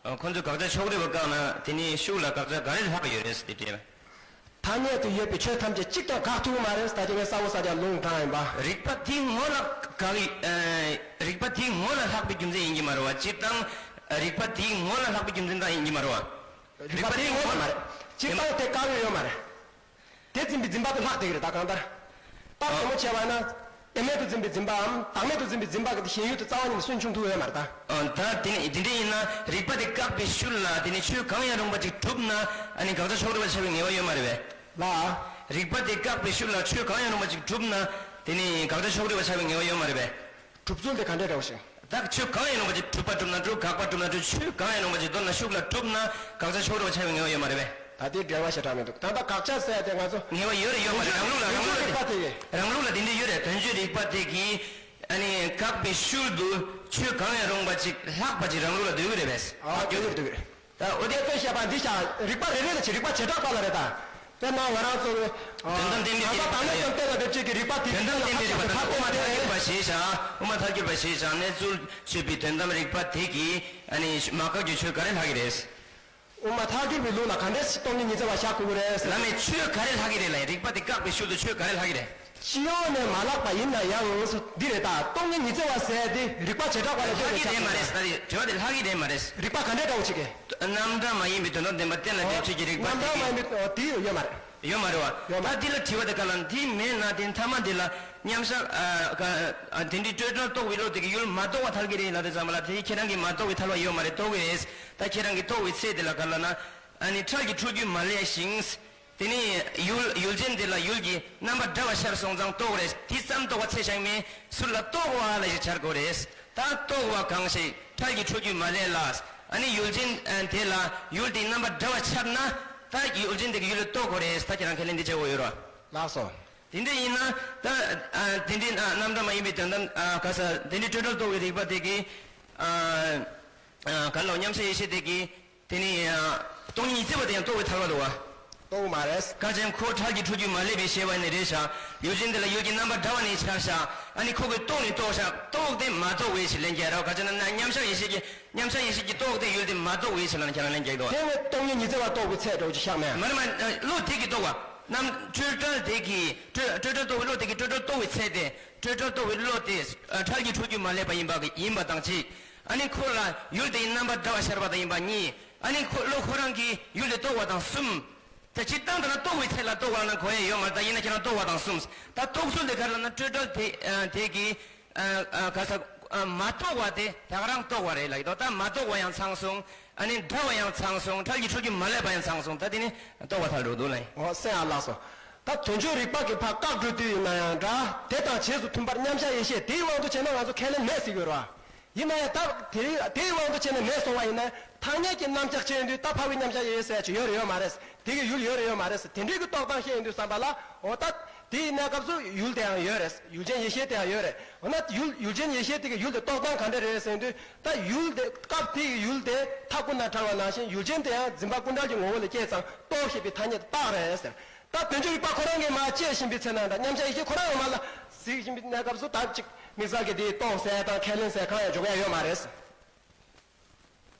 ཨ། ཁོ་ཚོས་དགག་བྱ་ཕྱོགས་རེ་བ་བཀག་ན་དེ་ནི་ཤུགས་ལ་དགག་བྱ་ག་རེ་ལྷག་ཡོད་རེད་ཟེར་དེ་དྲིས་ན། ཐ་སྙད་དུ་ཡོད་པའི་ཆོས་ཐམས་ཅད་གཅིག་ཀྱང་བཀག་ཐུབ་མ་རེད། ད་ཅི་ངས་གསལ་བོ་གསལ་རྐྱང་ལུང་དྲངས་ཡིན་པ། རིགས་པ་དེའི་ངོ་ལ་དགག་ཨ། རིགས་པ་དེའི་ངོ་ལ་ལྷག་པའི་རྒྱུ་མཚན་ཡིན་གྱི་མ་རེད་བ། སྤྱིར་བཏང་། རིགས་པ་དེའི་ངོ་ལ་ལྷག་པའི་རྒྱུ་མཚན་དང་ཡིན་གྱི་མ་རེད་བ། རིགས་པ་དེའི་ངོ་ལ་མ་རེད། སྤྱིར་བཏང་དེ་བཀག་ཡོད་ཡོད་མ་རེད། དེ་འཛིན་པའི་འཛིན་པ་དེ་ལྷག་བསྡད་ཀྱི་རེད། ད་གང་ལྟར། ད་ཨ། དེ་མོ་བྱས་པ་ན། བདེན་མེད་དུ་འཛིན་པའི་འཛིན་པའམ་བདག་མེད་དུ་འཛིན་པའི་འཛིན་པ་གི་ཞེན་ཡུལ་དུ་རྩ་བ་ཉིད་ནས་སུན་ཕྱུང་ཐུབ་ཡོད་མ་རེད་ད། ཨ། ད་དེ་ནི་དེ་འདྲ་ཡིན་ན་རིགས་པ་དེ་བཀག་པའི་ཤུལ་ལ་དེ་ནི་ཆོས་གང་ཡང་རུང་བ་ཅིག་གྲུབ་ན། ཨ་ནི་དགག་བྱ་ཕྱོགས་རེ་བ་ཆགས་པའི་ངེས་པ་ཡོད་མ་རེད་པས། ལ། རིགས་པ་དེ་བཀག་པའི་ཤུལ་ལ་ཆོས་གང་ཡང་རུང་བ་ཅིག་གྲུབ་ན། དེ་ནི་དགག་བྱ་ཕྱོགས་རེ་བ་ཆགས་པའི་ངེས་པ་ཡོད་མ་རེད་པས། གྲུབ་ཚུལ་དེ་ག་འདྲས་འདྲ་བོ་ཞིག་ད་ཆོས་གང་ཡང་རུང་བ་ཅིག་གྲུབ་པ་གྲུབ་ན་འགྲོ། དགག་པ་གྲུབ་ན་འགྲོ། ཆོས་གང་ཡང་རུང་བ་ཅིག་མདོར་ན་ཤུགས་ལ་གྲུབ་ན་དགག་བྱ་ཕྱོགས་རེ་བ་ཆགས་པའི་ངེས་པ་ཡོད་མ་རེད་པས། ད་དེ་འགྲེལ་བ་ཞེ་དྲག་མི་འདུག་ད་ལྟ་དགག་བྱ་ཟེར་ཡ་དེ་ང་ཚོ། ངེས་པ་ཡོད་རེད་ཡོད་མ་རེད། རང་ལུགས་ལ་རང་ལུགས་ལ་རིགས་པ་དེ་གི། རང་ལུགས་ལ་དེ་འདྲ་ཡོད་རེད། དོན་བརྗོད་རིགས་པ་དེ་གིས་ཨ་ནི་བཀག་པའི་ཤུལ་དུ་ཆོས་གང་ཡང་རུང་བ་ཅིག་ལྷག་པ་ཅིག་རང་ལུགས་ལ་འདོད་ཀྱི་རེད་པས། ཨ་འདོད་ཀྱི་རེད་འདོད་ཀྱི་རེད། ད་འོ་དེ་ཚོ་བཤད་པ་འདི་བཞག་རིགས་པ་རེ་རེ་ལ་ཅིག་རིགས་པ་བྱེ་བྲག་པ་ལ་རེད་ད། དཔེར་ན་ང་རང་ཚོ་གི། དོན་དམ་བདེན་པའི་གང་ཟག་བདག་མེད་ཀྱང་བསྟན་ལ་འདེབས་བྱེད་ཀྱི་རིགས་པ་དེ། དོན་དམ་བདེན་པའི་རིགས་པ་དང་དབུ་མ་ཐལ་འགྱུར་བ་ཞེས་བྱ། དབུ་མ་ཐལ་འགྱུར་བ་ཞེས་བྱ་གནས་ཚུལ་དཔྱོད་པའི་དོན་དམ་རིགས་པ་དེ་གིས་ཨ་ནི་མ་བཀག་རྒྱུ་ཆོས་ག་རེ་ལྷག་གི་རེད། དབུ་མ་ཐལ་འགྱུར་བའི་ལུགས་ལ་ག་འདྲས་སྟོང་ཉིད་ཉི་ཚེ་བ་བཞག་དགོས་ཀྱི་རེད་ཟེར། བླ་མས་ཆོས་ག་རེ་ལྷག་གི་རེད་ལབ་ཡིན། རིགས་པ་དེ་བཀག་པའི་ཤུལ་དུ་ཆོས་ག་རེ་ལྷག་གི་རེད། སྤྱི་ཡོངས་ནས་མ་ལྷག་པ་ཡིན་ན་ཡང་འདི་རེད་ད། སྟོང་ཉིད་ཉི་ཚེ་བ་ཟེར་དེ་རིགས་པ་བྱེ་བྲག་པ་ལ་ལྷག་གི་རེད་མ་རེད། ད་དྲི་བ་དེ་ལྷག་གི་རེད་མ་རེད། རིགས་པ་ག་འདྲས་འདྲ་བོ་ཅིག་གི། རྣམ་གྲངས་མ་ཡིན་པའི་དོན་དམ་བདེན་པ་གཏན་ལ་འབེབས་བྱེད་ཀྱི་རིགས་པ་རྣམ་གྲངས་མ་ཡིན་པའི་དེ་ཡོད་མ་རེད། ཡོད་མ་རེད་བ། ཡོད་མ་ད་རེད། འདི་ལ་དྲི་བ་དེ་ག་ལ་འདི་མེད་ན་དེ་མཐའ་མ་དེ་ལ་མཉམ་བཞག་ཨ་ཨ་དེ་འདྲའི་སྤྲོས་བྲལ་རྟོགས་པའི་བློ་དེ་གི་ཡུལ་མ་རྟོགས་པ་ཐལ་གྱི་རེད་ལབ་དུས་ཙམ་པ་ལ། དེ་ཁྱེད་རང་གིས་མ་རྟོགས་པའི་ཐལ་བ་ཡོད་མ་རེད། རྟོགས་ཀྱི་རེད། ད་ཁྱེད་རང་གིས་རྟོགས་པའི་ཚད་དེ་ལ་ག་ལ་ན། ཨ་ནི་འཕྲལ་གྱི་འཁྲུལ་རྒྱུ་མ་ལས་ཤིང་། དེ་ནི་ཡུལ་ཡུལ་ཅན་དེ་ལ་ཡུལ་གྱི་རྣམ་པ་འདྲ་བ་ཤར་སོང་ཙང་རྟོགས་རེད། དེ་ཙམ་རྟོགས་པ་ཚད་བཞག་མེད་ཟུར་ལ་རྟོགས་པ་ལ་ཞིག་བྱར་དགོས་རེད། ད་རྟོགས་པ་གང་ཞིག་འཕྲལ་གྱི་འཁྲུལ་རྒྱུ་མ་ལས་ལ། ཨ་ནི་ཡུལ་ཅན་དེ་ལ་ཡུལ་དེའི་རྣམ་པ་འདྲ་བ་འཆར་ན། ད་ཡུལ་ཅན་དེ་གི་ཡུལ་ལ་རྟོགས་དགོས་རེད། ད་ཁྱེད་རང་ཁས་ལེན་འདི་བྱེད་དགོས་ཡོད་རེད། ལགས་སོ། དེ་འདྲ་ཡིན་ན་ད་ཨ་དེ་འདྲའི་ཨ་རྣམ་གྲངས་མ་ཡིན་པའི་དོན་དམ་ཨ་ག་ས་དེ་འདྲའི་སྤྲོས་བྲལ་རྟོགས་པའི་རིག་པ་དེ་གིས་ཨ་ཨ་ག་ལ་མཉམ་གཞག་ཡེ་ཤེས་དེ་གིས་དེ་ནི་ཨ་སྟོང་ཉིད་ཉི་ཚེ་བ་དེ་ཡང་རྟོགས་པའི་ཐལ་བ་འདུག་བ། རྟོགས་མ་རེད། ག་ཅན་ཁོ་འཕྲལ་གྱི་འཁྲུལ་རྒྱུ་མ་ལེགས་པའི་ཤེས་པ་ནི་རེད་ཤག་ཡུལ་ཅན་དེ་ལ་ཡུལ་གྱི་རྣམ་པ་འདྲ་བ་ནི་ཆགས་ཤག་ཨ་ནི་ཁོ་གིས་རྟོགས་ནི་རྟོགས་ཤག་རྟོགས་ཏེ་མ་རྟོགས་པའི་ཕྱིར་ལན་རྒྱག་རོགས། ག་ཅན་ན་མཉམ་གཞག་ཡེ་ཤེས་ཀྱི་མཉམ་གཞག་ཡེ་ཤེས་ཀྱིས་རྟོགས་ཏེ་ཡུལ་དེ་མ་རྟོགས་པའི་ཕྱིར་ལན་ཁྱེད་རང་ལན་རྒྱག་འདུག་དེ་ནི་སྟོང་ཉིད་ཉི་ཚེ་བ་རྟོགས་པའི་ཚད་འདྲ་བོ་ཅིག་ཤག་མེད། མ་རེད་མ་བློ་དེ་གིས་རྟོགས་པ། རྣམ་སྤྲོས་བྲལ་དེ་གིས་སྤྲོས་སྤྲོས་བྲལ་རྟོགས་པའི་བློ་དེ་གིས་སྤྲོས་བྲལ་རྟོགས་པའི་ཚད་དེ་སྤྲོས་བྲལ་རྟོགས་པའི་བློ་དེ་འཕྲལ་གྱི་འཁྲུལ་རྒྱུ་མ་ལེགས་པ་ཡིན་པ་ཡིན་པ་དང་གཅིག་ཨ་ནི་ཁོ་ལ་ཡུལ་དེའི་རྣམ་པ་འདྲ་བ་ཤར་བ་དང་ཡིན་པ་གཉིས། ཨ་ནི་ཁོ་བློ་ཁོ་རང་གིས་ཡུལ་དེ་རྟོགས་པ་དང་གསུམ། ད་སྤྱིར་བཏང་དུ་ན་རྟོགས་པའི་ཚད་ལ་རྟོགས་པ་ན་གོ་ཡ་ཡོད་མ་རེད། ད་ཡིན་ན་ཁྱེད་རང་རྟོགས་པ་དང་གསུམ། ད་རྟོགས་ཚུལ་དེ་ག་རེ་ལབ་ན་སྤྲོས་བྲལ་དེ་དེ་གིས་ག་ས་མ་རྟོགས་པ་དེ་ད་ག་རང་རྟོགས་པ་རེད་ལབ་ཀྱི་འདུག་ད་མ་རྟོགས་པ་ཡང་ཚང་སོང་། ཨ་ནི་འདྲ་བ་ཡང་ཚང་སོང་། འཕྲལ་གྱི་འཁྲུལ་རྒྱུ་མ་ལེགས་པ་ཡང་ཚང་སོང་། ད་དེ་ནི་རྟོགས་པ་ཐལ་འགྲོ་འདུག་ལབ་ཡིན། འོ་སེམས་ཨ་ལགས་སོ། ད་དོན་བྱེད་རིག་པ་གི་ཕར་བཀག་འགྲོ་དུས་ཡིན་ན་ཡང་འདྲ། དེ་དང་རྗེས་སུ་མཐུན་པར་མཉམ་གཞག་ཡེ་ཤེས་དེའི་དབང་དུ་བྱས་ན་ང་ཚོ་ཁས་ལེན་མེད་ཟེར་གྱི་ཡོད་རེད་བ། ཡིན་ན་ཡང་ད་དེའི་དེའི་དབང་དུ་བྱས་ནས་མེད་སོང་བ་ཡིན་ན་ཐ་སྙད་ཀྱི་རྣམ་གཞག་བྱས་ཡོང་དུས་ད་ཕ་བའི་མཉམ་གཞག་ཡེ་ཤེས་ཟེར་ཡ་ཅིག་ཡོད་རེད་ཡོད་མ་རེད། དེ་གི་ཡུལ་ཡོད་རེད་ཡོད་མ་རེད། དེ་འདྲའི་གི་རྟོགས་སྟངས་བཤད་ཡོང་དུས་བསམ་པ་ལ་འོ་ད་དེའི་གནས་སྐབས་སུ་ཡུལ་དེ་ཡང་ཡོད་རེད། ཡུལ་ཅན་ཡེ་ཤེས་དེ་ཡང་ཡོད་རེད། འོ་ན་ཡུལ་ཡུལ་ཅན་ཡེ་ཤེས་དེ་གི་ཡུལ་དེ་རྟོགས་སྟངས་ག་འདྲ་རེད་ཟེར་དུས་ད་ཡུལ་དེ་སྐབས་དེ་གི་ཡུལ་དེ་མཐའ་ཀུན་ནས་བྲལ་བ་ནང་བཞིན་ཡུལ་ཅན་དེ་ཡང་འཛིན་པ་ཀུན་བྲལ་གྱི་ངོ་བོ་ལ་སྐྱེས་ཙང་རྟོགས་ཞེས་པའི་ཐ་སྙད་དེ་རྟགས་རེད་ཟེར། ད་དོན་བྱེད་རིག་པ་ཁོ་རང་གིས་མར་དཔྱད་བཞིན་པའི་ཚེ་ན་འདྲ་མཉམ་གཞག་ཡེ་ཤེས་ཁོ་རང་ངོ་མ་ལ་གཟིགས་བཞིན་པའི་གནས་སྐབས་སུ་ད་ཅིག་དམིགས་བསལ་གྱི་དེའི་རྟོགས་ཟེར་དང་ཁས་ལེན་ཟེར་གང་ཡང་འཇོག་ཡ་ཡོད་མ་རེད།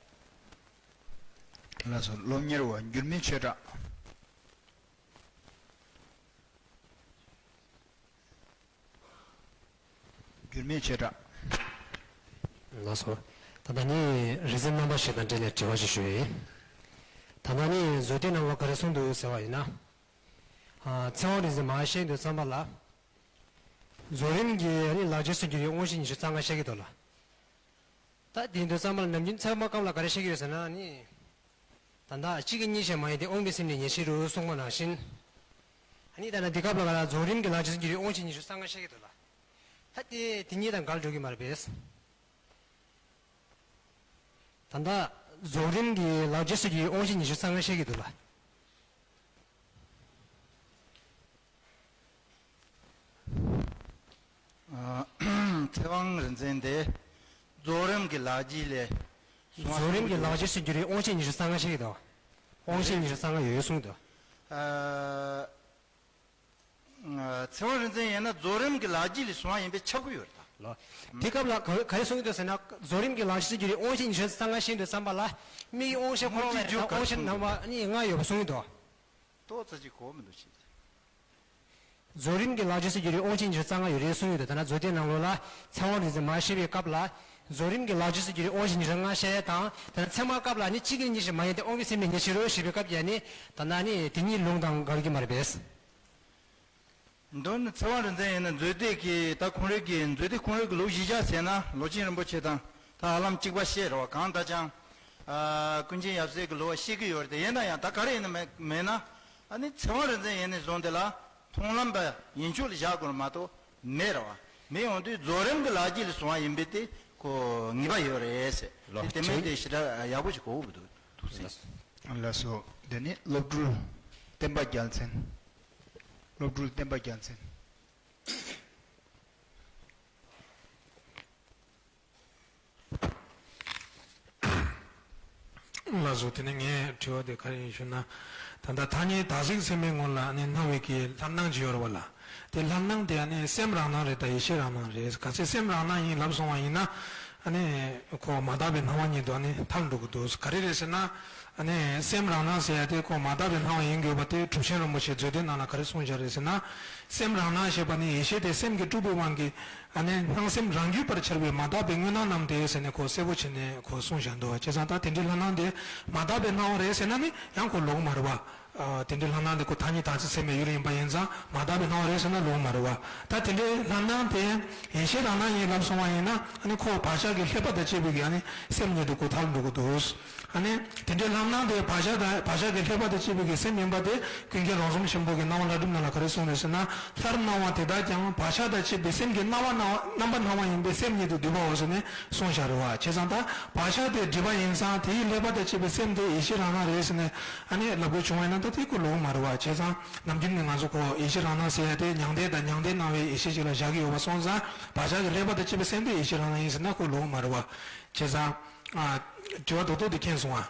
ལགས་སོ། སློབ་གཉེར་བ་འགྱུར་མེད་ཆོས་གྲགས། འགྱུར་མེད་ཆོས་གྲགས། ལགས་སོ། ད་ལྟ་ནི་རིག་འཛིན་རྣམ་པ་ཞིག་དང་འབྲེལ་ནས་དྲི་བ་ཞིག་ཞུ་ཡི། ད་ལྟ་ནི་མཛོད་བསྟོད་ནང་ལ་ག་རེ་གསུངས་འདུག་ཟེར་བ་ཡིན་ན། ཨ་ཚེ་དབང་རིག་འཛིན་མར་བཤད་དུས་ཙམ་པ་ལ། རྫོགས་རིམ་གྱི་ནི་ལག་རྗེས་སུ་འགྱུར་བའི་དབང་ཤེས་ཉི་ཤུ་རྩ་ལྔ་བཤད་ཀྱི་འདུག་ལ། ད་དེ་དུས་ཙམ་པ་ལ་ནམ་རྒྱུན་ཚད་མ་སྐབས་ལ་ག་རེ་བཤད་ཀྱི་ཡོད་ཟེར་ན་ནི། ད་ལྟ་གཅིག་གིས་གཉིས་ཞེས་མ་ཡིན་ཏེ་དབང་པོའི་སེམས་ནི་ཉེར་ཞི་རུ་གསུངས་པ་ནང་བཞིན། ཨ་ནི་ད་ལྟ་འདི་སྐབས་ལ་ག་ལ་རྫོགས་རིམ་གྱི་ལག་རྗེས་སུ་འགྱུར་བའི་དབང་ཤེས་ཉི་ཤུ་རྩ་ལྔ་བཤད་ཀྱི་འདུག་ལ། ད་དེ་དེ་གཉིས་དང་འགལ་འགྲོ་གི་མ་རེད་པས། ད་ལྟ་རྫོགས་རིམ་གྱི་ལག་རྗེས་སུ་འགྱུར་བའི་དབང་ཤེས་ཉི་ཤུ་རྩ་ལྔ་བཤད་ཀྱི་འདུག་ལ། ཚེ་དབང་རིག་འཛིན་དེ་རྫོགས་རིམ་གྱི་ལག་རྗེས་ལས་གསུངས་པ། རྫོགས་རིམ་གྱི་ལག་རྗེས་སུ་འགྱུར་བའི་དབང་ཤེས་ཉི་ཤུ་རྩ་ལྔ་བཤད་ཀྱི་འདུག་དབང་ཤེས་ཉི་ཤུ་རྩ་ལྔ་ཡོད་ཡོད་གསུངས་འདུག་ཚེ་དབང་རིག་འཛིན་ཡིན་ན་རྫོགས་རིམ་གྱི་ལག་རྗེས་ལས་གསུངས་པ་ཡིན་པས་ཁྱབ་ཀྱི་ཡོད་རེད་ད། ལོ། དེ་སྐབས་ལ་ག་ག་རེ་གསུངས་ཀྱི་འདུག་ཟེར་ན་རྫོགས་རིམ་གྱི་ལག་རྗེས་སུ་འགྱུར་བའི་དབང་ཤེས་ཉི་ཤུ་རྩ་ལྔ་བཤད་དུས་ཙམ་པ་ལ་མིག་གི་དབང་ཤེས་ཁོ་རང་ལ་རེད་ད་དབང་ཤེས་རྣམ་པ་གཉིས་ལྔ་ཡོད་པ་གསུངས་ཀྱི་འདུག་ཏོག་ཙམ་ཅིག་གོ་མི་འདུག་ཅེས། རྫོགས་རིམ་གྱི་ལག་རྗེས་སུ་འགྱུར་བའི་དབང་ཤེས་ཉི་ཤུ་རྩ་ལྔ་ཡོད་རེད་གསུངས་ཡོད་དོ། ད་ནང་མཛོད་བསྟོད་ནང་ལོགས་ལ་ཚེ་དབང་རིག་འཛིན་མར་བཤད་པའི་སྐབས་ལ་རྫོགས་རིམ་གྱི་ལག་རྗེས་སུ་འགྱུར་བའི་དབང་ཤེས་ཉི་ཤུ་རྩ་ལྔ་བཤད་ཡ་དང་། ད་ནང་ཚད་མ་སྐབས་ལ་ནི་གཅིག་གིས་གཉིས་ཞེས་མ་ཡིན་ཏེ་དབང་པོའི་སེམས་ནི་ཉེར་ཞི་རུ་ཞེས་པའི་སྐབས་ཀྱི་ནི་ད་ནང་ནི་དེ་གཉིས་ལུང་དང་འགལ་གྱི་མ་རེད་པས། མདོར་ན་ཚེ་དབང་རིག་འཛིན་ཡིན་ན་མཛོད་བསྟོད་ཀྱི་ད་ཁོང་རིགས་ཀྱི་མཛོད་བསྟོད་ཁོང་རིགས་ཀྱི་ལུགས་གཞི་བཞག་ཟེར་ན་ལོ་ཆེན་རིན་པོ་ཆེ་དང་ད་ཧ་ལམ་གཅིག་པ་བཤད་རེད་བ། གང་ལྟར་ཀྱང་ཀུན་མཁྱེན་ཡབ་སྲས་ཀྱི་ལུགས་བཤད་ཀྱི་ཡོད་རེད་དེ། ཡིན་ན་ཡང་ད་ག་རེ་ཡིན་ན་མེད་མེད་ན། ཨ་ནི་ཚེ་དབང་རིག་འཛིན་ཡིན་ནས་བཟུང་དེ་ལ་མཐོང་ལམ་པ་ཡན་ཆོད་ལ་བཞག་དགོས་མ་གཏོགས་མེད་རེད་བ། མེད་ཡོང་དུས་རྫོགས་རིམ་གྱི་ལག་རྗེས་ལ་གསུངས་པ་ཡིན་པས་དེ་ཁོ་ངེས་པ་ཡོད་རེད་ཟེར། ལོ། དེ་དེ་མིན་ཆེན། དེ་ཞེ་དྲག་ཡག་པོ་ཞིག་གོ་གི་མི་འདུག་འདུག་ཟེར། ལགས་སོ། དེ་ནི་སློབ་སྤྲུལ་བསྟན་པ་རྒྱལ་མཚན། སློབ་སྤྲུལ་བསྟན་པ་རྒྱལ་མཚན། ལགས་སོ། དེ་ནས་ངས་དྲི་བ་དེ་ག་རེ་ཡིན་ཞུ་ན། ད་ལྟ་ཐ་སྙད་དག་གཟིགས་ཚད་མའི་ངོ་ལ་ནི་སྣང་བའི་གི་ལྷར་སྣང་ཅིག་ཡོད་རེད་བ་ལ། དེ་ལྷར་སྣང་དེ་ནི་སེམས་རང་སྣང་རེད་ད་ཡེ་ཤེས་རང་སྣང་རེད། གལ་སྲིད་སེམས་རང་སྣང་ཡིན་ལབ་སོང་བ་ཡིན་ན། ཨ་ནི་ཁོ་མ་དག་པའི་སྣང་བ་ཉིད་དུ་ཨ་ནི་ཐལ་འགྲོ་གི་འདུག་ག་རེ་རེད་ཟེར་ན། ཨ་ནི་སེམས་རང་སྣང་ཟེར་ཡ་དེ་ཁོ་མ་དག་པའི་སྣང་བ་ཡིན་དགོས་པ་དེ་གྲུབ་ཆེན་རིན་པོ་ཆེ་མཛོད་བསྟོད་ནང་ལ་ག་རེ་གསུངས་བཞག་རེད་ཟེར་ན། སེམས་རང་སྣང་ཞེས་པ་ནི་ཡེ་ཤེས་དེ་སེམས་ཀྱིས་སྤྲུལ་པའི་དབང་གིས། ཨ་ནི་སྣང་སེམས་རང་རྒྱུད་པར་འཆར་བའི་མ་དག་པའི་དངོས་སྣང་རྣམས་ཏེ་ཟེར་ནས་ཁོ་གསལ་པོ་བྱས་ནས་ཁོ་གསུངས་བཞག་འདུག་བྱས་ཙང་ད་དེ་འདྲའི་ལྷར་སྣང་དེ་མ་དག་པའི་སྣང་བ་རེད་ཟེར་ན་ནི་ཡང་ཁོ་ལོག་མ་རེད་བ། ཨ་དེ་འདྲའི་ལྷར་སྣང་དེ་ཁོ་ཐ་སྙད་དག་གཟིགས་ཚད་མའི་ཡུལ་ཡིན་པ་ཡིན་ཙང་མ་དག་པའི་སྣང་བ་རེད་ཟེར་ན་ལོག་མ་རེད་བ། ད་དེ་འདྲའི་ལྷར་སྣང་དེ་ཡེ་ཤེས་རང་སྣང་ཡིན་ལབ་སོང་བ་ཡིན་ན་ཨ་ནི་ཁོ་བག་ཆགས་ཀྱི་ལྷོད་པ་དང་བཅས་པའི་གི་ཨ་ནི་སེམས་ཉིད་དུ་ཁོ་ཐལ་འགྲོ་གི་འདུག་ཨ་ནི་དེ་འདྲའི་ལྷར་སྣང་དེ་བག་ཆགས་དང་བག་ཆགས་ཀྱི་ལྷོད་པ་དང་བཅས་པའི་གི་སེམས་ཡིན་པ་དེ་ཀུན་མཁྱེན་རོང་ཟོམ་ཆེན་པོ་གི་སྣང་བ་ལྷ་སྒྲུབ་ནང་ལ་ག་རེ་གསུངས་རེད་ཟེར་ན། ལྷར་སྣང་བ་དེ་དག་ཀྱང་བག་ཆགས་དང་བཅས་པའི་སེམས་ཀྱི་སྣང་བ་སྣང་བ་རྣམ་པར་སྣང་བ་ཡིན་པས་སེམས་ཉིད་དུ་བསྡུས་པའོ་ཟེར་ནས་གསུངས་བཞག་རེད་བ། བྱས་ཙང་ད་བག་ཆགས་དེ་སྒྲིབ་པ་ཡིན་ཙང་དེའི་ལྷོད་པ་དང་བཅས་པའི་སེམས་དེ་ཡེ་ཤེས་རང་སྣང་རེད་ཟེར་ནས་ཨ་ནི་ལབ་དགོས་བྱུང་བ་ཡིན་ན། ད་དེ་ཁོ་ལོག་མ་རེད་བ། བྱས་ཙང་ནམ་རྒྱུན་ནས་ང་ཚོ་ཁོ་ཡེ་ཤེས་རང་སྣང་ཟེར་ཡ་དེ་མྱང་འདས་དང་མྱང་འདས་སྣང་བའི་ཡེ་ཤེས་ཅིག་ལ་བཞག་གི་ཡོད་པ་སོང་ཙང་བག་ཆགས་ཀྱི་ལྷད་པ་དང་བཅས་པའི་སེམས་དེ་ཡེ་ཤེས་རང་སྣང་ཡིན་ཟེར་ན་ཁོ་ལོག་མ་རེད་བ། བྱས་ཙང་ཨ་དྲི་བ་རྡོག་རྡོག་དེ་མཁྱེན་སོང་ཨ།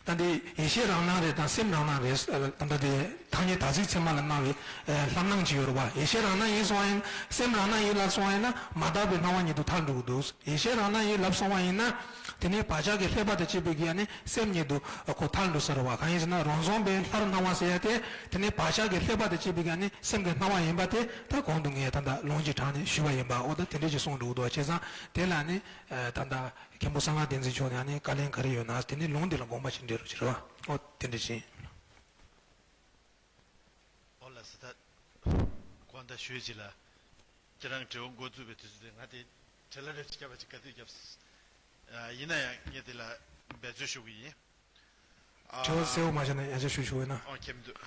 ད་འདི་ཡེ་ཤེས་རང་སྣང་རེད་དང་སེམས་རང་སྣང་རེད། ད་ལྟ་དེ་ཐ་སྙད་ད་གཟིགས་ཚད་མ་ལ་སྣང་བའི་ལྷར་སྣང་ཅིག་ཡོད་རེད་བ། ཡེ་ཤེས་རང་སྣང་ཡིན་སོང་བ་ཡིན་སེམས་རང་སྣང་ཡིན་ལབ་སོང་བ་ཡིན་ན་མ་དག་པའི་སྣང་བ་ཉིད་དུ་ཐལ་འགྲོ་གི་འདུག། ཡེ་ཤེས་རང་སྣང་ཡིན་ལབ་སོང་བ་ཡིན་ན། དེ་ནས་བག་ཆགས་ཀྱི་ལྷད་པ་དང་བཅས་པའི་གི་ཨ་ནི་སེམས་ཉིད་དུ་ཁོ་ཐལ་འགྲོ་ས་རེད་བ། གང་ཡིན་ཟེར་ན་རང་བྱུང་བའི་ལྷར་སྣང་བ་ཟེར་ཡ་དེ་དེ་ནས་བག་ཆགས་ཀྱི་ལྷད་པ་དང་བཅས་པའི་གི་ཨ་ནི་སེམས་ཀྱི་སྣང་བ་ཡིན་པ་དེ་ད་གོང་དུ་ངས་ད་ལྟ་ལུང་གཅིག་དྲངས་ནས་ཞུས་པ་ཡིན་པ། འོ་ད་དེ་འདྲས་ཅིག་གསུངས་འགྲོ་གི་འདུག། བྱས་ཙང་དེ་ལ་ནི་ད་ལྟ་མཁན་པོ་གསང་སྔགས་བསྟན་འཛིན་མཆོག་ནས་ཨ་ནི་བཀའ་ལན་ག་རེ་ཡོད་ན་དེ་ནི་ལུང་འདི་ལ་དགོངས་པ་ཅིག་འགྲེལ་རོགས་བྱེད་རོགས། འོ་དེ་འདྲས་ཅིག། འོ་ལགས་སོ། ད་དགོངས་དག་ཞུས་ཅིག་ལ། ཁྱེད་རང་དྲི་བ་འགོ་བཙུགས་པའི་དུས་ཚོད་དེ་ང་དེ་བྲེལ་བ་རེ་ཞིག་བརྒྱབ་པ་ཅིག་ག་དུས་བརྒྱབ། ཨ། ཡིན་ན་ཡང་ངས་དེ་ལ་འབད་རྩོལ་ཞུ་གི་ཡིན། ཨ། དྲི་བ་གསལ་པོ་མ་བྱས་ན་ཡང་བསྐྱར་ཞུ་ཞུ་འོས་ན། ཨོ་ཁྱེད་མི་འདུག།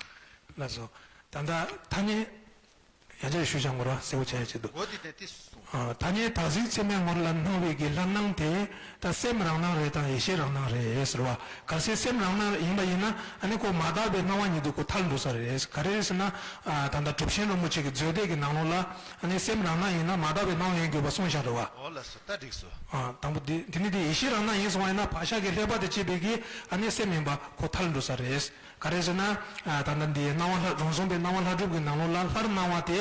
ལགས་སོ། ད་ལྟ་ཐ་སྙད་ཡང་བསྐྱར་ཞུ་བྱ་ངོ་ར་གསལ་པོ་བྱ་ཡ་ཆེད་དུ། འོ་དེ་དེ་དེ་གསུངས། ཨ། ཐ་སྙད་ད་གཟིགས་ཚད་མའི་ངོར་ལ་སྣང་བའི་གི་ལྷར་སྣང་དེ་ད་སེམས་རང་སྣང་རེད་དང་ཡེ་ཤེས་རང་སྣང་རེད་ཟེར་བ། གལ་སྲིད་སེམས་རང་སྣང་ཡིན་པ་ཡིན་ན་ཨ་ནི་ཁོ་མ་དག་པའི་སྣང་བ་ཉིད་དུ་ཁོ་ཐལ་འགྲོ་ས་རེད། ག་རེ་རེད་ཟེར་ན། ཨ། ད་ལྟ་གྲུབ་ཆེན་རིན་པོ་ཆེ་གི་མཛོད་སྡེ་གི་ནང་ལོགས་ལ་ཨ་ནི་སེམས་རང་སྣང་ཡིན་ན་མ་དག་པའི་སྣང་བ་ཡིན་དགོས་པ་གསུངས་བཞག་རེད་བ། འོ་ལགས་སོ། ད་འགྲིག་སོ། ཨ། དང་པོ་དེ་དེ་ནི་དེ་ཡེ་ཤེས་རང་སྣང་ཡིན་སོང་བ་ཡིན་ན་བག་ཆགས་ཀྱི་ལྷད་པ་དང་བཅས་པའི་གི་ཨ་ནི་སེམས་ཡིན་པ་ཁོ་ཐལ་འགྲོ་ས་རེད། ག་རེ་ཟེར་ན། ཨ། ད་ལྟ་འདི་སྣང་བ་ལྷ་རང་བྱུང་པའི་སྣང་བ་ལྷ་སྒྲུབ་ཀྱི་ནང་ལོགས་ལ་ལྷར་སྣང་བ་དེ་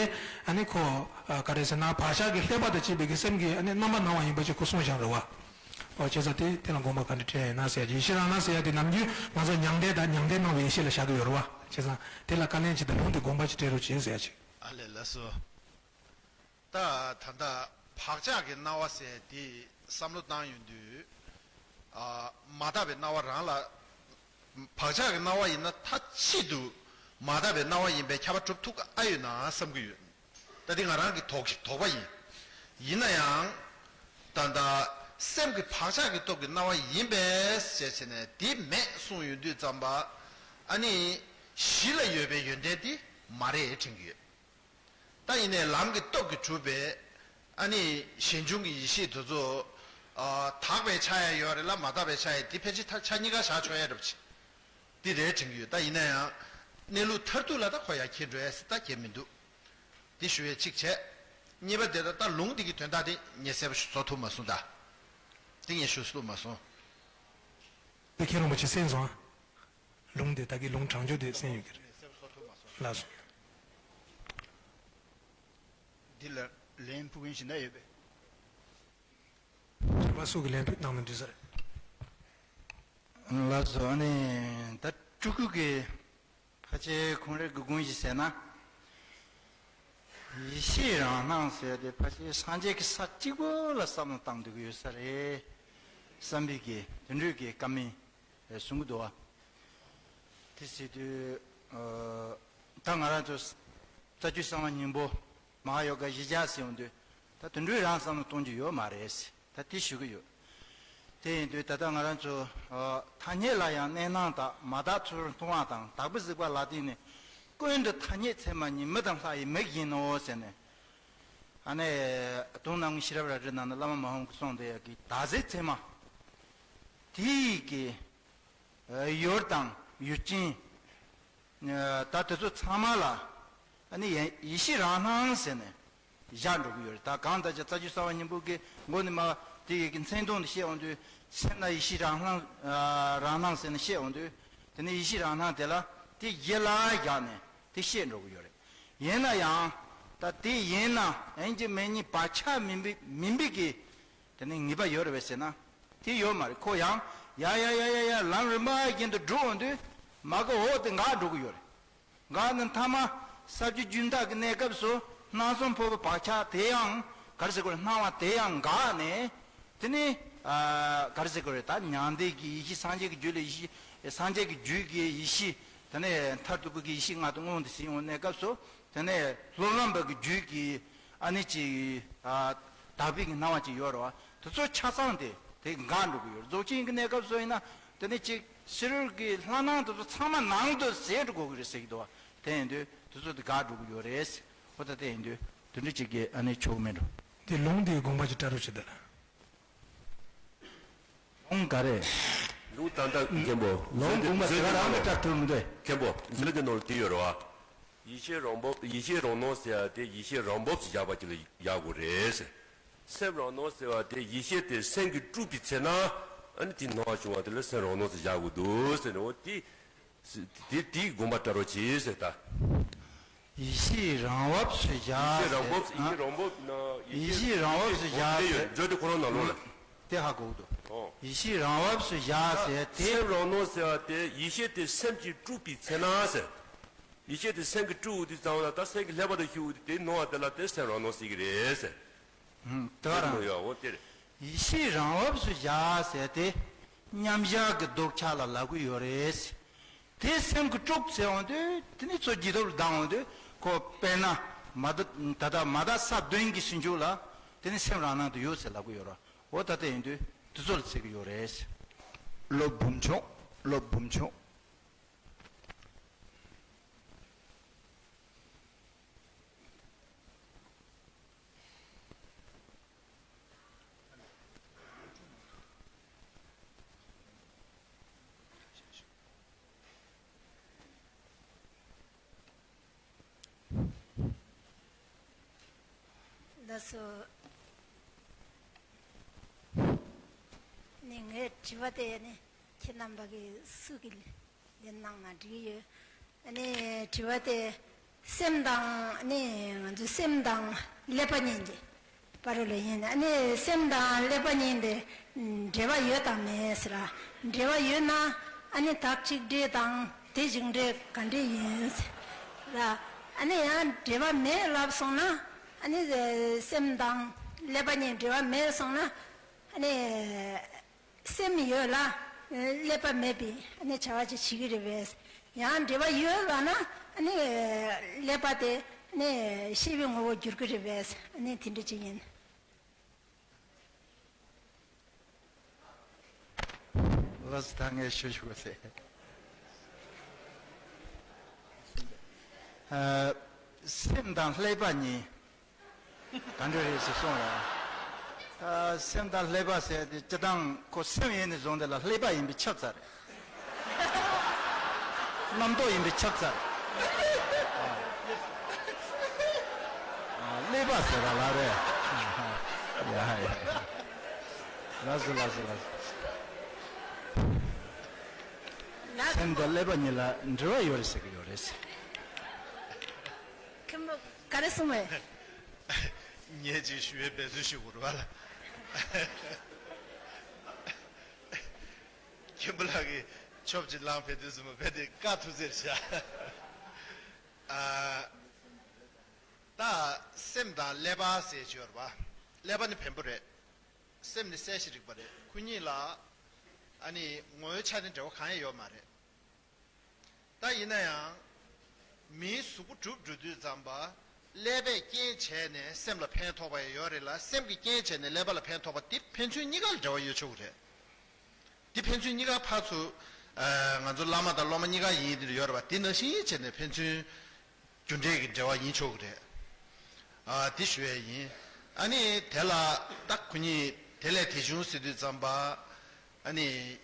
ཨ་ནི་ཁོ། ཨ། ག་རེ་ཟེར་ན་བག་ཆགས་ཀྱི་ལྷད་པ་དང་བཅས་པའི་གི་སེམས་ཀྱི་ཨ་ནི་རྣམ་པར་སྣང་བ་ཡིན་པ་ཅིག་ཁོ་གསུངས་བཞག་རེད་བ། ཨོ་བྱས་ཙང་དེ་དེ་ལ་དགོངས་པ་ག་འདྲ་སྤྲད་ཡིན་ན་ཟེར་ཡ་ཅིག། ཡེ་ཤེས་རང་སྣང་ཟེར་ཡ་དེ་ནམ་རྒྱུན་ང་ཚོ་མྱང་འདས་དང་མྱང་འདས་སྣང་བའི་ཡེ་ཤེས་ལ་བཞག་གི་ཡོད་རེད་བ། བྱས་ཙང་དེ་ལ་བཀའ་ལན་ཅིག་དང་ལུང་དེ་དགོངས་པ་ཅིག་སྤྲད་རོགས་བྱེད་ཟེར་ཡ་ཅིག། ཨ་ལས་ལགས་སོ། ད་ད་ལྟ་བག་ཆགས་ཀྱི་སྣང་བ་ཟེར་དེ་བསམ་བློ་བཏང་ཡོང་དུས། ཨ། མ་དག་པའི་སྣང་བ་རང་ལ། བག་ཆགས་ཀྱི་སྣང་བ་ཡིན་ན་མཐའ་གཅིག་ཏུ་མ་དག་པའི་སྣང་བ་ཡིན་པས་ཁྱབ་པ་གྲུབ་ཐུབ་ཀྱི་ཨ་ཡོད་ན་བསམ་གྱི་ཡོད། ད་འདི་ང་རང་གི་དོགས་དོགས་པ་ཡིན། ཡིན་ན་ཡང་། ད་ལྟ་སེམས་ཀྱི་བག་ཆགས་ཀྱི་སྟོབས་ཀྱི་སྣང་བ་ཡིན་པས་ཟེར་བྱས་ནས་དེ་མེད་གསུངས་ཡོང་དུས་ཙམ་པ། ཨ་ནི་གཞི་ལ་ཡོད་པའི་ཡོན་ཏན་དེ་མ་རེད་དྲན་གྱི་ཡོད། ད་ཡིན་ནའི་ལམ་གྱི་སྟོབས་ཀྱིས་གྲུབ་པའི་ཨ་ནི་གཞན་བྱུང་གི་ཡེ་ཤེས་དེ་ཚོ། ཨ། དག་པའི་ཆ་ཡང་ཡོད་རེད་ལ་མ་དག་པའི་ཆ་ཡང་དེ་ཕལ་ཆེར་ད་ཆ་གཉིས་ཀ་བཞག་ཆོག་ཡ་འདྲ་པོ་ཅིག་འདི་རེད་དྲན་གྱི་ཡོད། ད་ཡིན་ན་ཡང་གནས་ལུགས་མཐར་ཐུག་ལ་ད་ཁོ་ཡར་འཁྱེར་འགྲོ་ཡ་ཟེར་ད་གལ་མི་འདུག། འདི་ཞུ་ཡས་གཅིག་བྱས། གཉིས་པ་དེ་ད་ད་ལུང་འདི་གི་དོན་དག་དེ་ངས་གསལ་པོ་ཞིག་བཟོ་ཐུབ་མ་སོང་ད། དེ་ངས་ཞུ་ཐུབ་མ་སོང་། དེ་མཁན་རིན་པོ་ཆེ་གསན་སོང་ཨ། ལུང་དེ་ད་གི་ལུང་དྲང་ཆོག་དེ་གསན་ཡོད་ཀྱི་རེད། ལགས་སོ། འདི་ལ་ལན་ཕུལ་མཁན་ཞིག་ན་ཡོད་པས། དྲི་བ་སུ་གི་ལན་ཕུལ་གནང་ན་འགྲིག་ས་རེད། ལགས་སོ། ཨ་ནི་ད་སྤྲུལ་སྐུ་གི་ཕལ་ཆེར་ཁོང་རང་གི་དགོངས་གཞི་ཟེར་ན། ཡེ་ཤེས་རང་སྣང་ཟེར་ཏེ་ཕལ་ཆེར་སངས་རྒྱས་ཀྱི་ས་གཅིག་པོ་ལ་བསམ་བློ་བཏང་འདོད་ཀྱི་ཡོད་ས་རེད། བསམ་པའི་གི་དེ་འདྲའི་གི་བཀའ་མོལ་གསུང་གི་འདུག་བ། དེ་ཟེར་དུས། ཨ། ད་ང་རང་ཚོ་རྩ་རྒྱུད་གསང་བ་སྙིང་པོ་མ་ཧཱ་ཡོ་ག་གཞི་བཞག་ཟེར་ཡོང་དུས། ད་དེ་འདྲའི་རང་བསམ་བློ་གཏོང་རྒྱུ་ཡོད་མ་རེད། ད་དེ་ཞུ་གི་ཡོད། དེ་ཡིན་དུས་ད་ལྟ་ང་རང་ཚོ། ཨ། ཐ་སྙད་ལ་ཡང་གནས་སྣང་དང་མ་དག་ཚུལ་མཐོང་བ་དང་དག་པའི་གཟིགས་པ་ལ་བརྟེན་ནས། ཀུན་ཏུ་ཐ་སྙད་ཚད་མ་ཉིད་མི་དང་ལྷ་ཡི་མིག་ཡིན་ནོ་ཟེར་ནས། ཨ་ནི་དུང་སྣང་ཤེས་རབ་རལ་གྲི་ནང་ན་བླ་མ་མ་ཧོམ་གྱིས་གསུངས་དེ་ཡ་གི་ད་གཟིགས་ཚད་མ་དེ་ཡི་གི་ཡུལ་དང་ཡུལ་ཅན། ད་དེ་ཚོ་ཚང་མ་ལ་ཨ་ནི་ཡེ་ཡེ་ཤེས་རང་སྣང་ཟེར་ནས་བཞག་འགྲོ་གི་ཡོད་རེད། ད་གང་ལྟར་ཀྱང་རྩ་རྒྱུད་གསང་བ་སྙིང་པོ་གི་མགོ་ནས་མར་དེ་ཡི་གི་མཚན་དུང་དེ་བཤད་འོང་དུས། སེམས་ལ་ཡེ་ཤེས་རང་སྣང་། རང་སྣང་ཟེར་ནས་བཤད་འོང་དུས། དེ་ནས་ཡེ་ཤེས་རང་སྣང་དེ་ལ་དེ་གཞི་ལ་བཞག་ནས་དེ་བཤད་འགྲོ་གི་ཡོད་རེད། ཡིན་ན་ཡང་ད་དེ་ཡིན་ན་ཡིན་གཅིག་མིན་གཉིས་བག་ཆགས་མིན་པའི་མིན་པའི་གི། དེ་ནི་ངེས་པ་ཡོད་རེད་པས་ཟེར་ན། དེ་ཡོད་མ་རེད། ཁོ་ཡང་ཡ་ཡ་ཡ་ཡ་ཡ་ལམ་རིམ་པ་བཞིན་དུ་འགྲོ་འོང་དུས་མ་གི་འོག་དེ་འགག་འགྲོ་གི་ཡོད་རེད། འགག་ནི་མཐའ་མ་ས་བཅུ་རྒྱུན་མཐའ་གི་གནས་སྐབས་སུ་སྣང་སེམས་འཕོ་བའི་བག་ཆགས་དེ་ཡང་ག་རེ་ཟེར་དགོས་རེད། སྣང་བ་དེ་ཡང་འགག་ནས་དེ་ནི་ཨ་ག་རེ་ཟེར་དགོས་རེད། ད་མྱང་འདས་ཀྱི་ཡེ་ཤེས་སངས་རྒྱས་ཀྱི་རྒྱུད་ལ་ཡེ་ཤེས་སངས་རྒྱས་ཀྱི་རྒྱུད་ཀྱི་ཡེ་ཤེས་དེ་ནས་མཐར་ཐུག་པའི་ཡེ་ཤེས་ལྔ་དང་དངོས་དེ་ཟིན་འོང་གནས་སྐབས་སུ། དེ་ནས་སློབ་ལམ་པ་གི་རྒྱུད་ཀྱི་ཨ་ནི་ཅིག་ཨ་དག་པའི་གི་སྣང་བ་ཅིག་ཡོད་རེད་བ། དེ་ཚོ་ཆ་ཚང་དེ་དེ་འགག་འགྲོ་གི་ཡོད་རེད། རྫོགས་ཆེན་གྱི་གནས་སྐབས་སུ་ཡིན་ན་དེ་ནས་ཅིག་ཕྱི་རོལ་གྱི་ལྷ་སྣང་དེ་ཚོ་ཚང་མ་ནང་དུ་ཟད་འགྲོ་དགོས་ཀྱི་རེད་ཟེར་གྱི་འདུག་བ། དེ་ཡིན་དུས་དེ་ཚོ་དེ་འགག་འགྲོ་གི་ཡོད་རེད། ཧོ་ད་དེ་ཡིན་དུས་དེ་འདྲ་ཅིག་གི་ཨ་ནི་ཆོག་མེད་འགྲོ། དེ་ལུང་དེའི་དགོངས་པ་ཅིག་བཀྲ་རོགས་བྱེད་དང་། ལུང་ག་རེ། ལུང་ཏན་ཏན་མཁན་པོ། ལུང་དགོངས་པ་དེ་ག་རང་གི་སྐྲག་ཐུབ་མི་འདུག་མཁན་པོ་མཛོད་དེ་ནང་ལ་དེ་ཡོད་རེད་བ། ཡིད་ཤེས་རང་བབས། ཡིད་ཤེས་རང་སྣང་ཟེར་ཡ་དེ་ཡིད་ཤེས་རང་བབས་སུ་བཞག་པ་ཅིག་ལ་བཞག་དགོས་རེད་ཟེར། སེམས་རང་སྣང་ཟེར་བ་དེ་ཡིད་ཤེས་དེ་སེམས་ཀྱིས་དཀྲུགས་པའི་ཚེ་ན་ཨ་ནི་དེ་སྣང་བ་བྱུང་བ་དེ་ལ་སེམས་རང་སྣང་ཟེར་བཞག་དགོས་འདུག་ཟེར་ནས། འོ་དེ་དེ་དེའི་དགོངས་པ་བཀྲལ་རོགས་གྱིས་ཟེར་ད། ཡིད་ཤེས་རང་བབས་སུ་བཞག་ཡིད་ཤེས་རང་བབས། ཟེར། ཡིད་ཤེས་རང་བབས་ན་ཡིད་ཤེས་རང་བབས་སུ་བཞག་ཟེར། མཛོད་དེ་ཁོ་རང་ནང་ལོགས་ལ། དེ་ཧ་གོ་གི་འདུག་ཨོ། ཡིད་ཤེས་རང་བབས་སུ་བཞག་ཟེར་དེ། སེམས་རང་སྣང་ཟེར་བ་དེ་ཡིད་ཤེས་དེ་སེམས་ཀྱིས་དཀྲུགས་པའི་ཚེ་ན་ཟེར། ཡིད་ཤེས་དེ་སེམས་ཀྱིས་དཀྲུགས་དུས་ཙམ་ལ་ད་སེམས་ཀྱི་ཀླད་པ་དང་ཤུགས་དེ་སྣང་བ་དེ་ལ་དེ་སེམས་རང་སྣང་ཟེར་གྱི་རེད་ཟེར། ཧུམ། དེ་རང་ཡོད། འོ་དེ་རེད། ཡིད་ཤེས་རང་བབས་སུ་བཞག་ཟེར་དེ་མཉམ་བཞག་གི་ལྡོག་ཆ་ལ་ལབ་ཀྱི་ཡོད་རེད། དེ་སེམས་ཀྱིས་དཀྲུགས་ཟེར་འོང་དུས་དེ་ནི་ཚོ་རྒྱུ་སྟོབས་ལ་ལྡང་འོང་དུས་ཁོ་དཔེར་ན་མ་དག་ད་ལྟ་མ་དག་ས་བདུན་གྱི་ཟུང་འཇུག་ལ་དེ་ནི་སེམས་རང་སྣང་དུ་ཡོད་ཟེར་ལབ་ཀྱི་ཡོད་རེད། འོ་ད་ལྟ་ཡིན་དུས་དེ་ཚོ་ལ་ཟེར་གྱི་ཡོད་རེད། བློ་འབུམ་ཆུང་། བློ་འབུམ་ཆུང་། ལགས་སོ། ནི་ངའི་དྲི་བ་དེ་ནི་ཁྱེད་རྣམ་པ་གི་སུ་གི་ལན་གནང་ན་འགྲིག་ཡོད། ཨ་ནི་དྲི་བ་དེ་སེམས་དང་ཨ་ནི་ང་ཚོའི་སེམས་དང་ཀླད་པ་གཉིས་ཀྱི་བར་ལ་ཡིན། ཨ་ནི་སེམས་དང་ཀླད་པ་གཉིས་དེ་འབྲེལ་བ་ཡོད་དང་མེད་ཟེར། འབྲེལ་བ་ཡོད་ན་ཨ་ནི་དག་གཅིག་འདྲེས་དང་དེ་གཅིག་འདྲེས་ག་འདྲས་ཡིན་ཟེར། ཨ་ནི་ཡང་འབྲེལ་བ་མེད་ལབ་སོང་ན་ཨ་ནི་སེམས་དང་ཀླད་པ་གཉིས་འབྲེལ་བ་མེད་སོང་ན་ཨ་ནི། སེམས་ཡོད་ལ་ཀླད་པ་མེད་པའི་ཨ་ནི་བྱ་བ་ཅིག་བྱེད་ཀྱི་རེད་པས། ཡང་འབྲེལ་བ་ཡོད་ལ་ན་ཨ་ནི་ཀླད་པ་དེ་ཨ་ནི་ཤེས་པའི་ངོ་བོར་འགྱུར་གྱི་རེད་པས། ཨ་ནི་དེ་འདྲ་ཅིག་ཡིན། ལགས་སོ། ད་ངས་ཞུ་ཞུ་དགོས་ཟེར། ཨ། སེམས་དང་ཀླད་པ་གཉིས། ག་འདྲ་རེད་ཟེར་གསུངས་ལ། ཨ། སེམས་དང་ཀླད་པ་ཟེར་དེ་སྤྱིར་བཏང་ཁོ་སེམས་ཡིན་ནས་བཟུང་དེ་ལ་ཀླད་པ་ཡིན་པས་ཁྱབ་ཚར། རྣམ་རྟོག་ཡིན་པས་ཁྱབ་ཚར། ཨ། ཀླད་པ་ཟེར་བ་ལ་རེད། ཡ་ཡ། ལགས་སོ་ལགས་སོ་ལགས་སོ། ལགས་སོ། སེམས་དང་ཀླད་པ་གཉིས་ལ་འབྲེལ་བ་ཡོད་རེད་ཟེར་གྱི་ཡོད་རེད། མཁན་པོ་ག་རེ་གསུངས་པས། ངས་ཅིག་ཞུ་བའི་འབད་རྩོལ་ཞུ་དགོས་རེད་བ་ལ། མཁན་པོ་ལགས་ཀྱིས་ཆོབ་ཅིག་ལངས་ཕེབས་དུས་ཙམ་པ་ཕེབས་ཏེ་བཀའ་ཐུབ་ཟེར་བྱ། ཨ། ད་སེམས་དང་ཀླད་པ་ཟེར་ཅིག་ཡོད་རེད་བ། ཀླད་པ་ནི་བེམ་པོ་རེད། སེམས་ནི་གསལ་ཞིང་རིག་པ་རེད། ཁོ་གཉིས་ལ་ཨ་ནི་ངོ་བོའི་ཆ་ནས་འབྲེལ་བ་གང་ཡང་ཡོད་མ་རེད། ད་ཡིན་ན་ཡང་མིའི་གཟུགས་པོ་གྲུབ་འགྲོ་དུས་ཙམ་པ་ཀླད་པས་རྐྱེན་བྱས་ནས་སེམས་ལ་ཕན་ཐོགས་པ་ཡང་ཡོད་རེད་ལ། སེམས་ཀྱིས་རྐྱེན་བྱས་ནས་ཀླད་པ་ལ་ཕན་ཐོགས་པ་དེ་ཕན་ཚུན་གཉིས་ཀ་ལ་འབྲེལ་བ་ཡོད་ཆོག་གི་རེད། དེ་ཕན་ཚུན་གཉིས་ཀ་ཕར་ཚུར་ང་ཚོ་བླ་མ་དང་སློབ་མ་གཉིས་ཀ་ཡིན་དེ་ཡོད་རེད་བ། དེ་ནང་བཞིན་བྱས་ནས་ཕན་ཚུན་རྒྱུ་འབྲས་ཀྱི་འབྲེལ་བ་ཡིན་ཆོག་གི་རེད། ཨ། དེ་ཞུ་ཡས་ཡིན། ཨ་ནི་དེ་ལ་ད་ཁོ་གཉིས་དེ་ལས་དེ་བྱུང་ཟེར་དུས་ཙམ་པ། ཨ་ནི་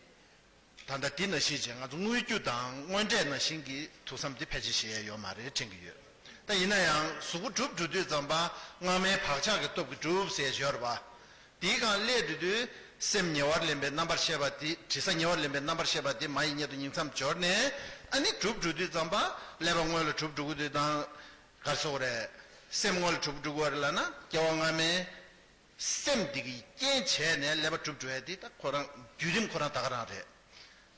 ད་ལྟ་དེ་ནང་བཞིན་བྱས་ང་ཚོ་དངོས་རྒྱུ་དང་དངོས་འབྲས་ནང་བཞིན་གྱི་ཐུགས་བསམ་དེ་ཕལ་ཆེར་བཞེས་ཡས་ཡོད་མ་རེད་དྲན་གྱི་ཡོད། ད་ཡིན་ན་ཡང་གཟུགས་པོ་གྲུབ་འགྲོ་དུས་ཙམ་པ་སྔ་མའི་བག་ཆགས་ཀྱི་སྟོབས་ཀྱིས་གྲུབ་ཟེར་ཡས་ཡོད་རེད་བ། དེའི་སྒང་སླེབས་དུས་དུས་སེམས་ཉེ་བར་ལེན་པའི་རྣམ་པར་ཤེས་པ་དེ། དྲི་ས་ཉེ་བར་ལེན་པའི་རྣམ་པར་ཤེས་པ་དེ་མ་ཡི་གཉིད་དུ་ཉིང་མཚམས་སྦྱོར་ནས། ཨ་ནི་གྲུབ་འགྲོ་དུས་ཙམ་པ་ཀླད་པ་སྔོན་ལ་གྲུབ་འགྲོ་གི་དུས་དང་། ག་རེ་ཟེར་དགོས་རེད། སེམས་སྔོན་ལ་གྲུབ་འགྲོ་གི་རེད་ལབ་ན་སྐྱེ་བ་སྔ་མའི་སེམས་དེ་གིས་རྐྱེན་བྱས་ནས་ཀླད་པ་གྲུབ་འགྲོ་ཡ་དེ་ད་ཁོ་རང་བརྒྱུད་རིམ་ཁོ་རང་ད་ག་རང་རེད།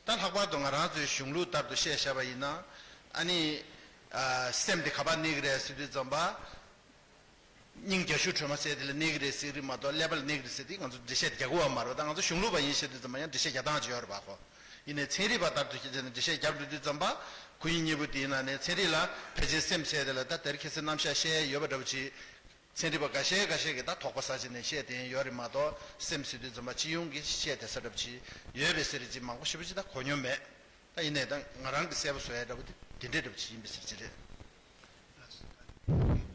ད་ལྷག་པར་དུ་ང་རང་ཚོའི་གཞུང་ལུགས་ལྟར་དུ་བཤད་བཞག་པ་ཡིན་ན། ཨ་ནི། ཨ། སེམས་དེ་ག་པར་གནས་ཀྱི་རེད་ཟེར་དུས་ཙམ་པ། སྙིང་རྒྱ་ཤུག་དྲོན་མོ་ཟེར་དེ་ལ་གནས་ཀྱི་རེད་ཟེར་གྱི་རེད་མ་གཏོགས་ཀླད་པ་ལ་གནས་ཀྱི་རེད་ཟེར་དེ་ང་ཚོ་འགྲེལ་བཤད་རྒྱག་གི་ཡོད་མ་རེད་པ། ད་ང་ཚོ་གཞུང་ལུགས་པ་ཡིན་ཟེར་དུས་ཙམ་པ་ཡང་འགྲེལ་བཤད་རྒྱག་སྟངས་ཅིག་ཡོད་རེད་པ་ཁོ། ཡིན་ནའི་ཚན་རིག་པ་ལྟར་དུ་བཤད་བྱས་ནས་འགྲེལ་བཤད་རྒྱབ་འགྲོ་དུས་ཙམ་པ། ཁོ་གཉིས་གཉིས་པོ་དེའི་ནང་ནས་ཚན་རིག་ལ་ཕལ་ཆེར་སེམས་ཟེར་དེ་ལ་ད་དེར་ཁ་སང་རྣམ་གཞག་བཤད་ཡོད་པ་འདྲ་པོ་ཅིག་ཚན་རིག་པ་འགའ་ཤས་འགའ་ཤས་ཀྱིས་ད་དོགས་པ་ཟ་བྱས་ནས་བཤད་བསྡད་ཡོད་རེད་མ་གཏོགས། སེམས་ཟེར་དུས་ཙམ་པ་སྤྱི་ཡོངས་ཀྱི་བཤད་བསྡད་ས་འདྲ་པོ་ཅིག་ཡོད་པའི་ཟེར་ཅིག་མང་པོ་ཞེ་པོ་ཅིག་ད་གོ་མྱོང་མེད། ད་ཡིན་ནའི་ད་ང་རང་གི་གསལ་པོ་བཟོ་ཡ་འདྲ་པོ་དེ་དེ་འདྲས་འདྲ་པོ་ཅིག་ཡིན་པའི་ཟེར་ཅིག་རེད།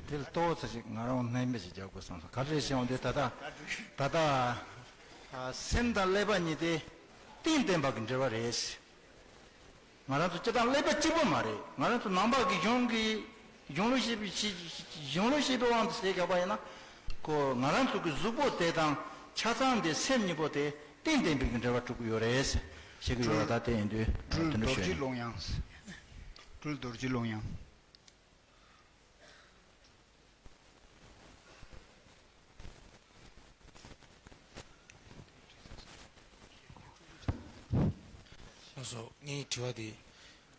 དེ་ལ་ལྟོ་ཚ་ཞིག་ང་རང་སྣང་མེད་ཅིག་རྒྱག་དགོས་བསམ་སོང་། ག་རེ་བྱས་ཡོང་དུས་ད་ལྟ་ད་ལྟ་ཨ་སེམས་དང་ཀླད་པ་གཉིས་དེ་ གཏན་བདེན་པ་གི་འབྲེལ་བ་རེད། ང་རང་ཚོ་སྤྱི་བཏང་ཀླད་པ་གཅིག་པོ་མ་རེད། ང་རང་ཚོ་ནང་པ་གི་གཞུང་གི་གཞུང་ལུགས་ཤེས་པའི་ཤེས་གཞུང་ལུགས་ཤེས་པའི་དབང་དུ་བྱས་བཞག་པ་ཡིན་ན། ཁོ་ང་རང་ཚོ་གི་གཟུགས་པོ་དེ་དང་ཆ་ཚང་དེ་སེམས་གཉིས་པོ་དེ་གཏན་བདེན་པའི་གི་འབྲེལ་བ་གྲུབ་ཀྱི་ཡོད་རེད་ཞེས་ཀྱི་ཡོད་པ། ད་དེ་ཡིན་དུས་སྤྲུལ་དེ་འདྲ་རྡོ་ཤོད་རྗེ་ཡིན། ཀློང་ཡངས། སྤྲུལ་རྡོ་རྗེ་ཀློང་ཡངས། ལགས་སོ། ངའི་དྲི་བ་དེ།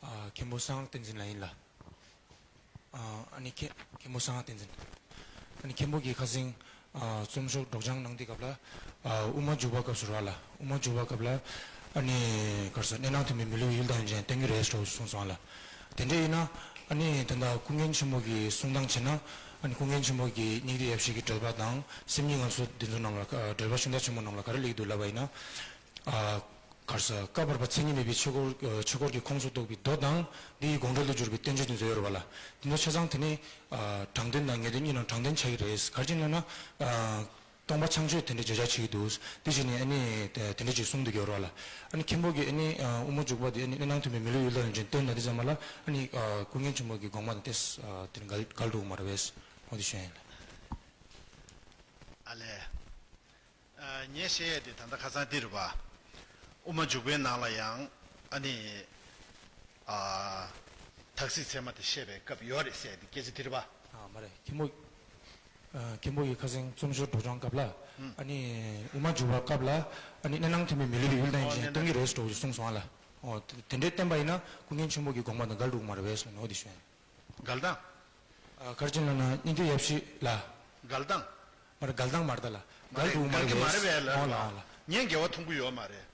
ཨ། མཁན་པོ་གསང་སྔགས་བསྟན་འཛིན་ལ་ཡིན་ལ། ཨ། ཨ་ནི་མཁན་མཁན་པོ་གསང་སྔགས་བསྟན་འཛིན། ཨ་ནི་མཁན་པོ་གིས་ཁ་སང་། ཨ། རྩོམ་ཤོག་སྒྲོག་སྦྱང་གནང་དུས་སྐབས་ལ། ཨ། དབུ་མ་འཇུག་པ་སྐབས་སུ་རེད་བ་ལ། དབུ་མ་འཇུག་པ་སྐབས་ལ། ཨ་ནི་ག་རེ་ཟེར། གནས་སྣང་མཐུན་པའི་མི་ལུས་ཡུལ་དང་ཡུལ་ཅན་བསྟན་གྱི་རེད་ཟེར་གསུངས་སོང་བ་ལ། དེ་འདྲ་ཡིན་ན། ཨ་ནི་ད་ལྟ་ཀུན་མཁྱེན་ཆེན་པོ་གི་གསུང་སྟངས་བྱས་ན། ཨ་ནི་ཀུན་མཁྱེན་ཆེན་པོ་གི་སྙིང་ཐིག་ཡབ་གཞིས་ཀྱི་འགྲེལ་པ་དང་སེམས་ཉིད་ངལ་གསོ་འདི་ཚོ་ནང་ལ། ཨ། འགྲེལ་པ་ཤིང་རྟ་ཆེན་མོ་ནང་ལ་ག་རེ་སླེབས་འདུག་ལབ་པ་ཡིན་ན། ཨ། ག་རེ་ཟེར། བཀའ་བར་པ་མཚན་ཉིད་མེད་པའི་ཆོས་འཁོར། ཨ། ཆོས་འཁོར་གྱི་ཁོངས་སུ་གཏོགས་པའི་མདོ་དང་དེའི་དགོངས་འགྲེལ་དུ་གྱུར་པའི་བསྟན་བཅོས་འདི་ཚོ་ཡོད་རེད་བ་ལ། འདི་ཚོ་ཆ་ཚང་དེ་ནི། ཨ། དྲང་དོན་དང་ངེས་དོན་གཉིས་ནང་དྲང་དོན་ཆགས་ཀྱི་རེད། ག་རེ་བྱས་ན་ན། ཨ། སྟོང་པ་ཆང་ཆོས་དེ་འདྲའི་བརྗོད་བྱ་བྱེད་ཀྱི་འདུག་དེ་བཞིན་ནི་ཨ་ནི་དེ་འདྲ་ཅིག་གསུངས་འདུག་ཡོད་རེད་བ་ལ། ཨ་ནི་མཁན་པོ་གིས་ཨ་ནི། ཨ། དབུ་མ་འཇུག་པ་དེ་ཨ་ནི་གནས་སྣང་མཐུན་པའི་མི་ལུས་ཡུལ་དང་ཡུལ་ཅན་བསྟན་ན་དེ་ཙམ་མ་ལ། ཨ་ནི། ཨ། ཀུན་མཁྱེན་ཆེན་པོ་གི་དགོངས་པ་དང་ཏོག་ཙམ། ཨ། དེ་འགལ་འགལ་འགྲོ་གི་མ་རེད་པས། འོ་དེ་ཞུ་ཡ་ཡིན། ཨ་ལས། ཨ། ངས་བཤད་ཡས་དེ་ད་ལྟ་ཁ་སང་འདི་རེད་པ། དབུ་མ་འཇུག་པའི་ནང་ལ་ཡང་། ཨ་ནི། ཨ། དག་ཚིག་ཚད་མ་དེ་བཤད་པའི་སྐབས་ཡོད་རེད་ཟེར་ཏེ་སྐད་ཆ་དེ་རེད་པ། ཨ། མ་རེད། མཁན་པོ། ཨ། མཁན་པོ་ཡིས་ཁ་སང་རྩོམ་ཤོག་སྒྲོག་སྦྱང་སྐབས་ལ། ཨ་ནི་དབུ་མ་འཇུག་པ་སྐབས་ལ། ཨ་ནི་གནས་སྣང་མཐུན་པའི་མི་ལུས་པའི་ཡུལ་དང་ཡུལ་ཅན་བསྟན་གྱི་རེད་ཟེར་གསུངས་སོང་བ་ལ། འོ་དེ་འདྲའི་བསྟན་པ་ཡིན་ན་ཀུན་མཁྱེན་ཆེན་པོ་གི་དགོངས་པ་དང་འགལ་འགྲོ་གི་མ་རེད་པས་ཟེར་ནས་འོ་དེ་ཞུ་ཡ་ཡིན། འགལ་སྟངས། ཨ། ག་རེ་བྱས་ན་ན་སྙིང་ཐིག་ཡབ་གཞིས་ལ། འགལ་སྟངས། མ་རེད། འགལ་སྟངས་མ་རེད་ད་ལ། མ་རེད། འགལ་འདུག་མ་རེད། འགལ་གྱི་མ་རེད་པས་ལ། འོ་ལ། འོ་ལ། ངས་འགལ་བ་མཐོང་གི་ཡོད་མ་རེད།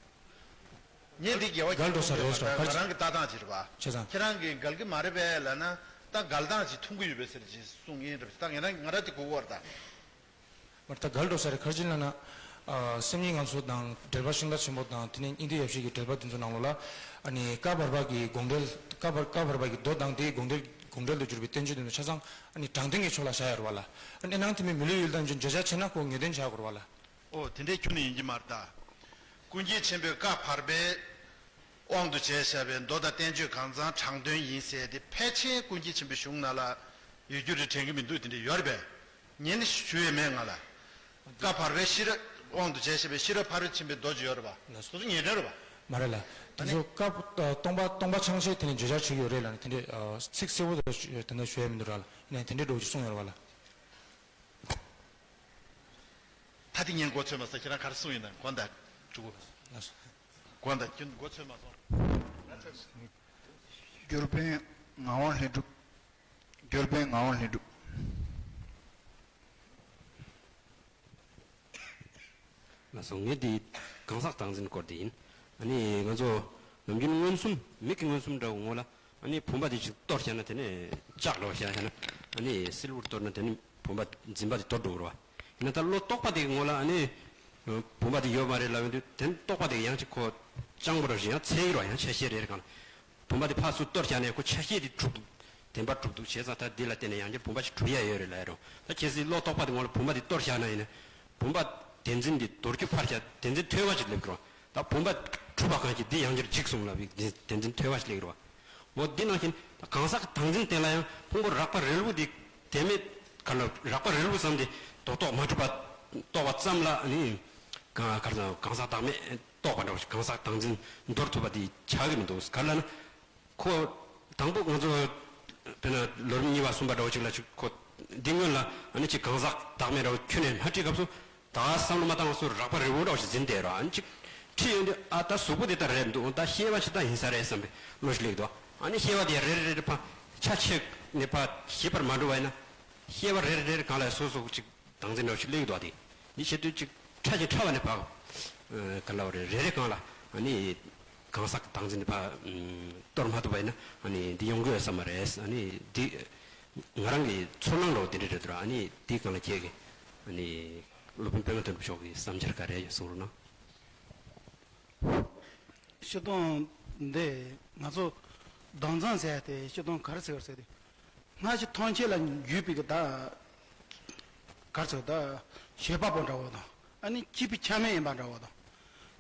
ངས་འདི་འགལ་བ་འགལ་འགྲོ་ས་རེད་ཟེར། ང་རང་གི་ལྟ་སྟངས་ཅིག་རེད་པ། བྱས་ཙང་། ཁྱེད་རང་གིས་འགལ་གྱི་མ་རེད་པས་ལབ་ན། ད་འགལ་སྟངས་ཅིག་མཐོང་གི་ཡོད་པས་ཟེར་ཅིག་གསུང་ཡིན་རེད་པ། ད་ང་རང་ང་རང་དེ་གོ་གི་ཡོད་རེད་ད། མ་རེད། ད་འགལ་འགྲོ་ས་རེད། ག་རེ་བྱས་ན་ན། ཨ། སེམས་ཉིད་ངལ་གསོ་དང་འགྲེལ་པ་ཤིང་རྟ་ཆེན་པོ་དང་དེ་ནས་སྙིང་ཐིག་ཡབ་གཞིས་ཀྱི་འགྲེལ་པ་དེ་ཚོ་ནང་ལོགས་ལ། ཨ་ནི་བཀའ་བར་པ་གི་དགོངས་འགྲེལ། བཀའ་བར་བཀའ་བར་པ་གི་མདོ་དང་དེའི་དགོངས་འགྲེལ་དགོངས་འགྲེལ་དུ་གྱུར་པའི་བསྟན་བཅོས་དེ་ཚོ་ཆ་ཚང་ཨ་ནི་དྲང་དོན་གྱི་ཕྱོགས་ལ་བཞག་ཡོད་རེད་པ་ལ། ཨ་ནི་གནས་སྣང་མཐུན་པའི་མི་ལུས་ཡུལ་དང་ཡུལ་ཅན་བརྗོད་བྱ་བྱས་ན་ཁོ་ངེས་དོན་ཆགས་དགོས་རེད་པ་ལ། ཨོ། དེ་འདྲའི་ཁྱོན་ནས་ཡིན་གྱི་མ་རེད་ད། ཀུན་མཁྱེན་ཆེན་པོས་བཀའ་བར་པའི་དབང་དུ་བྱས་བཞག་པའི་མདོ་དང་བསྟན་བཅོས་གང་ཚང་དྲང་དོན་ཡིན་ཟེར་ཏེ་ཕལ་ཆེར་ཀུན་མཁྱེན་ཆེན་པོའི་གཞུང་ནང་ལ་ཡོད་རྒྱུ་རེད་དྲན་གྱི་མི་འདུག་དེ་འདྲ་ཡོད་རེད་པས། ངས་ནི་ཞུ་ཡས་མེད་ང་ལ། བཀའ་བར་པའི་ཤེས་རབ་དབང་དུ་བྱས་བཞག་པའི་ཤེས་རབ་ཕ་རོལ་ཕྱིན་པའི་མདོ་ཅིག་ཡོད་རེད་པ། ལགས་སོ། སོ་སོ་ངེས་དོན་རེད་པ། མ་རེད་ལ། དེ་ཨ་ནི། ཚོ་བཀའ། སྟོང་པ་སྟོང་པ་ཆང་ཆེས་དེ་ནས་བརྗོད་བྱ་བྱེད་ཀྱི་ཡོད་རེད་ལ་ནི་དེ་འདྲའི། ཨ། ཚིག་གསལ་པོ་དེ་འདྲ་ཞུ་ཡས་མི་འདུག་ར་ལ། ཡིན་ནའི་དེ་འདྲའི་འདྲ་བོ་ཅིག་གསུངས་ཡོད་རེད་པ་ལ། ད་དེ་ངས་མགོ་ཚོས་མ་སོང་། ཁྱེད་རང་ག་རེ་གསུངས་ཡིན་ན་མགོ་མདའ་གཅིག་པོ། ལགས་སོ། མགོ་མདའ་ཁྱོད་མགོ་ཚོས་མ་སོང་། འགྱུར་དཔོན་ངག་དབང་ལྷུན་གྲུབ། འགྱུར་དཔོན་ངག་དབང་ལྷུན་གྲུབ། ལགས་སོ། ངས་འདི་གང་ཟག་སྟངས་འཛིན་སྐོར་དེ་ཡིན། ཨ་ནི་ང་ཚོ་ནམ་རྒྱུན་མངོན་སུམ། མིག་གི་མངོན་སུམ་འདྲ་བོ་ངོ་ལ། ཨ་ནི་བུམ་པ་དེ་ཅིག་གཏོར་བཞག་ན། དེ་ནས་ལྕགས་ལོག་བཞག་བཞག་ན། ཨ་ནི་སིལ་བུར་གཏོར་ན་དེ་ནི་བུམ་པ་འཛིན་པ་དེ་གཏོར་འགྲོ་གི་རེད་པ། ཡིན་ན་ད་བློ་རྟོག་པ་དེ་གི་ངོ་ལ་ཨ་ནི་བུམ་པ་དེ་ཡོད་མ་རེད་ལབ་ཡོང་དུས། དེ་ནི་རྟོག་པ་དེ་གི་ཡང་ཅིག་ཁོ་སྤྱང་པོ་འདྲ་བོ་ཞིག་ཡང་འཚོལ་གི་རེད་པ། ཡང་ཆ་ཤས་རེ་རེ་སྒང་ལ། བུམ་པ་དེ་ཕར་ཚུར་གཏོར་བཞག་ནས་ཁོ་ཆ་ཤས་དེ་གྲུབ་འདུག་བདེན་པ་གྲུབ་འདུག་བྱས་ཙང་ད་འདི་ལ་བརྟེན་ནས་ཡང་བསྐྱར་བུམ་པ་ཞིག་གྲུབ་ཡ་ཡོད་རེད་ལབ་ཡ་རེད། ད་གལ་སྲིད་བློ་རྟོག་པ་དེ་ངོ་ལ་བུམ་པ་དེ་གཏོར་བཞག་ན། ཡིན་ན་བུམ་པ་བདེན་འཛིན་དེ་དོར་རྒྱུ་ཕར་བཞག་བདེན་འཛིན་ཐོས་པ་ཞིག་སླེབས་ཀྱི་རེད་པ། ད་བུམ་པ་གྲུབ་པ་གང་ཞིག་འདི་ཡང་བསྐྱར་འཇིག་གསུངས་ལབ་པའི་བདེན་འཛིན་ཐོས་པ་ཞིག་སླེབས་ཀྱི་རེད་པ། འོ་འདི་ནང་བཞིན་ད་གང་ཟག་སྟངས་འཛིན་སྟེང་ལ་ཡང་ཕུང་པོ་རགས་པ་རིལ་པོ་དེ་བདེན་མེད་ག་ལ་རགས་པ་རིལ་པོ་ཙམ་དེ་རྡོག་རྡོག་མ་གྲུབ་པ་རྟོགས་པ་ཙམ་ལ་ནི། གང་ག་རེ་ཟེར། གང་ཟག་བདག་མེད་རྟོགས་པ་འདྲ་བོ་ཞིག་གང་ཟག་སྟངས་འཛིན་འདོར་ཐུབ་པ་དེ་ཆགས་ཀྱི་མི་འདུག་ག་རེ་ལབ་ན། ཁོ་དང་པོ་ང་ཚོ་དཔེར་ན་ལོ་རིམ་གཉིས་པ་གསུམ་པ་འདྲ་བོ་ཅིག་ལ་ཅིག་ཁོ་འདི་སྔོན་ལ་ཨ་ནི་ཅིག་གང་ཟག་བདག་མེད་འདྲ་བོ་ཁྱོན་ནས་མ་ཁྲིད་སྐབས་སུ། ད་བསམ་བློ་མ་བཏང་བ་སོགས་རགས་པ་རིལ་པོ་འདྲ་བོ་ཞིག་འཛིན་བསྡད་རོགས། ཨ་ནི་ཅིག་ཁྲིད་ཡོང་དུས། ཨ། ད་གཟུགས་པོ་འདི་ལྟར་རེད་འདུག་ད་ཤེས་པ་ཅིག་ད་ཡིན་ས་རེད་བསམ་པའི་བློ་ཞིག་སླེབས་འདུག་ཨ་ནི་ཤེས་པ་དེ་རེ་རེ་རེ་རེ་ཕར་ཆ་ཆེ་ནས་ཕར་ཞིབ་པར་མ་འགྲོ་བ་ཡིན་ན། ཤེས་པ་རེ་རེ་རེ་རེ་སྒང་ལ་སོ་སོ་ཅིག་སྟངས་འཛིན་འདྲ་བོ་ཞིག་སླེབས་འདུག་སྟེ། འདི་བྱེད་དུས་ཅིག་ཕྲ་ཞིང་ཕྲ་བ་ནས་ཕར། ཨ། ག་ལབ་རེད། རེ་རེ་སྒང་ལ་ཨ་ནི་གང་ཟག་སྟངས་འཛིན་ཕར། ཨ། གཏོར་མ་ཐུབ་པ་ཡིན་ན་ཨ་ནི་འདི་ཡོང་གི་ཡོད་ས་མ་རེད། ཨ་ནི་འདི་ང་རང་གི་ཚོར་སྣང་འདྲ་བོ་འདི་འདྲ་རེད་འདུག་ཨ་ནི་འདི་སྒང་ལ་ཁྱེད་ཀྱིས་ཨ་ནི་སློབ་དཔོན་པད་མ་དོན་གྲུབ་མཆོག་གི་བསམ་འཆར་ག་རེ་ཡོད་གསུང་རོགས་གནང་། སྤྱིར་བཏང་འདི་ང་ཚོ་དྭངས་གཙང་ཟེར་ཡ་དེ་སྤྱིར་བཏང་ག་རེ་ཟེར་ག་རེ་ཟེར་ཏེ། སྔ་ཕྱི་ཐམས་ཅད་ལ་འཇུས་པའི་གི་ད་ག་རེ་ཟེར། ད་བྱེད་པ་པོ་འདྲ་བོ་དང་། ཨ་ནི་སྐྱེས་བུ་ཆ་མེད་ཡིན་པ་འདྲ་བོ་དང་།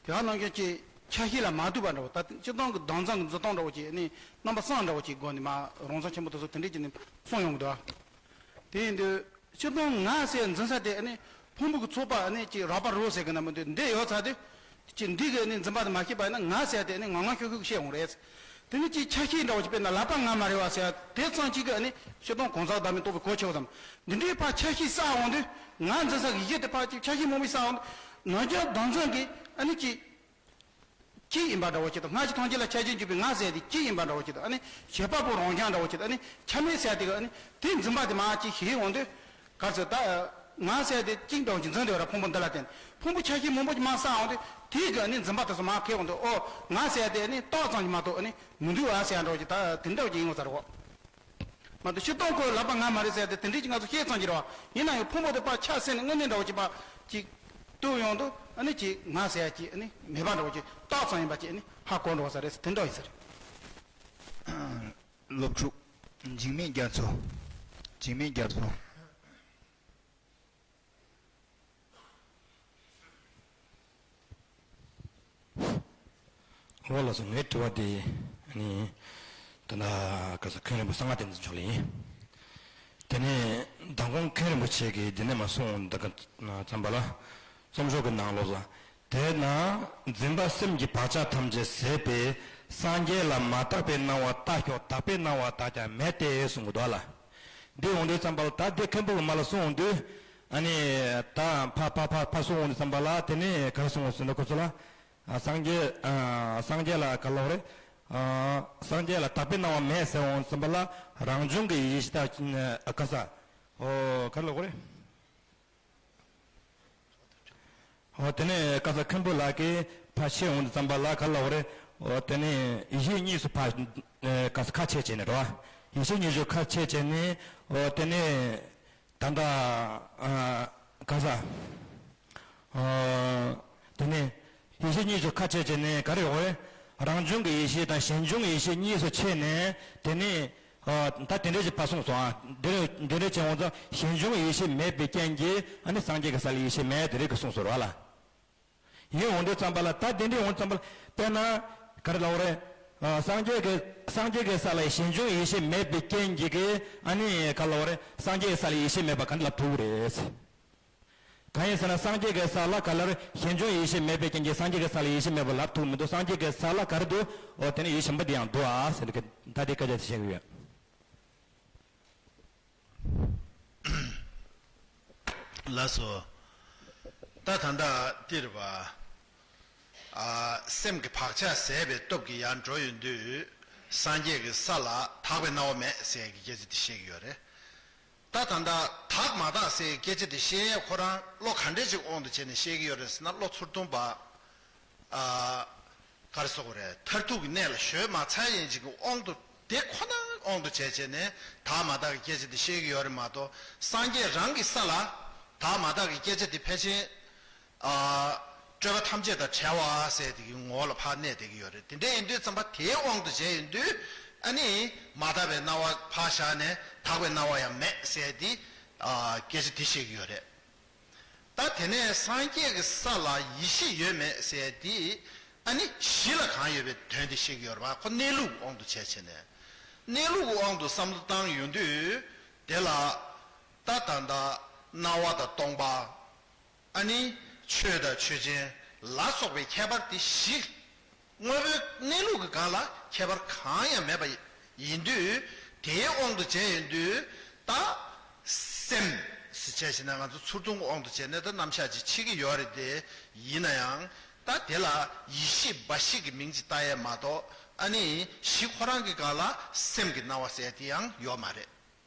དེ་ག་ནང་བཞིན་གྱི་ ཆ་ཤས་ལ་མ་ལྟོས་པ་འདྲ་བོ། ད་སྤྱིར་བཏང་གི་དྭངས་གཙང་གི་འཛིན་སྟངས་འདྲ་བོ་ཅིག་ནི་རྣམ་པ་གསུམ་འདྲ་བོ་ཅིག་སྒོ་ནས་མ་རང་བྱུང་ཆེན་པོ་དེ་ཚོ་དེ་འདྲས་ཀྱི་ནི་གསུངས་ཡོང་གི་འདུག་དེ་ཡིན་དུས་སྤྱིར་བཏང་ང་ཟེར་འཛིན་ས་དེ་ནི་ཕུང་པོ་གི་ཚོགས་པ་ནི་ཅིག་རགས་པ་རོ་ཟེར་གི་ན་མི་འདུག་འདི་ཡོད་ཚ་དུས་ཅིག་འདི་གི་ནི་འཛིན་པ་དེ་མ་ཤེས་པ་ཡིན་ན་ང་ཟེར་དེ་ནི་ངང་ངང་ཤུགས་ཤུགས་བཤད་འོང་རེད། དེ་ནི་ཅིག་ཆ་ཤས་འདྲ་བོ་ཅིག་དཔེར་ན་ལག་པ་ང་མ་རེད་བ་ཟེར་དེ་ཙམ་ཅིག་གི་ནི་སྤྱིར་བཏང་གང་ཟག་བདག་མེད་རྟོགས་པའི་གོ་ཆེ་བ་ཙམ། འདི་འདྲའི་ཕར་ཆ་ཤས་བསགས་འོང་དུས་ང་འཛིན་ས་གི་གཞི་དེ་ཕར་ཅིག་ཆ་ཤས་མང་པོ་བསགས་འོང་དུས་ནམ་རྒྱུན་དྭངས་གཙང་གི་ནི་ཅིག་གཅིག་ཡིན་པ་འདྲ་བོ་ཅིག་དང་སྔ་ཕྱི་ཐམས་ཅད་ལ་ཁྱད་ཆོས་འཇུག་པའི་ང་ཟེར་དེ་གཅིག་ཡིན་པ་འདྲ་བོ་ཅིག་དང་ཨ་ནི་བྱེད་པ་པོ་རང་རྐྱང་འདྲ་བོ་ཅིག་དང་ཨ་ནི་ཆ་མེད་ཟེར་དེ་ག་ཨ་ནི་དེ་འཛིན་པ་དེ་མ་ཅིག་ཞིག་འོང་དུས་ག་ཚོད་ད་ང་ཟེར་དེ་གཅིག་འདྲ་བོ་ཅིག་འཛིན་དེ་བ་ར་ཕུང་པོ་འདི་ལ་བརྟེན་ཕུང་པོ་ཆ་ཤས་མང་པོ་ཅིག་མ་བསགས་འོང་དུས་དེ་ག་ཨ་ནི་འཛིན་པ་དེ་ཚོ་མ་ཁེལ་འོང་དུས་ཨོ་ང་ཟེར་དེ་ཨ་ནི་རྟགས་ཙམ་ཅིག་མ་གཏོགས་ཨ་ནི་མི་འདུག་ཨ་ཟེར་འདྲ་བོ་ཅིག་ད་དེ་འདྲ་བོ་ཅིག་ཡིན་དགོས་ས་རེད་གོ། མ་གཏོགས་སྤྱིར་བཏང་ཁོའི་ལག་པ་ང་མ་རེད་ཟེར་ཏེ་དེ་འདྲས་ཀྱི་ང་ཚོ་བཤད་ཙམ་གྱི་རེད་བ། ཡིན་ན་ཡང་ཕུང་པོ་དེ་ཕར་ཆ་སེམས་ནས་དངོས་གནས་འདྲ་བོ་ཅིག་པ་ཅིག་ལྟོས་ཡོང་དུས་ཨ་ནི་ཅིག་ང་ཟེར་ཡ་ཅིག་ཨ་ནི་མེད་པ་འདྲ་བོ་ཅིག་རྟགས་ཙམ་ཡིན་པ་ཅིག་ཨ་ནི་ཧ་གོ་འགྲོ་བ་ས་རེད་ཟེར་དེ་འདྲ་ཡིན་ས་རེད། སློབ་ཕྲུག་འཇིགས་མེད་རྒྱ་མཚོ། འཇིགས་མེད་རྒྱ་མཚོ། འོ་ལགས་སོ། ངའི་དྲི་བ་དེ་ནི་ད་ལྟ་ག་ས་མཁན་རིན་པོ་གསང་སྔགས་བསྟན་འཛིན་མཆོག་ལ་ཡིན། དེ་ནས་མདང་དགོང་མཁན་རིན་པོ་ཆེ་གིས་འདི་ནས་མ་གསུངས་འདི་ག་ཙམ་པ་ལ་རྩོམ་ཤོག་གི་ནང་ལོགས་ལ་དེས་ན་འཛིན་པ་སེམས་ཀྱི་བག་ཆགས་ཐམས་ཅད་ཟད་པས་སངས་རྒྱས་ལ་མ་དག་པའི་སྣང་བ་བལྟ་ཞོག། དག་པའི་སྣང་བ་དག་ཀྱང་མེད་དེ་གསུངས་གི་འདུག་ལ། འདི་འོང་དུས་ཙམ་པ་ལ་ད་འདི་མཁན་པོ་གི་མ་ལ་གསུངས་འོང་དུས་ཨ་ནི་ད་ཕ་ཕ་ཕ་ཕ་གསུངས་འོང་དུས་ཙམ་པ་ལ་དེ་ནས་ག་རེ་གསུངས་འོང་ཟེར་ན་ཁོ་ཚོ་ལ་ཨ་སངས་རྒྱས་ཨ་སངས་རྒྱས་ལ་ག་ལབ་རེད། ཨ་སངས་རྒྱས་ལ་དག་པའི་སྣང་བ་མེད་ཟེར་འོང་ཙམ་པ་ལ་རང་བྱུང་གི་ཡེ་ཤེས་དང་ཨ་ག་ས་ཨོ་ག་རེ་ལབ་དགོས་རེད། ཨོ་དེ་ནས་ག་ས་མཁན་པོ་ལགས་ཀྱིས་ཕར་ཕྱིན་འོང་དུས་ཙམ་པ་ལ་ག་ལབ་དགོས་རེད། ཨོ་དེ་ནས་ཡེ་ཤེས་གཉིས་སུ་ཕར་ཨ་ག་ས་ཁ་ཕྱེ་བྱས་ནས་རེད་བ། ཡེ་ཤེས་གཉིས་སུ་ཁ་ཕྱེ་བྱས་ནས་ཨོ་དེ་ནས་ད་ལྟ་ཨ་ག་ས་ཨ་དེ་ནས་ཡེ་ཤེས་གཉིས་སུ་ཁ་ཕྱེ་བྱས་ནས་ག་རེ་ཡོད་རེད། རང་བྱུང་གི་ཡེ་ཤེས་དང་གཞན་བྱུང་གི་ཡེ་ཤེས་གཉིས་སུ་ཕྱེ་ནས་དེ་ནས་ཨ་ད་དེ་འདྲས་ཅིག་ཕར་གསུངས་སོང་ཨ། འདི་རེད་འདི་འདྲས་བྱས་འོང་ཙང་གཞན་བྱུང་གི་ཡེ་ཤེས་མེད་པའི་རྐྱེན་གྱིས་ཨ་ནི་སངས་རྒྱས་ཀྱི་ས་ལ་ཡེ་ཤེས་མེད་དེ་རེད་གི་གསུངས་སོང་རེད་བ་ལ། ཡིན་འོང་དུས་ཙམ་པ་ལ་ད་དེ་འདྲས་འོང་ཙམ་པ་ལ་དཔེར་ན་ག་རེ་ལབ་དགོས་རེད། ཨ་སངས་རྒྱས་ཀྱི་སངས་རྒྱས་ཀྱི་ས་ལ་གཞན་བྱུང་ཡེ་ཤེས་མེད་པའི་རྐྱེན་གྱིས་ཨ་ནི་ག་ལབ་དགོས་རེད། སངས་རྒྱས་ཀྱི་ས་ལ་ཡེ་ཤེས་མེད་པ་ག་འདྲ་ལབ་ཐུབ་ཀྱི་རེད། གང་ཡིན་ཟེར་ན་སངས་རྒྱས་ཀྱི་ས་ལ་ག་ལ་རེད། གཞན་བྱུང་ཡེ་ཤེས་མེད་པའི་རྐྱེན་གྱིས་སངས་རྒྱས་ཀྱི་ས་ལ་ཡེ་ཤེས་མེད་པ་ལབ་ཐུབ་མི་འདུག་སངས་རྒྱས་ཀྱི་ས་ལ་ག་རེ་འདུག་ཨོ་དེ་ནི་ཡེ་ཤེས་གཞན་པ་དེ་ཡང་འདུག་ཨ་ཟེར་ནས་ད་དེ་སྐད་ཆ་དེ་བཤད་ཀྱི་ཡོད། ལགས་སོ། ད་ད་ལྟ་འདིར་བ། ཨ་སེམས་ཀྱི་བག་ཆགས་ཟད་པའི་སྟོབས་ཀྱིས་ཡར་འགྲོ་ཡོང་དུས་སངས་རྒྱས་ཀྱི་ས་ལ་དག་པའི་སྣང་བ་མེད་ཟེར་གྱི་སྐད་ཆ་དེ་བཤད་ཀྱི་ཡོད་རེད། ད་ད་ལྟ་དག་མ་དག་ཟེར་སྐད་ཆ་དེ་བཤད་ཡས་ཁོ་རང་བློ་ག་འདྲས་ཅིག་དབང་དུ་བྱས་ནས་བཤད་ཀྱི་ཡོད་རེད་ཟེར་ན་བློ་ཚུར་མཐོང་པ། ཨ་ག་རེ་ཟེར་དགོས་རེད། མཐར་ཐུག་གི་གནས་ལ་གཞོལ་མ་ཚར་ཡིན་ཅིག་གི་དབང་དུ་དེ་ཁོ་ན་དབང་དུ་བྱས་བྱས་ནས་དག་མ་དག་གི་སྐད་ཆ་དེ་བཤད་ཀྱི་ཡོད་རེད་མ་གཏོགས་སངས་རྒྱས་རང་གི་ས་ལ་དག་མ་དག་གི་སྐད་ཆ་དེ་ཕལ་ཆེར། ཨ་སྤྲོས་པ་ཐམས་ཅད་དང་བྲལ་བ་ཟེར་དེ་གི་ངོ་བོ་ལ་ཕར་གནས་བསྡད་ཀྱི་ཡོད་རེད། དེ་འདྲ་ཡིན་དུས་ཙམ་པ་དེའི་དབང་དུ་བྱས་ཡིན་དུས་ཨ་ནི་མ་དག་པའི་སྣང་བ་ཕར་བཞག་ནས་དག་པའི་སྣང་བ་ཡང་མེད་ཟེར་དེ་ཨ་སྐད་ཆ་དེ་བཤད་ཀྱི་ཡོད་རེད། ད་དེ་ནས་སངས་རྒྱས་ཀྱི་ས་ལ་ཡེ་ཤེས་ཡོད་མེད་ཟེར་དེ་ཨ་ནི་གཞི་ལ་གང་ཡོད་པའི་དོན་དེ་བཤད་ཀྱི་ཡོད་རེད་པ། ཁོ་གནས་ལུགས་ཀྱི་དབང་དུ་བྱས་བྱས་ནས་གནས་ལུགས་ཀྱི་དབང་དུ་བསམ་བློ་བཏང་ཡོང་དུས་དེ་ལ་ད་ད་ལྟ་སྣང་བ་དང་སྟོང་པ། ཨ་ནི་ཆོས་དང་ཆོས་ཅན་ལ་སོགས་པའི་ཁྱད་པར་དེ་བཞི། དངོས་པོའི་གནས་ལུགས་ཀྱི་སྒང་ལ་ཁྱད་པར་གང་ཡང་མེད་པ་ཡིན་དུས་དེའི་དབང་དུ་བྱས་ཡོང་དུས་ད་སེམས་ཟེར་བྱས་ན་ང་ཚོ་ཚུར་མཐོང་གི་དབང་དུ་བྱས་ནས་ད་རྣམ་གཞག་ཅིག་ཕྱེ་གི་ཡོད་རེད་དེ། ཡིན་ན་ཡང་ད་དེ་ལ་ཡེ་ཤེས་འབའ་ཞིག་གི་མིང་ཅིག་བཏགས་ཡས་མ་གཏོགས་ཨ་ནི་གཞི་ཁོ་རང་གི་སྒང་ལ་སེམས་ཀྱི་སྣང་བ་ཟེར་དེ་ཡང་ཡོད་མ་རེད།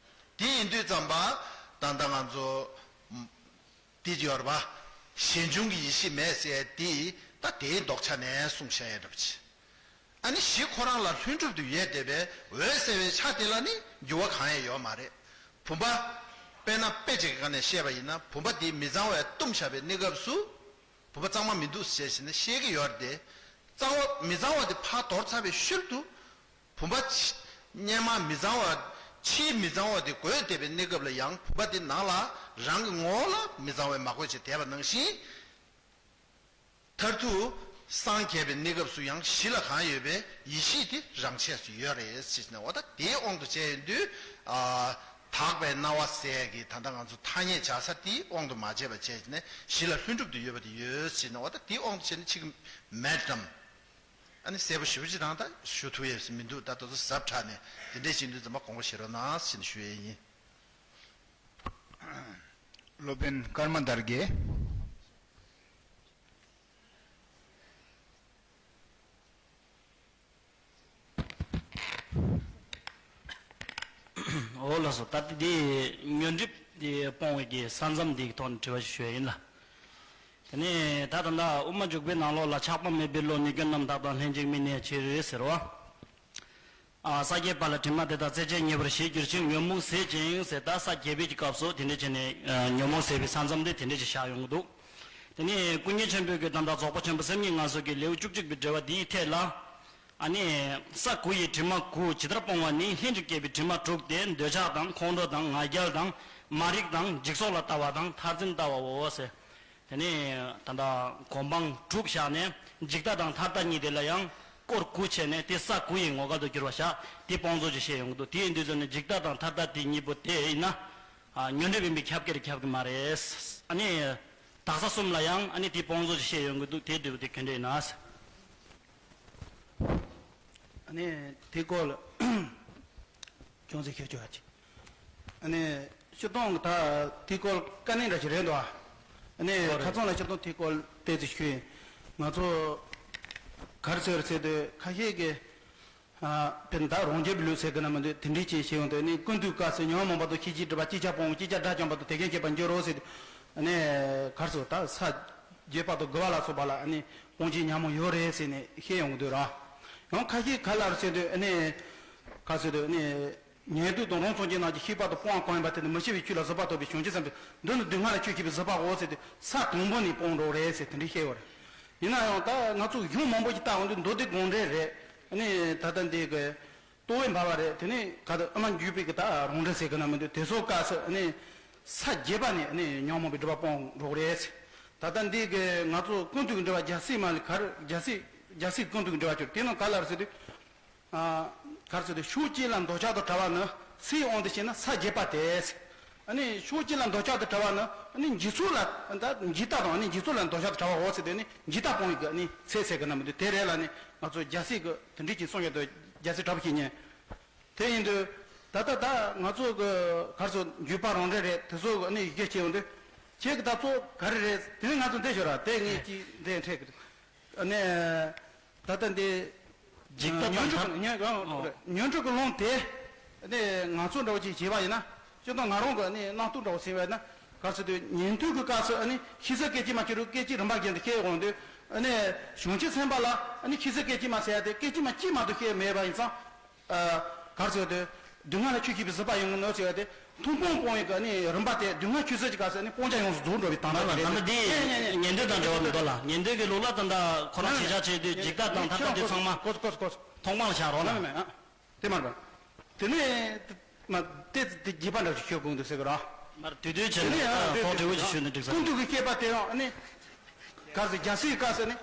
དེ་ཡིན་དུས་ཙམ་པ་ད་ལྟ་ང་ཚོ། དེ་ཡོད་རེད་པ། གཞན་བྱུང་གི་ཡེ་ཤེས་མེད་ཟེར་དེ་ད་དེའི་ལྡོག་ཆ་ནས་གསུངས་བཞག་ཡོད་འདྲ་པོ་ཅིག་ཨ་ནི་གཞི་ཁོ་རང་ལ་ལྷུན་གྲུབ་ཏུ་ཡོད་བསྡད་པའི་འོད་གསལ་བའི་ཆ་དེ་ལ་ནི་འགྱུར་བ་གང་ཡང་ཡོད་མ་རེད། བུམ་པ། དཔེར་ན་དཔེ་ཅིག་གི་སྒང་ནས་བཤད་པ་ཡིན་ན་བུམ་པ་དེ་མི་གཙང་བས་བཏུམས་བཞག་པའི་གནས་སྐབས་སུ། བུམ་པ་གཙང་མ་མི་འདུག་ཟེར་བྱས་ནས་བཤད་ཀྱི་ཡོད་རེད་དེ། གཙང་བ་མི་གཙང་བ་དེ་ཕར་དོར་ཚར་བའི་ཤུལ་དུ། བུམ་པ་ཕྱི་སྔོན་མ་མི་གཙང་བ། ཕྱིའི་མི་གཙང་བ་དེ་གོས་བསྡད་པའི་གནས་སྐབས་ལ་ཡང་བུམ་པ་དེ་ནང་ལ་རང་གི་ངོ་བོ་ལ་མི་གཙང་བས་མ་གོས་བྱས་བསྡད་པ་ནང་བཞིན། མཐར་ཐུག་ སངས་རྒྱས་པའི་གནས་སྐབས་སུ་ཡང་གཞི་ལ་གང་ཡོད་པའི་ཡེ་ཤེས་དེ་རང་ཆས་སུ་ཡོད་རེད་ཟེར་ནས། འོ་ད་དེའི་དབང་དུ་བྱས་ཡོང་དུས། ཨ། དག་པའི་སྣང་བ་ཟེར་གི་ད་ལྟ་ང་ཚོ་ཐ་སྙད་བྱ་ས་དེའི་དབང་དུ་མ་བྱས་པ་བྱས་ནས་གཞི་ལ་ལྷུན་གྲུབ་ཏུ་ཡོད་པ་དེ་ཡོད་ཟེར་ནས། འོ་ད་དེའི་དབང་དུ་བྱས་ནས་ཅིག་མེད་དམ། ཨ་ནི་གསལ་པོ་ཞེ་པོ་ཅིག་རང་ད་ཞུ་ཐུབ་ཡས་མི་འདུག་ད་དེ་ཚོ་ཟབ་དྲགས་ནས་དེ་འདྲས་ཅིག་འདུག་ཙམ་པ་དགོངས་པ་བཞེས་རོགས་གནང་ཟེར་ནས་ཞུ་ཡས་ཡིན། སློབ་དཔོན་ཀརྨ་དར་གྱིས། འོ་ལགས་སོ། ད་ལྟ་འདི་ཉོན་སྒྲིབ་དེ་སྤོང་བའི་གི་ས་མཚམས་འདིའི་ཐོག་ནས་དྲི་བ་ཞིག་ཞུ་ཡ་ཡིན་ལ། དེ་ནས་ད་ད་ལྟ་དབུ་མ་འཇུག་པའི་ནང་ལོགས་ལ། ཆགས་པ་མེད་པའི་བློ་ནི་སྐྱོན་རྣམས་དག་དང་ལྷན་ཅིག་མི་གནས་ཕྱིར་ཟེར་བ། ཨ། ས་བརྒྱད་པ་ལ་དྲི་མ་དེ་དག་རྩེ་གཅིག་ཉེ་བར་ཞི་གྱུར་ཅིང་ཉོན་མོངས་ཟད་ཅིང་ཟེར། ད་ས་བརྒྱད་པའི་གི་སྐབས་སུ་དེ་འདྲ་བྱས་ནས། ཨ། ཉོན་མོངས་ཟད་པའི་ས་མཚམས་དེ་དེ་འདྲ་ཅིག་བཞག་ཡོང་གི་འདུག་དེ་ནས་ཀུན་མཁྱེན་ཆེན་པོས་ཀྱི་ད་ལྟ་རྫོགས་པ་ཆེན་པོ་སེམས་ཉིད་ངལ་གསོ་གི་ལེའུ་བཅུ་གཅིག་པའི་འགྲེལ་པ་འདིའི་ཐད་ལ། ཨ་ནི། ས་དགུ་ཡི་དྲི་མ་དགུ་ཇི་ལྟར་སྤོང་བ་ནི། ལྷན་ཅིག་སྐྱེས་པའི་དྲི་མ་དྲུག་སྟེ། འདོད་ཆགས་དང་། ཁོང་ཁྲོ་དང་། ང་རྒྱལ་དང་། མ་རིག་དང་། འཇིག་ཚོགས་ལ་ལྟ་བ་དང་། མཐར་འཛིན་ལྟ་བའོ་ཟེར། དེ་ནས་ད་ལྟ་གོ་འཕང་དྲུག་བཞག་ནས། འཇིག་ལྟ་དང་མཐར་ལྟ་གཉིས་དེ་ལ་ཡང་སྐོར་དགུ་བྱས་ནས། དེ་ས་དགུ་ཡི་ངོ་སྐལ་དུ་གྱུར་པ་བཞག་དེ་སྤོང་ཚུལ་ཅིག་བཤད་ཡོང་གི་འདུག་དེ་ཡིན་དུས་ཙམ་ནས་འཇིག་ལྟ་དང་མཐར་ལྟ་དེ་གཉིས་པོ་དེ་ཡིན་ན། ཨ། ཉོན་སྒྲིབ་ཡིན་པས་ཁྱབ་ཀྱི་རེད་ཁྱབ་ཀྱི་མ་རེད། ཨ་ནི། དག་ས་གསུམ་ལ་ཡང་ཨ་ནི་དེ་སྤོང་ཚུལ་ཅིག་བཤད་ཡོང་གི་འདུག་དེ་འདྲ་བོ་དེ་ག་འདྲ་ཡིན་ན། ཨ་ནི་དེའི་སྐོར་ལ་ཅུང་ཟད་ཤོད་ཆོག་ཨ་ཅེ། ཨ་ནི་སྤྱིར་བཏང་གི་ད་དེའི་སྐོར་དཀའ་གནད་འདྲ་ཞིག་རེད་འདུག་ཨ་ནི་ཁ་རྩང་ལ་སྤྱིར་བཏང་དེའི་སྐོར་ཏོག་ཙམ་ཞུ་ཡིན། ང་ཚོ་ག་རེ་ཟེར་ཟེར་དུས་ཁ་ཤས་ཀྱིས། ཨ། དཔེར་ན་ད་རང་རྒྱལ་གྱི་ལུགས་ཟེར་གི་ན་མི་འདུག་དེ་འདྲའི་ཅིག་བྱེད་ཡོང་དུས་ནི། ཀུན་ཏུ་སྐབས་སུ་ཉོན་མོངས་པ་དང་ཤེས་བྱའི་སྒྲིབ་པ། ཅིག་ཆར་སྤོང་། ཅིག་ཆར་དགྲ་བཅོམ་པ་དང་དེ་རྐྱེན་བྱེད་པར་འགྱུར་རོ་ཟེར་དུས། ཨ་ནི་ག་རེ་ཟེར། ད་ས་བརྒྱད་པ་དང་དགུ་པ་ལ་སོགས་པ་ལ་ཨ་ནི་སྤོང་བྱའི་ཉོན་མོངས་ཡོད་རེད་ཟེར་ནས་བཤད་ཡོང་གི་འདུག་ར། ཡང་ཁ་ཤས་ག་རེ་ལབ་རེད་ཟེར་དུས། ཨ་ནི་ག་རེ་ཟེར་དུས། ཨ་ནི་ཉན་ཐོས་དང་རང་སངས་རྒྱས་རྣམས་ཀྱིས། ཤེས་པ་དང་སྤོང་བ་གང་ཡིན་པ་དེ་ནི། མི་ཤེས་པའི་ཆོས་ལ་གཟུགས་པོ་ཐོགས་པའི་བྱང་ཆུབ་སེམས་ཏེ། འདི་ནི་སྡུག་བསྔལ་ལ་ཆོས་ཤེས་པའི་གཟུགས་པའོ་ཟེར་དུས། ས་དང་པོ་ནས་སྤོང་འགྲོ་རེད་ཟེར་དེ་འདྲ་བཤད་ཡོད་རེད། ཡིན་ན་ཡང་ད་ང་ཚོ་གཞུང་མང་པོ་ཞིག་བལྟ་འོང་དུས། མདོ་སྡེ་དགོངས་འགྲེལ་རེད། ཨ་ནི་ད་ལྟ་འདི་གི་རྟོགས་པའི་འབར་བ་རེད། དེ་ནས་ག་ད་དབུ་མ་འཇུག་པའི་གི་ད་རང་འགྲེལ་ཟེར་གི་ན་མི་འདུག་དེ་ཚོ་སྐབས་སུ་ཨ་ནི་ས་བརྒྱད་པ་ནས་ཨ་ནི་ཉོན་མོངས་པའི་སྒྲིབ་པ་སྤོང་འགྲོ་གི་རེད། ད་ལྟ་འདི་གི་ང་ཚོ་ཀུན་ཏུ་གི་འགྲེལ་པ་རྒྱལ་སྲས་མ་ལ་ག་རེ། རྒྱལ་སྲས། རྒྱལ་སྲས་ཀུན་ཏུ་གི་འགྲེལ་པ་བཅུ་དེ་ནང་ག་ལ་རེད་ཟེར་དུས། ཨ། ག་རེ་ཟེར་དུས། ཕྱོགས་གཅིག་ལ་འདོད་ཆགས་དང་བྲལ་བ་ནི། སའི་དབང་དུ་བྱས་ན་ས་བརྒྱད་པ་སྟེ། ཨ་ནི་ཕྱོགས་གཅིག་ལ་འདོད་ཆགས་དང་བྲལ་བ་ནི། ཨ་ནི་འཇིག་ཚོགས་ལ། ད་འཇིག་ལྟ་དང་ཨ་ནི་འཇིག་ཚོགས་ལ་འདོད་ཆགས་དང་བྲལ་བའོ་ཟེར་དུས། ཨ་ནི་འཇིག་ལྟ་སྤོང་བའི་གི་ཨ་ནི་ཚད་ཟེར་གི་ན་མི་འདུག་དེ་རེད་ལ། ཨ་ནི་ང་ཚོ་རྒྱལ་སྲས་ཀྱི་དེ་འདྲའི་ཅིག་གསུངས་ཡོད་དུས། རྒྱལ་སྲས་གྲགས་པ་བཤེས་གཉེན། དེ་ཡིན་དུས་ད་ལྟ་ད་ང་ཚོ་གི་ག་རེ་ཟེར། འཇུག་པ་རང་འགྲེལ་རེད། དེ་ཚོ་གི་ཨ་ནི་ཡི་གེ་བྱས་ཡོང་དུས། ཁྱེད་ཀྱི་ད་ཚོ་ག་རེ་རེད། དེ་ནི་ང་ཚོ་འདི་ཞོར་ར་དེ་ངས་ཅིག་འདི་འཕྲད་གི། ཨ་ནི་ད་ལྟ་འདི་འཇིག་ལྟ་དང་ཉོན་སྒྲིབ་ཐར། ཉོན། ཨོ། ཉོན་སྒྲིབ་ཀྱི་ལུང་དེ་ནི་ང་ཚོ་འདྲ་བོ་ཅིག་བྱས་པ་ཡིན་ན། སྤྱིར་བཏང་ང་རང་གི་ནི་རྣམ་རྟོག་འདྲ་བོ་ཟིན་པ་ཡིན་ན། ག་རེ་ཟེར་དུས། ཉན་ཐོས་ཀྱི་སྐབས་སུ་ཨ་ནི་ཤེས་བྱ་སྐད་ཅིག་མ་ཅིག་རུ་སྐད་ཅིག་རིམ་པ་བཞིན་དུ་བཤད་ཡོང་དུས། ཨ་ནི་བྱང་ཆུབ་སེམས་དཔའ་ལ་ཨ་ནི་ཤེས་བྱ་སྐད་ཅིག་མ་ཟེར་ཡ་དེ་སྐད་ཅིག་མ་གཅིག་མ་གཏོགས་བཤད་མེད་པ་ཡིན་ཙང་། ཨ། ག་རེ་ཟེར་དུས། སྡུག་བསྔལ་ལ་ཆོས་ཤེས་པའི་གཟུགས་པོ་ཡོང་གི་ནོ་ཟེར་བ་དེ། མཐོང་སྤང་སྤོང་བའི་གི་ནི་རིམ་པ་དེ། སྡུག་བསྔལ་ཆོས་ཟད་ཀྱི་སྐབས་སུ་ནི་སྤང་བྱ་ཡོངས་སུ་རྫོགས་འགྲོ་བའི་དོན་དག་དེ་རེད། ལ་ད་ལྟ་འདི་ཉན་ཐོས་དང་འབྲེལ་བ་མི་འདུག་ལ། ཉན་ཐོས་ཀྱི་ལུགས་ལ་ད་ལྟ་ཁོ་རང་གཞི་བཞག་བྱས་དུས། འཇིག་ལྟ་དང་ཐར་པ་དེ་ཚང་མ་གོ་གོ་གོ་མཐོང་སྤང་ལ་བཞག་རོགས་གནང་། མེད་མེད། ཨ། དེ་མ་རེད་པ། དེ་ནས་མ་དེ་དེ་རྒྱས་པ་འདྲ་ཞིག་ཤོད་དགོས་འདུག་ཟེར་གི་ར། མར་དུས་དུས་བྱས་དེ་ནས་ནས་ཨ་ཐོག་འབྲས་བུ་ཞིག་ཤོད་ན་འགྲིག་ས་ཀུན་རེད། ཏུ་གི་བཤད་པ་དེ་ཡང་ནི། ག་རེ་ཟེར། རྒྱལ་སྲས་སྐབས་སུ་ནི།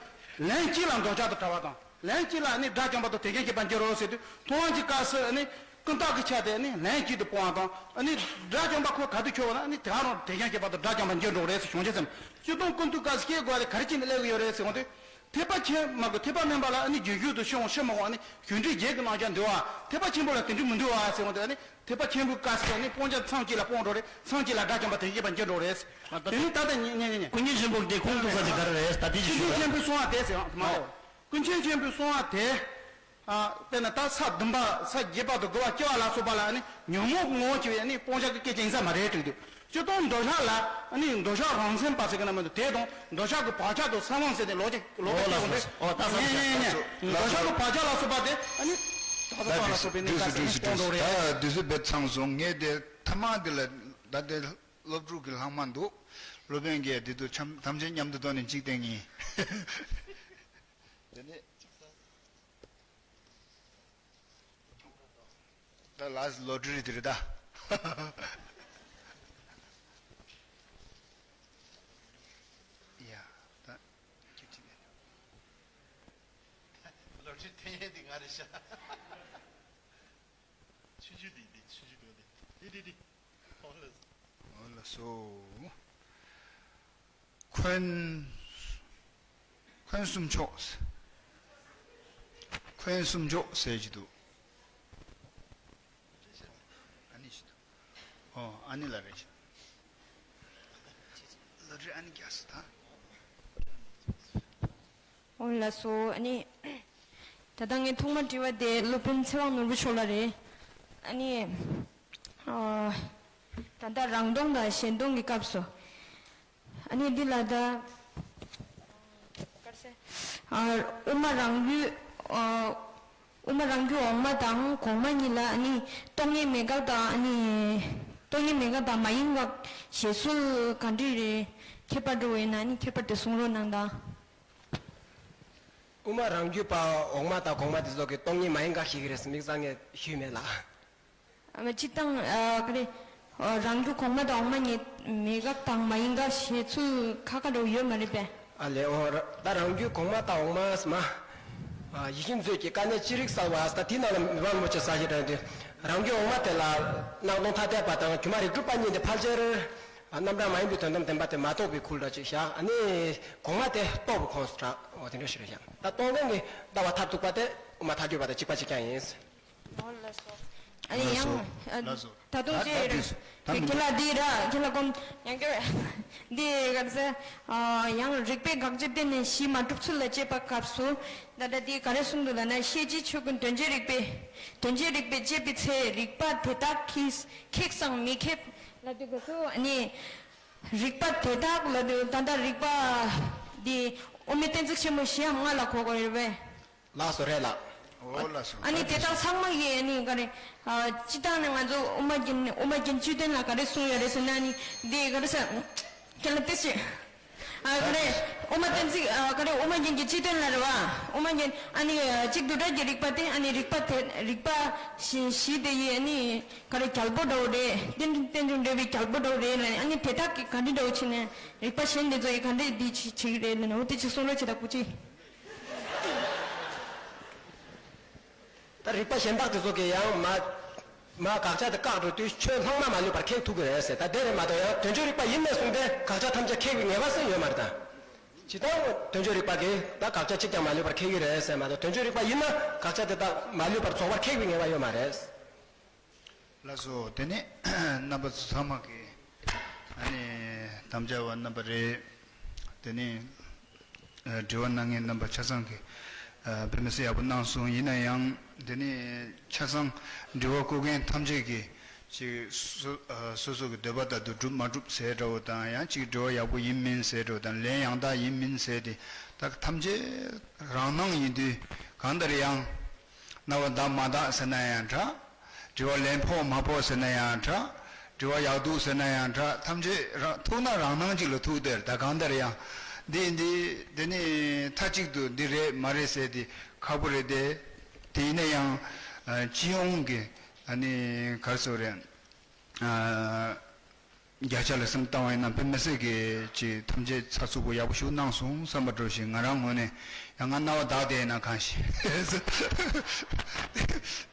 ལན་གཅིག་ལ་འདོད་ཆགས་དང་བྲལ་བ་དང་། ལན་གཅིག་ལ་ནི་དགྲ་བཅོམ་པ་དང་དེ་རྐྱེན་བྱེད་པར་འགྱུར་རོ་ཟེར་དུས། མཐོང་བ་གི་སྐབས་སུ་ནི་ཀུན་བརྟགས་ཀྱི་ཆ་དེ་ནི་ལན་གཅིག་ཏུ་སྤོང་བ་དང་། ནི་དགྲ་བཅོམ་པ་ཁོ་ག་དུས་ཁྱོད་བ་ན་ནི་དེ་ག་རང་དེ་རྐྱེན་བྱེད་པ་དང་དགྲ་བཅོམ་པར་འགྱུར་འགྲོ་རེད་ཟེར། བྱང་ཆུབ་སེམས་སྤྱིར་བཏང་ཀུན་ཏུ་སྐབས་སུ་སྐྱེ་དགོས་པ་དེ་ག་རེ་བྱས་ནས་སླེབས་ཀྱི་ཡོད་རེད་ཟེར་འོང་དུས། ཐེག་པ་ཆེན་མ་གི་ཐེག་པ་དམན་པ་ལ་ནི་རྒྱུན་ཞུགས་དང་ཕྱིར་འོང་ཕྱིར་མི་འོང་ནི་རྒྱུ་འབྲས་བརྒྱད་ཀྱི་རྣམ་གཞག་འདུལ་བ། ཐེག་པ་ཆེན་པོ་ལ་དེ་འདྲ་མི་འདུལ་བ་ཟེར་འོང་དུས་ནི། ཐེག་པ་ཆེན་པོའི་སྐབས་སུ་ནི་སྤང་བྱ་མཚམས་གཅིག་ལ་སྤོང་འགྲོ་རེད། མཚམས་གཅིག་ལ་དགྲ་བཅོམ་པ་དེ་བྱེད་པར་འགྱུར་འགྲོ་རེད། ཨ། ད་དེ་ནི་ད་ལྟ་ཉེ་ཉེ་ཉེ་ཉེ། ཀུན་མཁྱེན་ཆེན་པོ་དེ་ཁུངས་གཏུགས་ས་དེ་ག་རེ་རེད། ད་དེ་ཅིག་ཀུན་ཞུ་མཁྱེན་ཆེན་པོའི་གསུང་བ་དེ་ཟེར་བ་མ་རེད། ཀུན་མཁྱེན་ཆེན་པོའི་གསུང་བ་དེ། ཨ། དཔེར་ན་ད་ས་བདུན་པ་ས་བརྒྱད་པ་དང་དགུ་པ་བཅུ་པ་ལ་སོགས་པ་ལ་ནི་ཉོན་མོངས་ཀྱི་ངོ་བོ་ཆེ་བའི་ནི་སྤང་བྱ་གི་སྐད་ཅིག་ཡིན་ས་མ་རེད་དྲན་དུས། སྤྱིར་བཏང་འདོད་ཆགས་ལ་ནི་འདོད་ཆགས་རང་མཚན་པ་ཟེར་གི་ན་མི་འདུག་དེ་དང་འདོད་ཆགས་ཀྱི་བག་ཆགས་དང་ས་བོན་ཟེར་ཏེ་ལོ་ཅིག་ལོ་ཨོ་ཀ་ལགས་སོ། ཨོ་ད་ས་ནས་ནས་ནས་འདོད་ཆགས་ཀྱི་བག་ཆགས་ལ་སོགས་པ་དེ་ནི་ད་ས་ད་ལ་སོགས་པའི་ནི་དུས་སུ་ད་དུས་སུ་དུས་སུ་སྤོང་འགྲོ་རེད། ད་དུས་སུ་བེད་ཚང་སོང་། ངས་དེ་ཐ་མ་དེ་ལ་ད་དེ་སློབ་ཕྲུག་གི་ལྷག་མ་འདུག་སློབ་དཔོན་གྱིས་དེ་དུས་ཐམས་ཅད་མཉམ་དུ་བཏོན་ནས་གཅིག་བསྟན་ངེས། དེ་ནས། ད་ལ་ལོ་ཊ་རི་དེ་རེད་ད། ཡ། ད་ཁྱེད་ཅི་ལས། ཆུ་འཐེན་ཡས་འདི་ང་རེད་ཤག་ཆུང་ཆུང་འདི་འདི་ཆུང་ཆུང་འདི་འདི་འདི་འདི་འདི། འོ་ལགས། འོ་ལགས་སོ། འཁོན། འཁོན་སུམ་ཅུ། འཁོན་སུམ་ཅུ་ཟེར་གྱི་འདུག་ཨ་ནི་ཞིག་འདུག་ཨོ་ཨ་ནི་ལ་རེད། ལོ་རེ་ཨ་ནི་རྒྱག་སི་ད། འོ་ལགས་སོ། ཨ་ནི། ད་ལྟ་ངས་ཐོག་མར་དྲི་བ་དེ་སློབ་དཔོན་ཚེ་དབང་ནོར་བུ་མཆོག་ལ་རེད། ཨ་ནི། ཨ། ད་ལྟ་རང་སྟོང་དང་གཞན་སྟོང་གི་སྐབས་སུ། ཨ་ནི་འདི་ལ་ད། ཨ། དབུ་མ་རང་རྒྱུད། ཨ། དབུ་མ་རང་རྒྱུད་འོག་མ་དང་གོང་མ་གཉིས་ལ་ཨ་ནི་སྟོང་ཉིད་མེད་དགག་དང་ཨ་ནི། སྟོང་ཉིད་མེད་དགག་དང་མ་ཡིན་དགག་བཞེད་སྲོལ་ག་འདྲ་རེད། ཁྱད་པར་འདྲ་བོ་ཡོད་ན་ཨ་ནི་ཁྱད་པར་དེ་གསུང་རོགས་གནང་དང་། དབུ་མ་རང་རྒྱུད་པ་འོག་མ་དང་གོང་མ་དེ་ཚོ་གིས་སྟོང་ཉིད་མ་ཡིན་དགག་བཤད་ཀྱི་རེད་ཟེར་དམིགས་བསལ་ངས་ཞུས་མེད་ལགས། ཨ། སྤྱིར་བཏང་། ཨ། ག་རེ། ཨ། རང་རྒྱུད་གོང་མ་དང་འོག་མ་གཉིས་མེད་དགག་དང་མ་ཡིན་དགག་བཤད་ཚུལ་ཁ་ཁ་འདྲ་བོ་ཡོད་མ་རེད་པས། ཨ་ལས། འོ་ར། ད་རང་རྒྱུད་གོང་མ་དང་འོག་མ་ཟེར་མ། ཨ། ཡིད་བཞིན་མཛོད་ཀྱི་དཀའ་གནད་ཅི་རིགས་གསལ་བ་ཟེར། ད་དེའི་ནང་ལ་མི་ཕམ་རིན་པོ་ཆེ་གསལ་བཤད་དྲངས་ཏེ། རང་རྒྱུད་འོག་མ་དེ་ལ་སྣང་སྟོང་ཐ་དད་པ་དང་སྒྱུ་མ་རིགས་གྲུབ་པ་གཉིས་དེ་ཕལ་ཆེར། ཨ། རྣམ་གྲངས་མ་ཡིན་པའི་དོན་དམ་བདེན་པ་དེ་མ་རྟོགས་པའི་ཁུལ་འདྲ་ཅིག་བཞག་ཨ་ནི་གོང་མ་དེ་རྟོགས་པའི་ཁོངས་སུ་གྲགས། འོ་དེ་འདྲ་ཞིག་རེད་བཞག་ད་སྟོང་ལྡན་གྱི་ལྟ་བ་མཐར་ཐུག་པ་དེ་དབུ་མ་ཐལ་འགྱུར་བ་དང་གཅིག་པ་གཅིག་རྐྱང་ཡིན། འོ་ལགས་སོ། ཨ་ནི་ཡང་། ལགས་སོ། ཨ། ལགས་སོ། ད་དུང་ད་ཅི་ད་རེད། དུས་སུ་ད་ཁྱེད་ལ་འདི་ར་ཁྱེད་ལ་སྒོམ་ཡང་སྐྱོ་བས། འདི་ག་རེ་ཟེར། ཨ། ཡང་རིགས་པས་དགག་བྱ་བསྟན་ནས་གཞི་མ་གྲུབ་ཚུལ་ལ་དཔྱད་པའི་སྐབས་སུ། ད་ལྟ་འདི་ག་རེ་གསུངས་འདུག་ལབ་ན། ཤེས་བྱའི་ཆོས་ཀུན་དོན་བྱེད་རིགས་པས། དོན་བྱེད་རིགས་པས་དཔྱད་པའི་ཚེ་རིགས་པ་དེ་དག་ཁེགས་ཁེགས་སམ་མི་ཁེགས་ལབ་དུས་སྐབས་སུ་ཨ་ནི། རིགས་པ་དེ་དག་ལབ་དུས་ད་ལྟ་རིགས་པ་འདི་དབུ་མའི་གཏན་ཚིགས་ཆེན་མོ་བཞིའམ་ལྔ་ལ་གོ་དགོས་རེད་པས། ལགས་སོ། རེད་ལགས། འོ་ལགས་སོ། ཨ་ནི་དེ་དག་ཚང་མ་གིས་ཨ་ནི་ག་རེ། ཨ། སྤྱིར་བཏང་ནས་ང་ཚོ་དབུ་མ་རྒྱན་དབུ་མ་རྒྱན་བཅུའི་དོན་ལ་ག་རེ་གསུངས་ཡོད་རེད་ཟེར་ན་ཨ་ནི་འདི་ག་རེ་ཟེར། ཁྱེད་ལ་ཏོག་ཙམ། ཨ། ག་རེ། དབུ་མ་གཏན་ཚིགས། ཨ། ག་རེ། དབུ་མ་རྒྱན་གྱི་སྤྱིའི་དོན་ལ་རེད་བ། དབུ་མ་རྒྱན་ཨ་ནི་གཅིག་བསྡུས་གྲྭ་རྒྱའི་རིགས་པ་སྟེ། ཨ་ནི་རིགས་པ་དེ་རིགས་པ་བཞི་བཞི་དེ་ཡིས་ཨ་ནི་ག་རེ་རྒྱལ་པོ་འདྲ་བོ་རེད། རྟེན་རྟེན་འབྱུང་འབྲེལ་བའི་རྒྱལ་པོ་འདྲ་བོ་རེད་ལབ་ནས། ཨ་ནི་དེ་དག་གིས་ག་འདྲ་འདྲ་བོ་བྱས་ནས་རིགས་པ་གཞན་དེ་ཚོ་ཡིས་ག་འདྲ་འདི་བྱེད་བྱེད་ཀྱི་རེད་ལབ་ནས། འོ་དེ་ཅིག་གསུང་རོགས་བྱེད་དང་སྐུ་མཁྱེན། ད་རིགས་པ་གཞན་དག་དེ་ཚོ་གིས་ཡང་མ་མ་དགག་བྱ་དེ་བཀག་འགྲོ་དུས་ཆོས་ལྷག་མ་མ་ལུས་པར་ཁེགས་ཐུབ་ཀྱི་རེད་ཟེར། ད་དེ་རེད་མ་གཏོགས་ཡང་དོན་བྱེད་རིགས་པ་ཡིན་ནས་བཟུང་སྟེ་དགག་བྱ་ཐམས་ཅད་ཁེགས་པའི་ངེས་པ་ཟེར་ཡོད་མ་རེད་ད། ཇི་ལྟར་དོན་བྱེད་རིགས་པ་གིས་ད་དགག་བྱ་གཅིག་ཀྱང་མ་ལུས་པར་ཁེགས་ཀྱི་རེད་ཟེར་མ་གཏོགས། དོན་བྱེད་རིགས་པ་ཡིན་ན་དགག་བྱ་དེ་དག་མ་ལུས་པར་རྫོགས་པར་ཁེགས་པའི་ངེས་པ་ཡོད་མ་རེད། ལགས་སོ། དེ་ནས་རྣམ་པ་ཚོ་ཚང་མ་གིས་ཨ་ནི་དམ་བཅའ་བ་རྣམ་པ་རེད། དེ་ནས་ཨ་དྲི་བ་གནང་མཁན་རྣམ་པ་ཆ་ཚང་གིས་ཨ་དཔེ་མི་སྲིད་ཡག་པོ་གནང་སོང་། ཡིན་ན་ཡང་དེ་ནས་ཆ་ཚང་དྲི་བ་བཀོད་མཁན་ཐམས་ཅད་ཀྱིས་ཅིག་སོ་ཨ་སོ་སོ་གི་འདོད་པ་ལྟར་དུ་གྲུབ་མ་གྲུབ་ཟེར་འདྲ་བོ་དང་། ཡང་ཅིག་དྲི་བ་ཡག་པོ་ཡིན་མིན་ཟེར་འདྲ་བོ་དང་། ལན་ཡང་དག་ཡིན་མིན་ཟེར་དེ་ད་ཐམས་ཅད་རང་སྣང་ཡིན་དུས། གང་ལྟར་ཡང་རྣ་བ་བདག་མ་བདག་ཟེར་ན་ཡང་འདྲ། དྲི་བ་ལན་ཕོག་མ་ཕོག་ཟེར་ན་ཡང་འདྲ། དྲི་བ་ཡག་སྡུག་ཟེར་ན་ཡང་འདྲ། ཐམས་ཅད་རང་ཐུག་ན་རང་སྣང་གཅིག་ལ་ཐུག་སྟེ། ད་གང་ལྟར་ཡང་འདི་འདི་འདི་ནི་མཐའ་གཅིག་ཏུ་འདི་རེད་མ་རེད་ཟེར་དེ་ཁག་པོ་རེད་དེ། དེ་ཡིན་ན་ཡང་ཨ་སྤྱི་ཡོངས་ཀྱི་ཨ་ནི་ག་རེ་ཟེར་རེད། ཨ་བརྒྱ་ཆ་ལ་སེམས་བཏང་བ་ཡིན་ན་དཔེ་མི་སྲིད་ཀྱི་ཅིག་ཐམས་ཅད་ཚགས་ཚུད་པོ་ཡག་པོ་ཞིག་གནང་སོང་བསམ་པ་འདྲ་ཞིག་ང་རང་ངོས་ནས། ཡང་ང་རྣ་བ་བདག་བསྡད་ན་གང་ཞིག་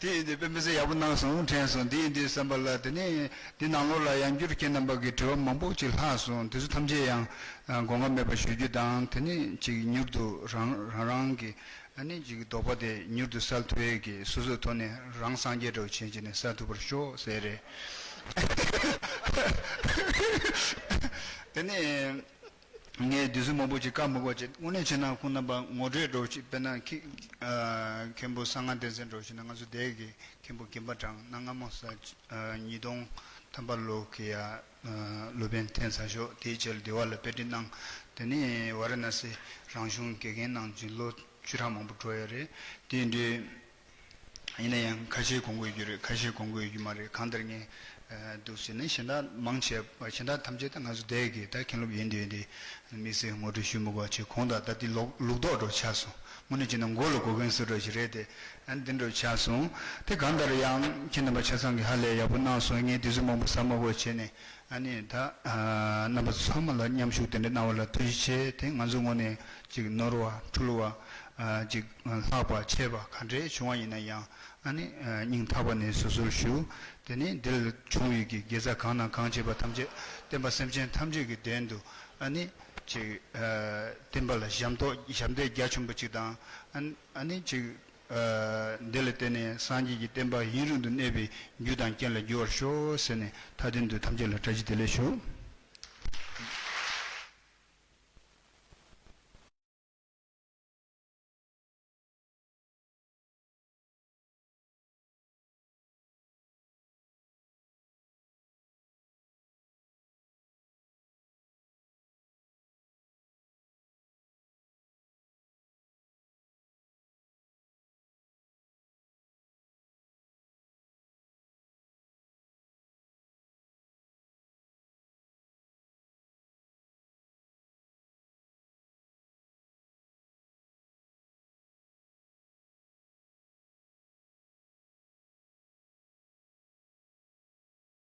དེ་ཡིན་དུས་དཔེ་མི་སྲིད་ཡག་པོ་གནང་སོང་དྲན་སོང་། དེ་ཡིན་དུས་བསམ་པ་ལ། དེ་ནས་འདི་ནང་ལོགས་ལ་ཡང་བསྐྱར་ཁྱེད་རྣམ་པ་གི་དྲི་བ་མང་པོ་ཅིག་ལྷག་སོང་། དེ་ཚོ་ཐམས་ཅད་ཡང་དགོངས་ཁ་མེད་པ་ཞུ་རྒྱུ་དང་། དེ་ནས་ཅིག་མྱུར་དུ་རང་རང་རང་གི་ཨ་ནི་ཅིག་དོགས་པ་དེ་མྱུར་དུ་སེལ་ཐུབ་ཡས་ཀྱི་སོ་སོའི་ཐོག་ནས་རང་སངས་རྒྱས་འདྲ་བོ་བྱས་བྱས་ནས་སེལ་ཐུབ་པར་ཤོག་ཟེར་རེད། དེ་ནས། ངས་དུས་ཚོད་མང་པོ་ཅིག་བཀག་མི་དགོས་ཅིག་དངོས་གནས་བྱས་ན་ཁོང་རྣམ་པ་ངོ་སྤྲོད་འདྲ་བོ་ཅིག་དཔེར་ན་ཁྱེད་ཨ་མཁན་པོ་གསང་སྔགས་བསྟན་འཛིན་འདྲ་བོ་ཅིག་ན། ང་ཚོ་འདས་ཀྱི་མཁན་པོ་དགེ་འཕེལ་གྲགས་གནའ་སྔ་མོ་ས་ཨ་ཉིས་སྟོང་ཐམ་པ་ལོ་གི་ཡ་ཨ་སློབ་དཔོན་འཐེན་ཚར་ཤོག་དེའི་རྗེས་ལ་དེ་བ་ལ་དཔེ་ཁྲིད་གནང་། དེ་ནས་ཝཱ་ར་ཎ་སི་རང་གཞུང་དགེ་རྒན་གནང་བྱས་ལོ་བཅུ་ཕྲག་མང་པོ་འགྲོ་ཡོད་རེད། དེ་འདྲའི། ཡིན་ན་ཡང་ཁ་ཤས་གོ་གི་ཡོད་རྒྱུ་རེད། ཁ་ཤས་གོ་གི་ཡོད་རྒྱུ་མ་རེད། གང་ལྟར་ངས་ཨ་འདུག་ཟེར་ནས་གཞན་དག་མང་ཆེ་བ་གཞན་དག་ཐམས་ཅད་ད་ང་ཚོ་འདས་ཀྱི་ད་མཁན་སློབ་ཡིན་དུས་འདི་དམིགས་བསལ་ངོ་སྤྲོད་ཞུ་མི་དགོས་པ་བྱས། གོང་དང་ད་འདི་ལུགས་ལུགས་ལྡོག་འདྲ་ཆགས་སོང་། དངོས་གནས་བྱས་ན་མགོ་ལ་གོ་མཁན་བཟོ་འདྲ་ཞིག་རེད་དེ། ཨ་འདི་འདྲ་ཆགས་སོང་། དེ་གང་ལྟར་ཡང་ཁྱེད་རྣམ་པ་ཆ་ཚང་གིས་ཧ་ལས་ཡག་པོ་གནང་སོང་། ངས་དུས་ཚོད་མང་པོ་ཟ་མ་དགོས་བྱས་ནས། ཨ་ནི་ད་ཨ་རྣམ་པ་ཚང་མ་ལ་མཉམ་ཞུགས་དེ་འདྲ་གནང་བ་ལ་ཐུགས་རྗེ་ཆེ། དེ་ང་ཚོ་ངོས་ནས་ཅིག་ནོར་བ་འཁྲུལ་བ་ཨ་ཅིག་ལྷག་པ་ཆད་པ་ག་འདྲས་བྱུང་བ་ཡིན་ན་ཡང་ཨ་ནི་ཨ་སྙིང་ཐག་པ་ནས་གསོལ་གསོལ་ཞུ། དེ་ནས་འདིར་བྱུང་བའི་གི་དགེ་རྩ་གང་དང་གང་བྱས་པ་ཐམས་ཅད་བསྟན་པ་སེམས་ཅན་ཐམས་ཅད་ཀྱི་དོན་དུ་ཨ་ནི་ཅིག་ཨ་བསྟན་པ་ལ་ཞབས་ཏོག་ཞབས་འདེགས་རྒྱ་ཆེན་པོ་ཅིག་དང་ཨ་ཨ་ནི་ཅིག་ཨ་འདི་ལ་བརྟེན་ནས་སངས་རྒྱས་ཀྱི་བསྟན་པ་ཡུན་རིང་དུ་གནས་པའི་རྒྱུ་དང་རྐྱེན་ལ་འགྱུར་བར་ཤོག་ཟེར་ནས་མཐའ་དོན་དུ་ཐམས་ཅད་ལ་བཀྲ་ཤིས་བདེ་ལེགས་ཞུ།